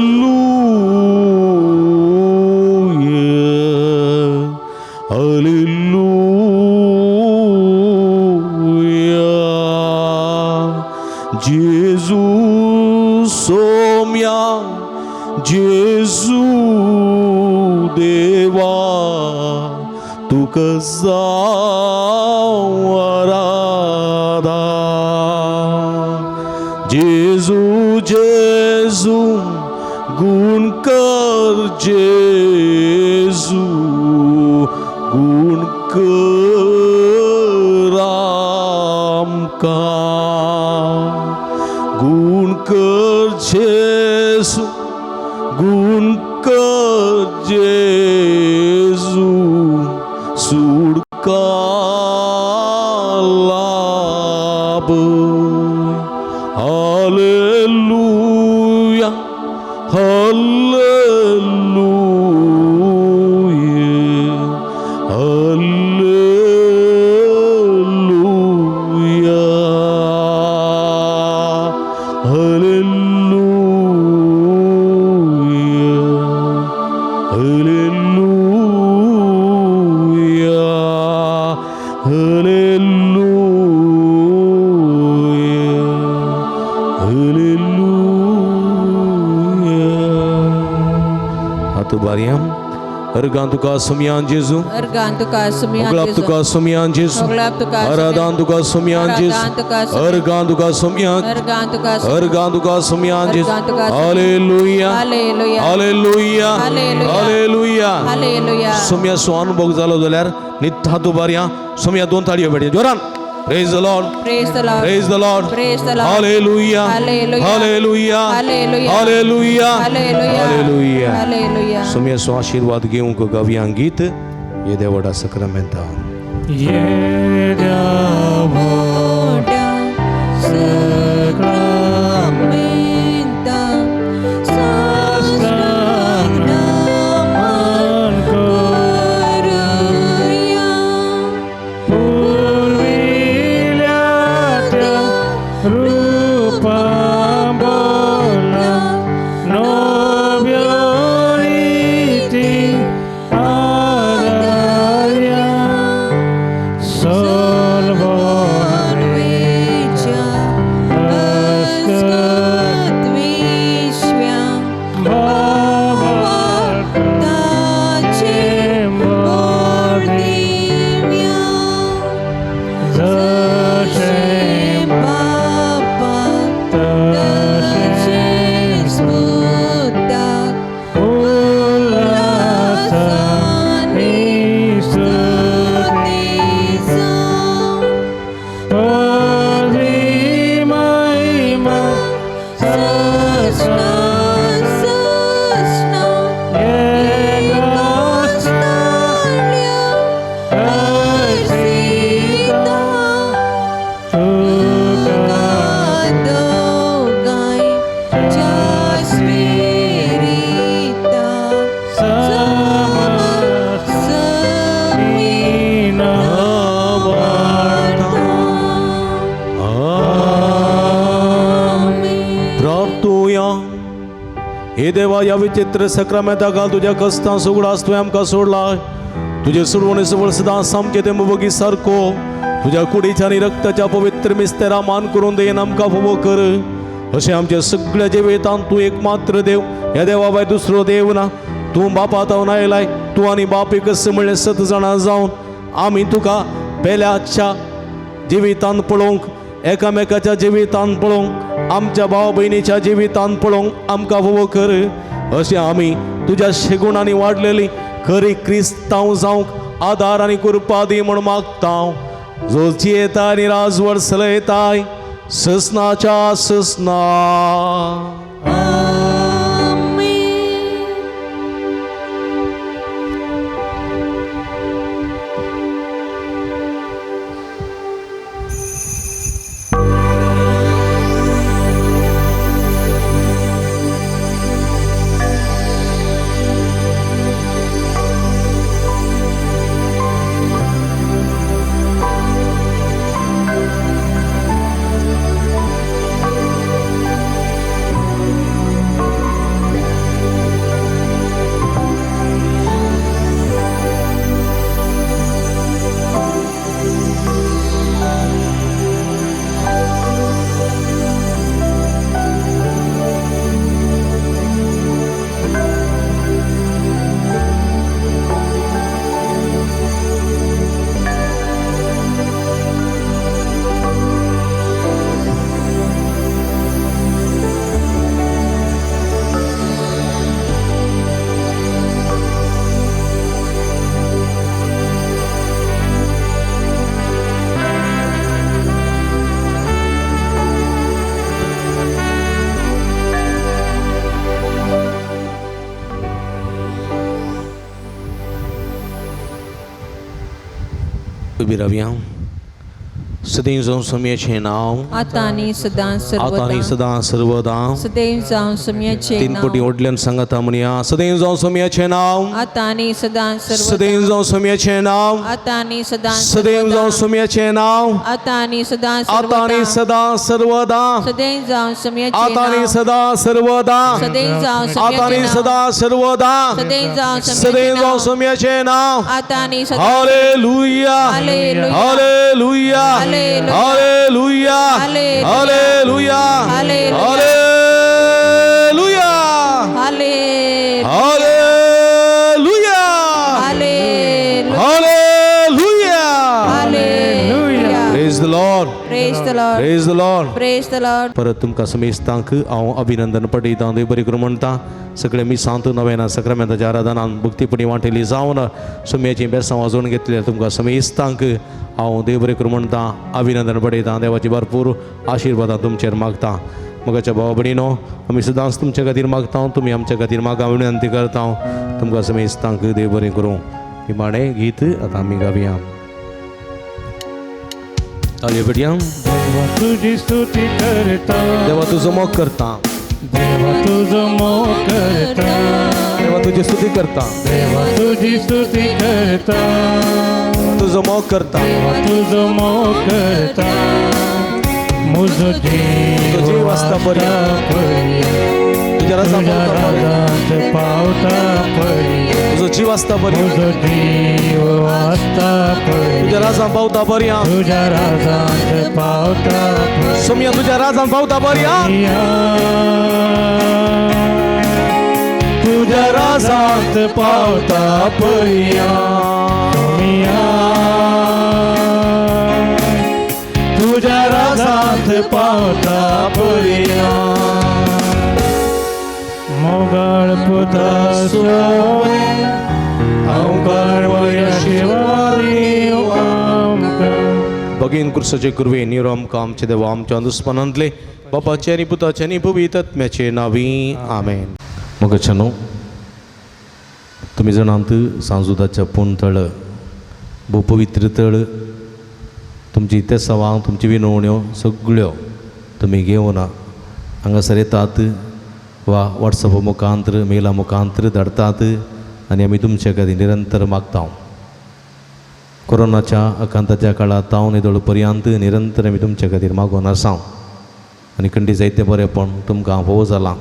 hallelujah. Gesù Saumya जेजू देवा तुका जावं आराधा जेजू जेजू गुण कर जेजू गुण कर आमकां गुण कर जेजू गुण कर जेजू सुडका लाभ। Hallelujah hallelujah. उबारया. अर्गां तुका सुमयान जेजू, अर्गान तुका सुमयान मोगलाप जेजू, तुका सुमयान जेजू, मोगलाप तुका आराधान तुका सुमयान जेजू, आराधान तुका सुमयान, अर्गां तुका सुमयान, अर्गान तुका सुमयान, अर्गां तुका सुमयान जेजू. अर्गां तुका सुमयान. Hallelujah, hallelujah, hallelujah, hallelujah, hallelujah. Hallelujah. सुमयाचो अनुभव जालो जाल्यार नित हात उबारया. सुमया दोन ताळयो पेटया जोरान. Praise the Lord, Praise the Lord. Praise the Lord. Praise the Lord. Hallelujah. Hallelujah. Hallelujah. Hallelujah. Hallelujah. Hallelujah. Hallelujah. Hallelujah. सुमयाचो आशिर्वाद घेवंक गावया गीत येद्या व्हडा सक्रामेंता. येद्या व्हडा सक्रामेंता साष्टांग नमन करुया. पुर्विल्या त्या रूपांबोला नव्यो रीती आदार्या सर्वेच्या अस्कत विश्व्या भावार्थाचे बोल दिव्या. जशें बापा तशें तशेंच पुताक उल्हासानी स्तुती स्तुती पदवी महिमा सृष्णा सृष्णा एकास्ताळ्या अर्सिता तुका दोगांयच्या स्पिरिता समीना प्रार्थुया. हे देवा, ह्या विचित्र सक्रामेंता घाल तुज्या कस्तां सुगडास तुवें आमकां सोडला. तुजे सोडवणे सवळ सदां सामकें ते मुबगी सारको तुज्या कुडीच्या आनी रक्ताच्या पवित्र मिस्तेरा मान करून देन आमकां फावो कर. अशें आमच्या सगळ्या जिवितांत तूं एक मात्र देव, ह्या देवा भायर दुसरो देव ना. तूं बापा तावन आयलाय, तूं आनी बाप एकच म्हणलें सत जाणां जावन आमी तुका पेल्याच्या जिवितांत पळोवंक, एकामेकाच्या जिवितांत पळोवंक, आमच्या भाव भयणीच्या जिवितांत पळोवंक आमकां फावो कर. अशें आमी तुज्या शेगुणांनी वाडलेली खरी क्रिस्तांव जावंक आदार आनी कृपा दी म्हूण मागता, जो जियेता आनी राजवट चलयताय ससनाच्या ससना. उबी रावया. सदैव जावं सम्याचें नांव आतां आनी सदां आतां आनी सर्वदा सदां सर्वदां. सदैव जावं सम्याचें तीन पटी नांव ओडल्यान सांगता म्हणया. सदैव जावं सम्याचें नांव, आतां आनी सदां सर्वदा सदैव जावं सम्याचें नांव, आतां आनी सदां सदैव जावं सर्वदा सम्याचें नांव, आतां आनी सदां आतां आनी सर्वदा सदां सर्वदां, सदैव जावं सम्याचें आतां आनी नांव सदां सर्वदां, सदैव जावं आतां आनी सम्याचें नांव सदां सर्वदां, सदैव जावं सदैव सम्याचें जावं नांव सम्याचें नांव. आतां आनी सदां. Hallelujah, hallelujah, hallelujah, hallelujah, hallelujah, hallelujah, hallelujah, hallelujah, hallelujah, hallelujah. Hallelujah. Lord. Praise the Lord. Praise the Lord. Praise the Lord. परत तुमकां समेस्तांक हांव अभिनंदन पटयतां. देव बरें करूं म्हणटा. सगळे मिसांत नव्यान सक्रामेंताच्या आराधनान भक्तीपणी वांटेली जावन सुम्याचीं बेसां वाजोवन घेतल्या तुमकां समेस्तांक हांव देव बरें करूं म्हणटा, अभिनंदन पटयतां. देवाची भरपूर आशिर्वादां तुमचेर मागता. मोगाच्या भाव भयणीनो, आमी सदांच तुमच्या खातीर मागता, तुमी आमच्या खातीर मागा विनंती करता. तुमकां समेस्तांक देव बरें करूं. निमाणें गीत आतां आमी गावया. ताळयो पेटया. देवा तुझी स्तुती करता. देवा तुजो मोग करता. देवा तुझो मोग करता. देवा तुजी स्तुती करता. देवा तुझी स्तुती करता. तुजो मोग करता. देवा तुझो मोग करता. मुजो तुजो जीव आसता पर्यंत. पर्यंत. तुज्या रजा तुझ्या पावता पर्यंत. राजांत पावता पर्यंत. तुजो जीव आसता पर्यंत. मुजो जीव आसता पर्यंत. तुज्या राजान पावता पर्यंत. तुझ्या राजांत पावता पर्यंत. सोमया तुज्या राजान पावता पर्यंत. तुझ्या राजांत पावता पर्यंत. तुझ्या राजांत पावता पर्यंत. मोगाळ पुता सोय अवकार वया शिवारी आमकां. भगीन कुर्साचे कुरवे निरो आमकां आमचे देवा आमच्या दुस्मानांतले बापाचे आनी पुताचे आनी पवित्र आत्म्याचे नावी आमेन. मोगाच्यानो, तुमी जाणात सांजुदाच्या पूण तळ भोव पवित्र तळ. तुमची तेसावां तुमची विनवण्यो सगळ्यो तुमी घेवन हांगासर येतात वा वॉट्सॅपा मुखांतर मेला मुखांतर धाडटात आनी आमी तुमचे खातीर निरंतर मागता. कोरोनाच्या आकांताच्या काळांत हांव निदळ पर्यंत निरंतर आमी तुमच्या खातीर मागून आसा आनी खंडी जायतें बरेंपण तुमकां भोव जालां.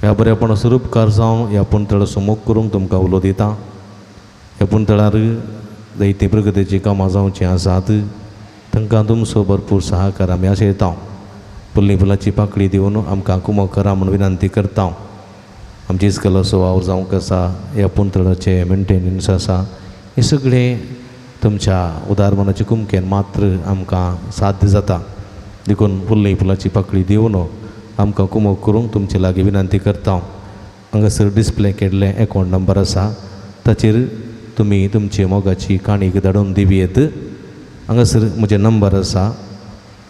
ह्या बरेपणाचो उपकार जावन ह्या पुणतळाचो मोग करूंक तुमकां उलो दिता. ह्या पुणतळार जायतीं प्रगतीचीं कामां जावचीं आसात, तांकां तुमचो भरपूर सहकार आमी आशयता. फुल्ली फुलाची पाकळी दिवन आमकां कुमक करा म्हूण विनंती करता. आमची इस्कलाचो वावर जावंक आसा, ह्या पुणतळाचें मेंटेनन्स आसा, हें सगळें तुमच्या उदार मनाचे कुमकेन मात्र आमकां साध्य जाता. देखून फुल्ली फुलाची पाकळी दिवन आमकां कुमक करूंक तुमचे लागीं विनंती करता. हांगासर डिस्प्ले केल्लें एकावंट नंबर आसा, ताचेर तुमी तुमची मोगाची काणीक धाडून दिवं येत. हांगासर म्हजें नंबर आसा,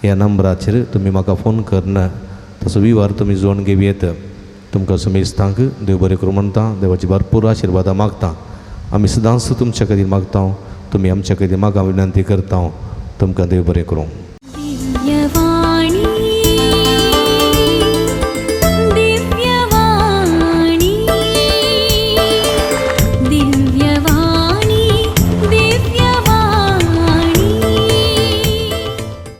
ह्या नंबराचेर तुमी म्हाका फोन करून तसो विवार तुमी जोडून घेवं येत. तुमकां समेस्तांक देव बरें करूं म्हणटा. देवाची भरपूर आशिर्वादां मागता. आमी सदांच तुमच्या खातीर मागता, तुमी आमच्या खातीर मागा विनंती करता. तुमकां देव बरें करूं.